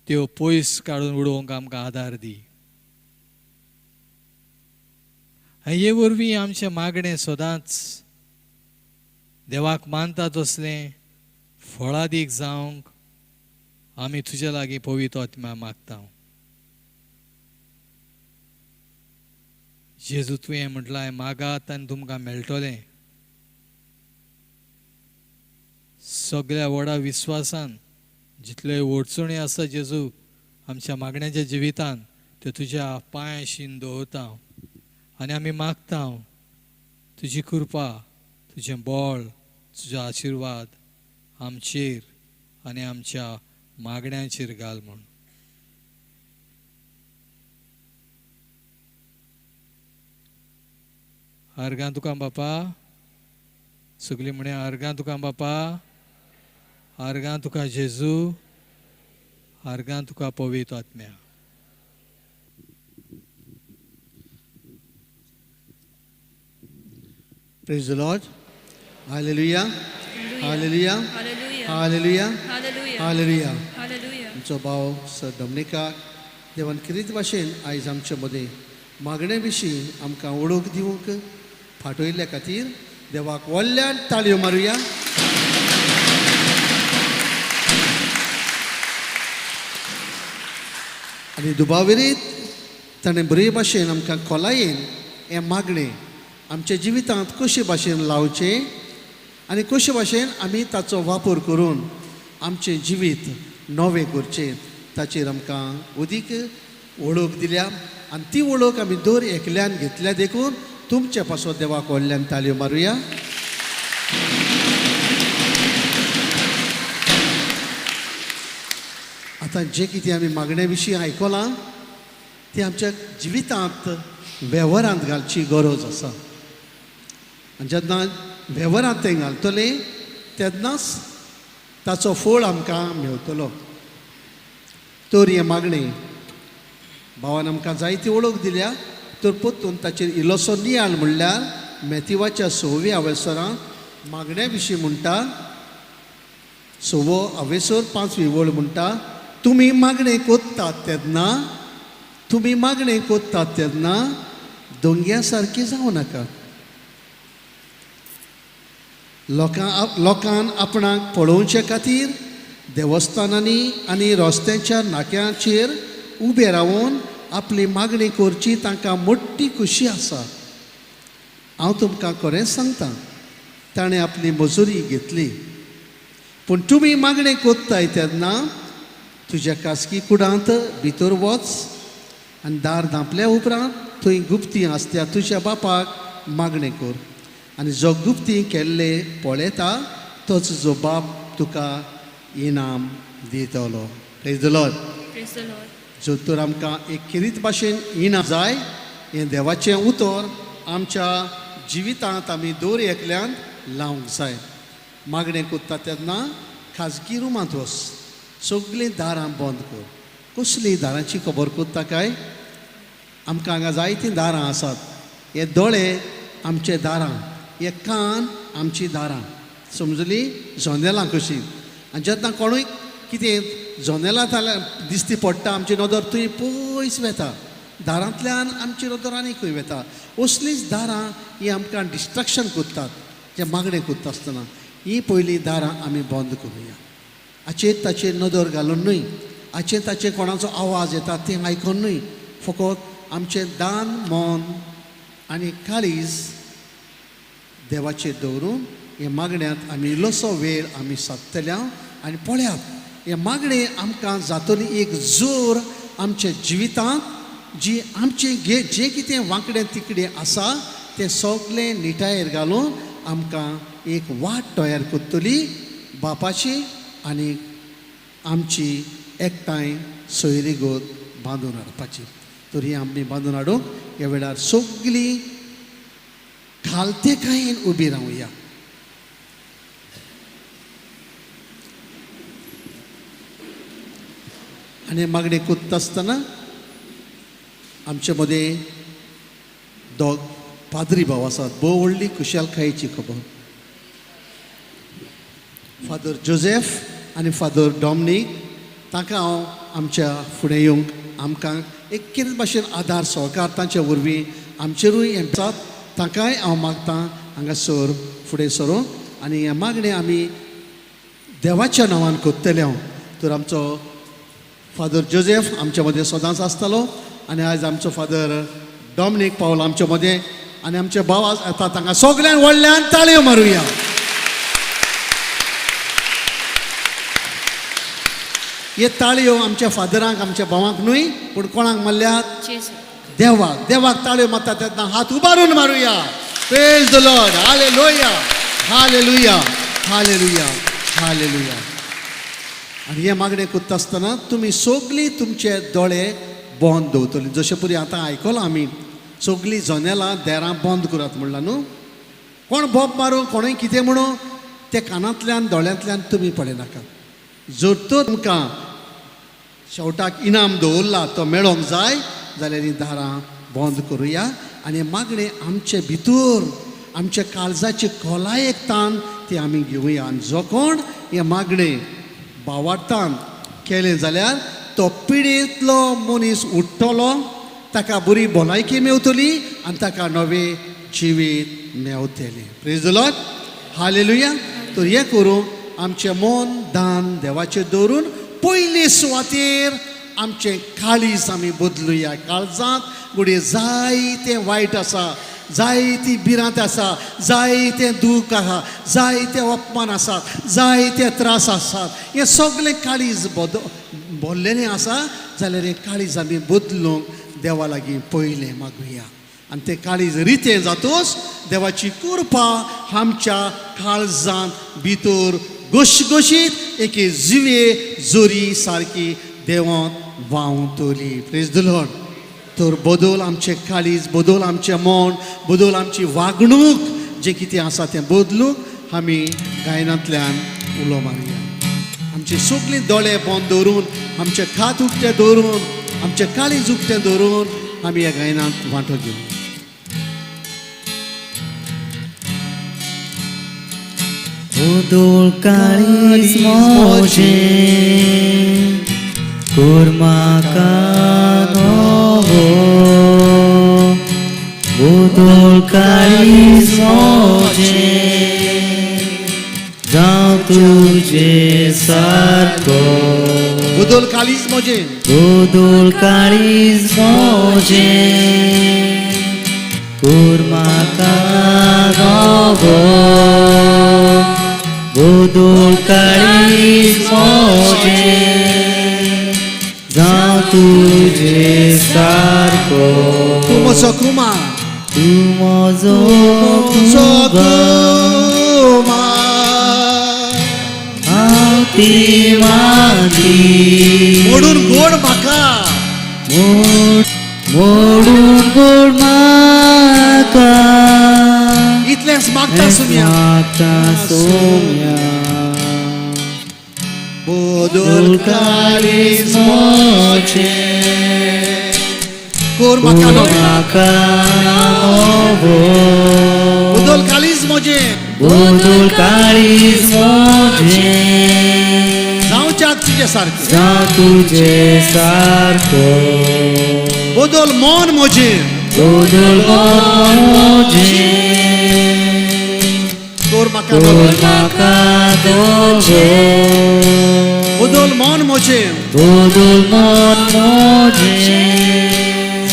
त्यो पयस काडून उडोवंक आमकां आदार दी. आनी हे वरवीं आमचें मागणें सदांच देवाक मानता तसलें फळादीक जावंक आमी तुज्या लागीं पवित्र आत्म्या मागता. जेजू तुवें म्हटलां मागात आनी तुमकां मेळटलें. सगळ्या व्हडा विस्वासान जितल्यो अडचणी आसा जेजू आमच्या मागण्याच्या जिवितान त्यो तुज्या पांयाशीन दवरता आनी आमी मागता तुजी कृपा, तुजें बळ, तुजो आशिर्वाद आमचेर आनी आमच्या मागण्यांचेर घाल म्हूण. अर्गां तुका बापा, सगळीं म्हणे अर्गां तुका बापा, अर्गां तुका जेजू, अर्गां तुका पवित्र आत्म्या. Praise the Lord. Hallelujah. Hallelujah. Hallelujah. Hallelujah. आमचो भाव सर डॉमनिकाक देवान किरीत भाशेन आयज आमचे मदें मागणे विशीं आमकां वळख दिवंक फाटयल्ल्या खातीर देवाक व्हडल्यान ताळयो मारुया. आनी दुबाविरीत ताणें बरे भाशेन आमकां खोलायेन हें मागणें आमच्या जिवितांत कशे भाशेन लावचें आनी कशे भाशेन आमी ताचो वापर करून आमचें जिवीत नवें करचें ताचेर आमकां अदीक वळख दिल्या आनी ती वळख आमी दर एकल्यान घेतल्या देखून तुमचे पासत देवाक व्हडल्यान ताळयो मारुया. आतां जें कितें आमी मागण्या विशीं आयकलां तें आमच्या जिवितांत वेव्हारांत घालची गरज आसा. आनी जेन्ना वेव्हारांत तें घालतलें तेन्नाच ताचो फळ आमकां मेळटलो. तर हें मागणें भावान आमकां जायती वळख दिल्या तर परतून ताचेर इल्लोसो नियाळ म्हणल्यार मॅथिवाच्या सव्या अवेसरांत मागण्या विशीं म्हणटा. सवो अवेसर 5वी वळ म्हणटा, तुमी मागणें कोत्तात तेन्ना, तुमी मागणें कोत्तात तेन्ना दोंग्या सारकी जावं नाका. लोकान आपणाक पळोवचे खातीर देवस्थानांनी आनी रस्त्यांच्या नाक्यांचेर उबे रावन आपली मागणी करची तांकां मोठी खुशी आसा. हांव तुमकां खरेंच सांगता, ताणें आपली मजुरी घेतली. पूण तुमी मागणें कोत्ताय तेन्ना तुज्या खासगी कुडांत भितर वच आनी दार धांपल्या उपरांत थंय गुप्ती आसत्या तुज्या बापाक मागणें कर आनी जो गुप्ती केल्ले पळयता तोच जो बाप तुका इनाम दितलो. Praise the Lord. जर तर आमकां एक खेरीत भाशेन इनाम जाय हें देवाचें उतर आमच्या जिवितांत आमी दर एकल्यान लावंक जाय. मागणें कोत्ता तेन्ना खाजगी रुमांत वच, सगळीं दारां बंद कर. कसलीं दारांची खबर कोत्ता काय? आमकां हांगा जायतीं दारां आसात. हे दोळे आमचे दारां, हे कान आमचीं दारां, समजली जनेलां कशीं. आनी जेन्ना कोणूय कितें जनेलां जाल्यार दिसती पडटा आमची नदर थंय पयस वेता, दारांतल्यान आमची नदर आनी खंय वेता. असलींच दारां हीं आमकां डिस्ट्रक्शन करतात. जें मागणें करता आसतना हीं पयलीं दारां आमी बंद करुया. हाचेर ताचेर नदर घालून न्हय, हाचेर ताचेर कोणाचो आवाज येता तें आयकून न्हय, फकत आमचें दान मन आनी काळीज देवाचेर दवरून हे मागण्यांत आमी इल्लोसो वेळ आमी सादतले. आनी पळयात हें मागणें आमकां जातली एक जोर आमच्या जिवितांत, जी आमचें जें कितें वांकडें तिकडें आसा तें सगळें निटायेर घालून आमकां एक वाट तयार करतली बापाची आनी आमची एकठांय सोयरीगत बांदून हाडपाची. तर ही आमी बांदून हाडूंक ह्या वेळार सगळीं खालतेकायेन उबी रावया. आनी मागणें कोत्ता आसतना आमचे मदें दोग पाद्री भाव आसात. भोव व्हडली खुशालकायेची खबर. फादर जोजेफ आनी फादर डॉमनीक तांकां हांव आमच्या फुडें येवंक आमकां एक कितें भाशेन आदार सहकार तांचे वरवीं आमचेरूय हें आसात. तांकांय हांव मागतां हांगासर फुडें सरूंक आनी हें मागणें आमी देवाच्या नांवान करतले हांव. तर आमचो फादर जोजेफ आमच्या मदें सदांच आसतालो आनी आयज आमचो फादर डॉमनीक पावलो आमच्या मदें आनी आमचे भाव येता. तांकां सगळ्यान व्हडल्यान ताळयो मारुया. हे ताळयो आमच्या फादरांक आमच्या भावांक न्हय पूण कोणाक मारल्यात? देवाक. देवाक ताळयो मारता तेन्ना हात उबारून मारुया. Praise the Lord. Hallelujah, hallelujah, hallelujah, hallelujah. आनी हें मागणें करता आसतना तुमी सगळीं तुमचे दोळे बंद दवरतली. जशें परी आतां आयकलां आमी सगळीं जनेलां देरां बंद करात म्हणलां न्हू. कोण बोब मारूं कोणूय कितें म्हणूं ते कानांतल्यान दोळ्यांतल्यान तुमी पळयनाकात. जर तर तुमकां शेवटाक इनाम दवरला तो मेळोंक जाय जाल्यार हीं दारां बंद करुया आनी मागणें आमचे भितर आमच्या काळजाची खोलायेक तान ती आमी घेवया. आनी जो कोण हें मागणें भावार्थान केलें जाल्यार तो पिडेंतलो मनीस उठ्ठलो, ताका बरी भलायकी मेवतली आनी ताका नवें जिवीत मेवतलें. Praise the Lord. Hallelujah. तर हें करूं आमचें मन दान देवाचेर दवरून पयले सुवातेर आमचें काळीज आमी बदलुया. काळजांत घडये जायतें वायट आसा, जायती भिरांत आसा, जायतें दूख आसा, जायते अपमान आसा, जायते त्रास आसात. हें सगळें काळीज भरलेलें आसा जाल्यार हें काळीज आमी बदलूंक देवा लागीं पयलें मागुया. आनी तें काळीज रितें जातूच देवाची कृपा आमच्या काळजांत भितर घोशघोशीत एके जिवे जोरी सारकी देवांत व्हांवतली. Praise the Lord. तर बदल आमचें काळीज, बदल आमचें मन, बदल आमची वागणूक जें कितें आसा तें बदलूंक आमी गायनांतल्यान उलो मारुया. आमचे सगळीं दोळे बंद दवरून, आमचे खात उक्तें दवरून, आमचें काळीज उक्तें दवरून आमी ह्या गायनांत वांटो घेवया. बदल काळीज म्हजें कर म्हाका नवो. बदल काळीज म्हजें जावं तुजे सारको. बदल काळीज म्हजें, बदल काळीज म्हजें कर म्हाका नवो. बदल काळीज म्हजें जावं तुजे सारको. तूं म्हजो कुमार, तूं म्हजो कुमार, हांव ती माती मोडून गोड म्हाका, मोडून गोड म्हाका. इतलेंच मागता सोम्या, मागता सोम्या. बदल काळीज म्हजें कर म्हाका नवो. बदल काळीज म्हजें, बदल काळीज म्हजें जावच्याक तुजे सारकें, जावं तुजे सारको. बदल मन म्हजें, बदल मन म्हजें कर म्हाका नवो. बदल मन म्हजें, बदल मन म्हजें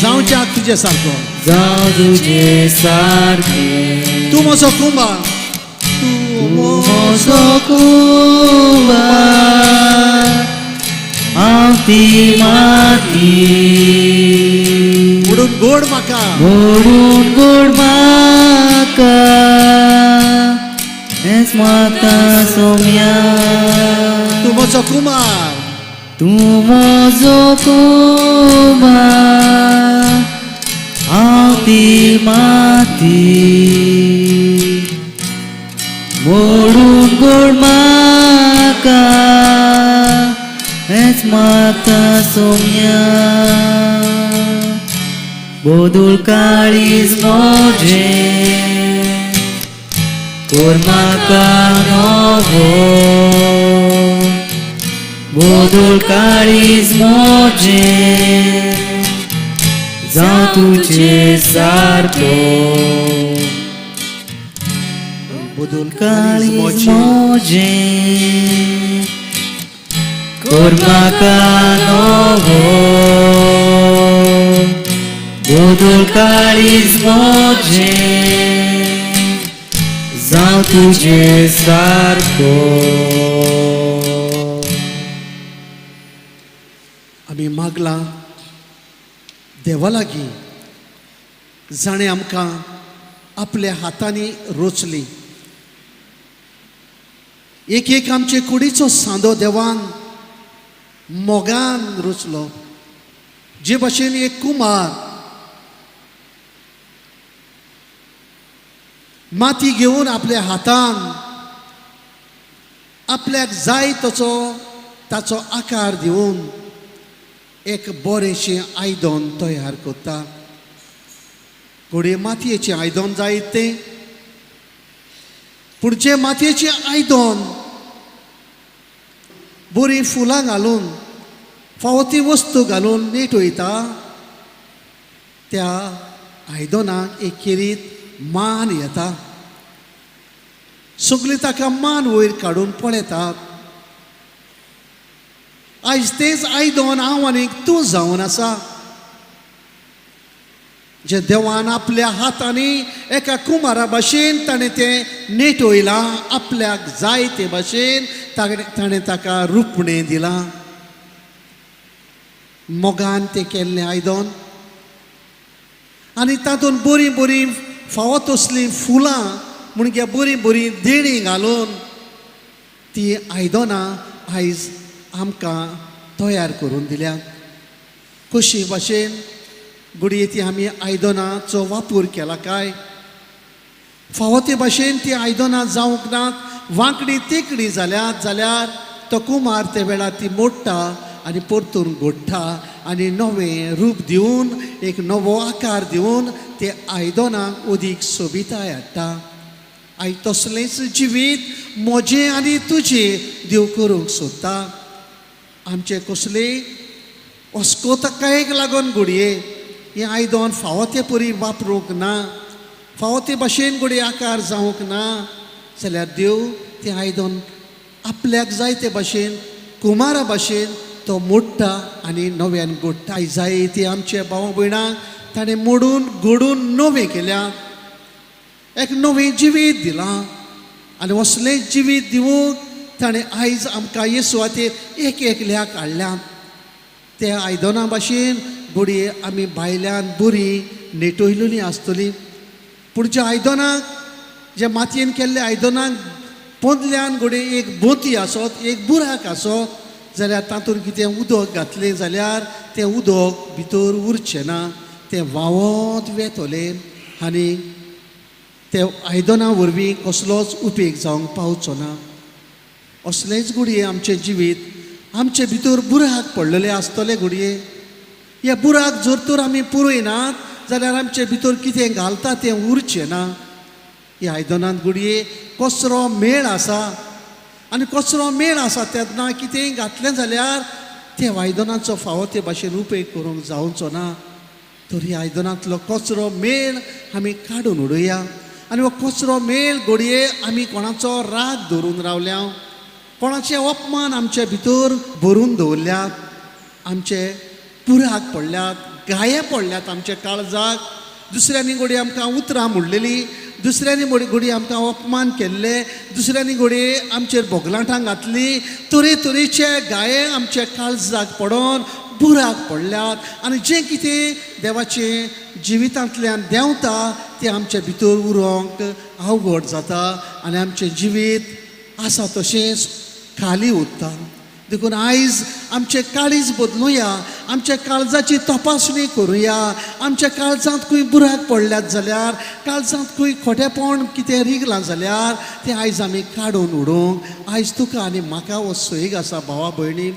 जावच्याक तुजे सारको, जावं तुजे सारकें. तूं म्हजो कुमार, तूं म्हजो कुमार, हांव ती माती मोडून गोड म्हाका, मोडून गोड म्हाका. हेंच मागता सोम्या. तूं म्हजो कुमार, तूं म्हजो कुमार, हांव ती माती मोडून गोड म्हाका. हेंच मागता सोम्या. बोदूळ काळीज मोजें कोर म्हाका नवो बोदूळ काळीज मोजें जावं तुजे सारको बदल काळीज काळीज मोजें मोजें कोर म्हाका नवो बोदूळ काळीज मोजें जावं तुजे सारको. आमी मागलां देवा लागीं जाणें आमकां आपल्या हातांनी रोचली. एक एक आमचे कुडीचो सांदो देवान मोगान रचलो. जे भाशेन एक कुमार माती घेवन आपल्या हातान आपल्याक जाय तसो ताचो आकार दिवन एक बरेंशें आयदन तयार करता. घडये मातयेचें आयदन जायत तें, पूण जें मातयेचें आयदन बरीं फुलां घालून फावो ती वस्तू घालून नीट वयता त्या आयदनाक एक खेरीत मान येता. सगळीं ताका मान वयर काडून पळयतात. आयज तेंच आयदन हांव आनीक तूं जावन आसा, जे देवान आपल्या हातांनी एका कुमारा भाशेन ताणें तें नेटयलां, आपल्याक जाय ते भाशेन ताणें ताका रुपणें दिलां. मोगान तें केल्लें आयदन आनी तातूंत बरीं बरीं फावो तसलीं फुलां म्हणजे बरीं बरीं देणीं घालून ती आयदनां आयज आमकां तयार करून दिल्यात. कशी भाशेन घडये ती आमी आयदनांचो वापर केला काय, फावो ते भाशेन ती आयदनां जावंक नात, वांकडी तेंकडी जाल्यात जाल्यार तो कुमार ते वेळार ती मोडटा आनी परतून घोडटा आनी नवें रूप दिवन एक नवो आकार दिवन ते आयदनांक अदीक सोबिताय हाडटा. आयज तसलेंच जिवीत म्हजें आनी तुजें देव करूंक सोदता. आमचें कसलें अस्कोतकायेक लागून घडये हें आयदन फावो ते परी वापरूंक ना, फावो ते भाशेन घडये आकार जावंक ना जाल्यार देव तें आयदन आपल्याक जाय ते भाशेन कुमारा भाशेन तो मोडटा आनी नव्यान गोडटा. जाय ती आमच्या भावा भयणांक ताणें मोडून गोडून नवें केल्यात, एक नवें जिवीत दिलां आनी असलें जिवीत दिवंक ताणें आयज आमकां हे सुवातेर एक एकल्याक हाडल्यात. ते आयदनां भाशेन घडये आमी भायल्यान बरी नेटयलेली आसतली, पूण ज्या आयदनाक ज्या मातयेन केल्ल्या आयदनाक पोंदल्यान घडये एक बोती आसत, एक बुराक आसत जाल्यार तातूंत कितें उदक घातलें जाल्यार तें उदक भितर उरचें ना, तें व्हांवत वेतलें आनी ते आयदनां वरवीं कसलोच उपेग जावंक पावचो ना. असलेंच घडये आमचें जिवीत आमचे भितर बुराक पडलेले आसतले. घडये हे बुराक जर तर आमी पुरयनात जाल्यार आमचे भितर कितें घालता तें उरचें ना. ह्या आयदनांत घडये कचरो मेळ आसा आनी कचरो मेळ आसा तेन्ना कितेंय घातलें जाल्यार ते आयदनाचो फावो ते भाशेन उपेग करूंक जावचो ना. तर ह्या आयदनांतलो कचरो मेळ आमी काडून उडोवया आनी हो कचरो मेळ घडये आमी कोणाचो राग धरून रावल्या, कोणाचे अपमान आमचे भितर भरून दवरल्यात, आमचे पुराक पडल्यात, गाये पडल्यात आमच्या काळजाक. दुसऱ्यांनी घडये आमकां उतरां म्हणलेली, दुसऱ्यांनी घडये आमकां अपमान केल्ले, दुसऱ्यांनी घडये आमचेर बोगलाटां घातली, तरेतरेचे गाये आमच्या काळजाक पडोन बुराक पडल्यात आनी जें कितें देवाचें जिवितांतल्यान देंवता तें आमच्या भितर उरोंक अवघड जाता आनी आमचें जिवीत आसा तशेंच खाली उरता. देखून आयज आमचें काळीज बदलुया, आमच्या काळजाची तपासणी करुया. आमच्या काळजांत खंय बुराक पडल्यात जाल्यार, काळजांत खंय खोटेपण कितें रिगलां जाल्यार तें आयज आमी काडून उडोवंक आयज तुका आनी म्हाका हो सोयीक आसा. भावा भयणी,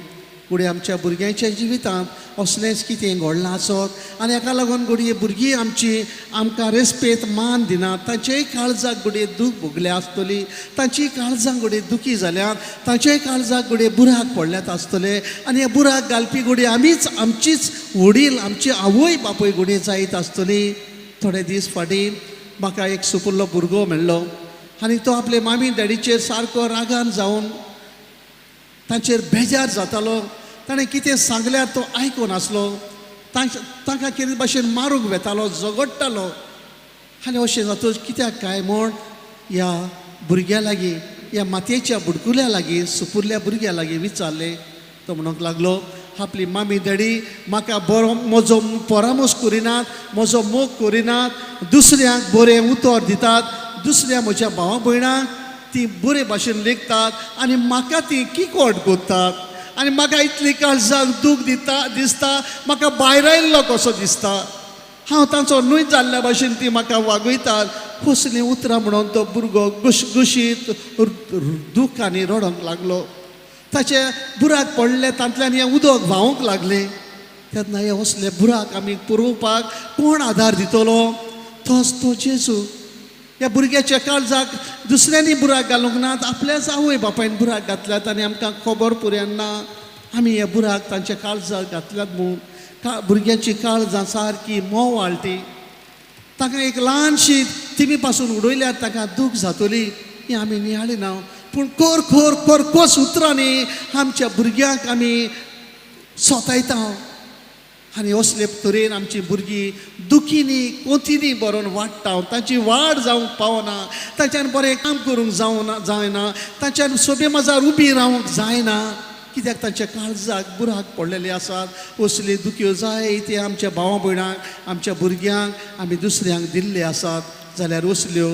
घडये आमच्या भुरग्यांच्या जिवितांत असलेंच कितें घडलां आसत आनी हाका लागून घडये भुरगीं आमची आमकां रेस्पेद मान दिनात, तांचेय काळजाक घडये दूख भोगल्या आसतली, तांची काळजां घडये दुखी जाल्यात, तांचेय काळजाक घडये बुराक पडल्यात आसतले आनी हे बुराक घालपी घडये आमीच, आमचीच वडील, आमची आवय बापूय घडये जायत आसतली. थोडे दीस फाटीं म्हाका एक सुपुल्लो भुरगो मेळ्ळो आनी तो आपले मामी डॅडीचेर सारको रागान जावन तांचेर बेजार जातालो. ताणें कितें सांगल्यार तो आयकून आसलो, तांकां कितें भाशेन मारूंक वेतालो, झगडटालो. आनी अशें जातूच कित्याक काय म्हूण ह्या भुरग्या लागीं, ह्या मातयेच्या बुडकुल्या लागीं, सुपुरल्या भुरग्या लागीं विचारलें. तो म्हणूंक लागलो, आपली मामी डॅडी म्हाका बरो म्हजो परामोस करिनात, म्हजो मोग करिनात, दुसऱ्यांक बरें उतर दितात, दुसऱ्या म्हज्या भावा भयणांक ती बरे भाशेन लेखतात आनी म्हाका ती किकोट करतात आनी म्हाका इतली काळजाक दूख दिता दिसता, म्हाका भायर आयिल्लो कसो दिसता, हांव तांचो न्हय जाल्ल्या भाशेन ती म्हाका वागयतात. कसलीं उतरां म्हणून तो भुरगो गुशगुशीत दूख आनी रडोंक लागलो. ताचे बुराक पडले, तांतल्यान हें उदक व्हांवूंक लागलें. तेन्ना हे असले बुराक आमी पुरोवपाक कोण आदार दितलो? तोच तो जेजू. ह्या भुरग्याच्या काळजाक दुसऱ्यांनी बुराक घालूंक नात, आपल्याच आवय बापायन बुराक घातल्यात आनी आमकां खबर पुरयान ना आमी हे बुराक तांच्या काळजाक घातल्यात म्हूण. भुरग्यांची काळजां सारकी मोव आळटी, ताका एक ल्हानशी तिमी पासून उडयल्यार ताका दूख जातली ही आमी नियाळी ना. पूण कोर खोर कोरकोस उतरांनी आमच्या भुरग्यांक आमी सोतायता आनी असले तरेन आमची भुरगीं दुखींनी कोंतींनी बरोवन वाडटा, तांची वाड जावंक पावना, तांच्यान बरें काम करूंक जावना जायना, तांच्यान सोबे माजार उबी रावंक जायना, कित्याक तांच्या काळजाक बुराक पडलेले आसात. असले दुखयो जाय ते आमच्या भावा भयणांक, आमच्या भुरग्यांक आमी दुसऱ्यांक दिल्ले आसात जाल्यार असल्यो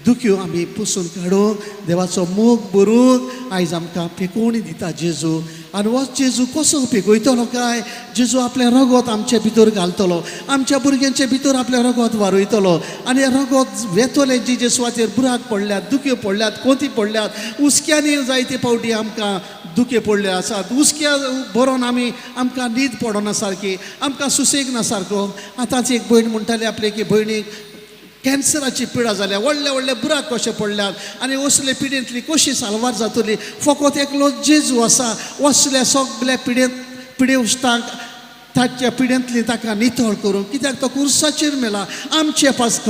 दुखयो आमी पुसून काडूंक, देवाचो मोग भरूंक आयज आमकां पेकोवणी दिता जेजू. आनी हो जेजू कसो पेकयतलो काय? जेजू आपलें रगत आमचे भितर घालतलो, आमच्या भुरग्यांचे भितर आपलें रगत वारयतलो आनी हें रगत वेतलें जी जे सुवातेर बुराक पडल्यात, दुखयो पडल्यात, कोंती पडल्यात, हुस्क्यांनी जायते फावटी आमकां दुखे पडले आसात. हुस्क्या बरोवन आमी आमकां न्हीद पडना सारकी, आमकां सुसेग ना सारको. आतांच एक भयण म्हणटाली आपले एके भयणीक कॅन्सराची पिडा जाल्या, व्हडले व्हडले बुराक कशे पडल्यात आनी असले पिडेंतली कशी साल्वार जातली? फकत एकलो जेजू आसा असल्या सगल्या पिडेंत पिडे उश्टांक ताच्या पिडेंतली ताका नितळ करूंक, कित्याक तो कुर्साचेर मेला आमचे पासत,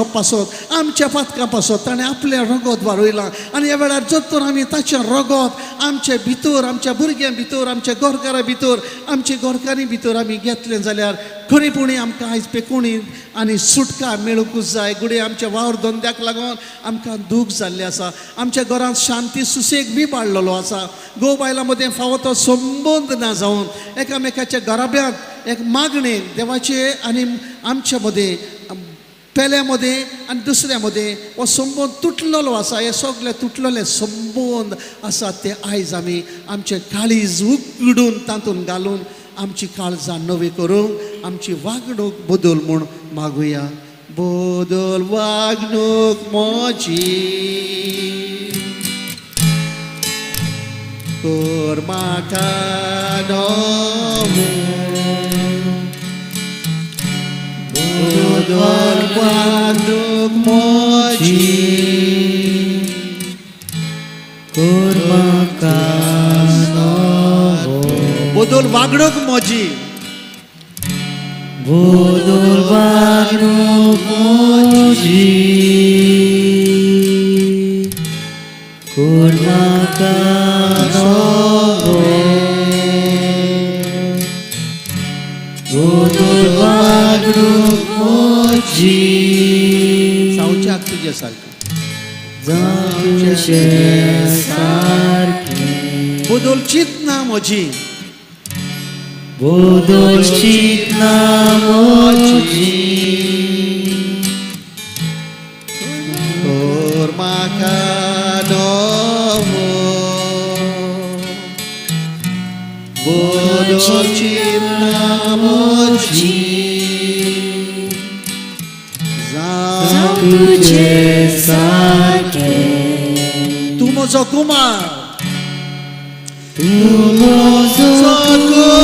आमच्या पातकां पासत ताणें आपलें रगत वारयलां. आनी ह्या वेळार जर तर आमी ताचें रगत आमचे भितर, आमच्या भुरग्यां भितर, आमच्या घरकारा भितर, आमचे घरकारी भितर आमी घेतलें जाल्यार खरेपणी आमकां आयज पेकोणी आनी सुटका मेळुंकूच जाय. घडये आमच्या वावर धंद्याक लागून आमकां दूख जाल्लें आसा, आमच्या घरांत शांती सुसेग बी वाडलेलो आसा, घोव बायलां मदें फावो तो संबंद ना जावन एकामेकाच्या घराब्यांत एक मागणें देवाचे आनी आमच्या मदें, पेल्या मदें आनी दुसऱ्या मदें हो संबंद तुटलेलो आसा. हे सगळे तुटलेले संबंद आसात ते आयज आमी आमचें काळीज उगडून तातूंत घालून आमची काळजां नवी करूंक आमची वागणूक बदल म्हूण मागुया. बदल वागणूक म्हजी, कर म्हाका नवो, बदल वागणूक म्हजी, कर म्हाका नवो, बदल वागणूक म्हजी, बदल वागणूक म्हजी, कर म्हाका नवो, बदल वागणूक म्हजी, जावच्याक तुजे सारकें, जावं तुजे सारकें, बदल चिंतना म्हजी, बदल चिंतना म्हजी, कर म्हाका नवो, बदल चिंतना म्हजी, जावं तुजे सारकें, तूं म्हजो कुमार, तूं म्हजो कुमार,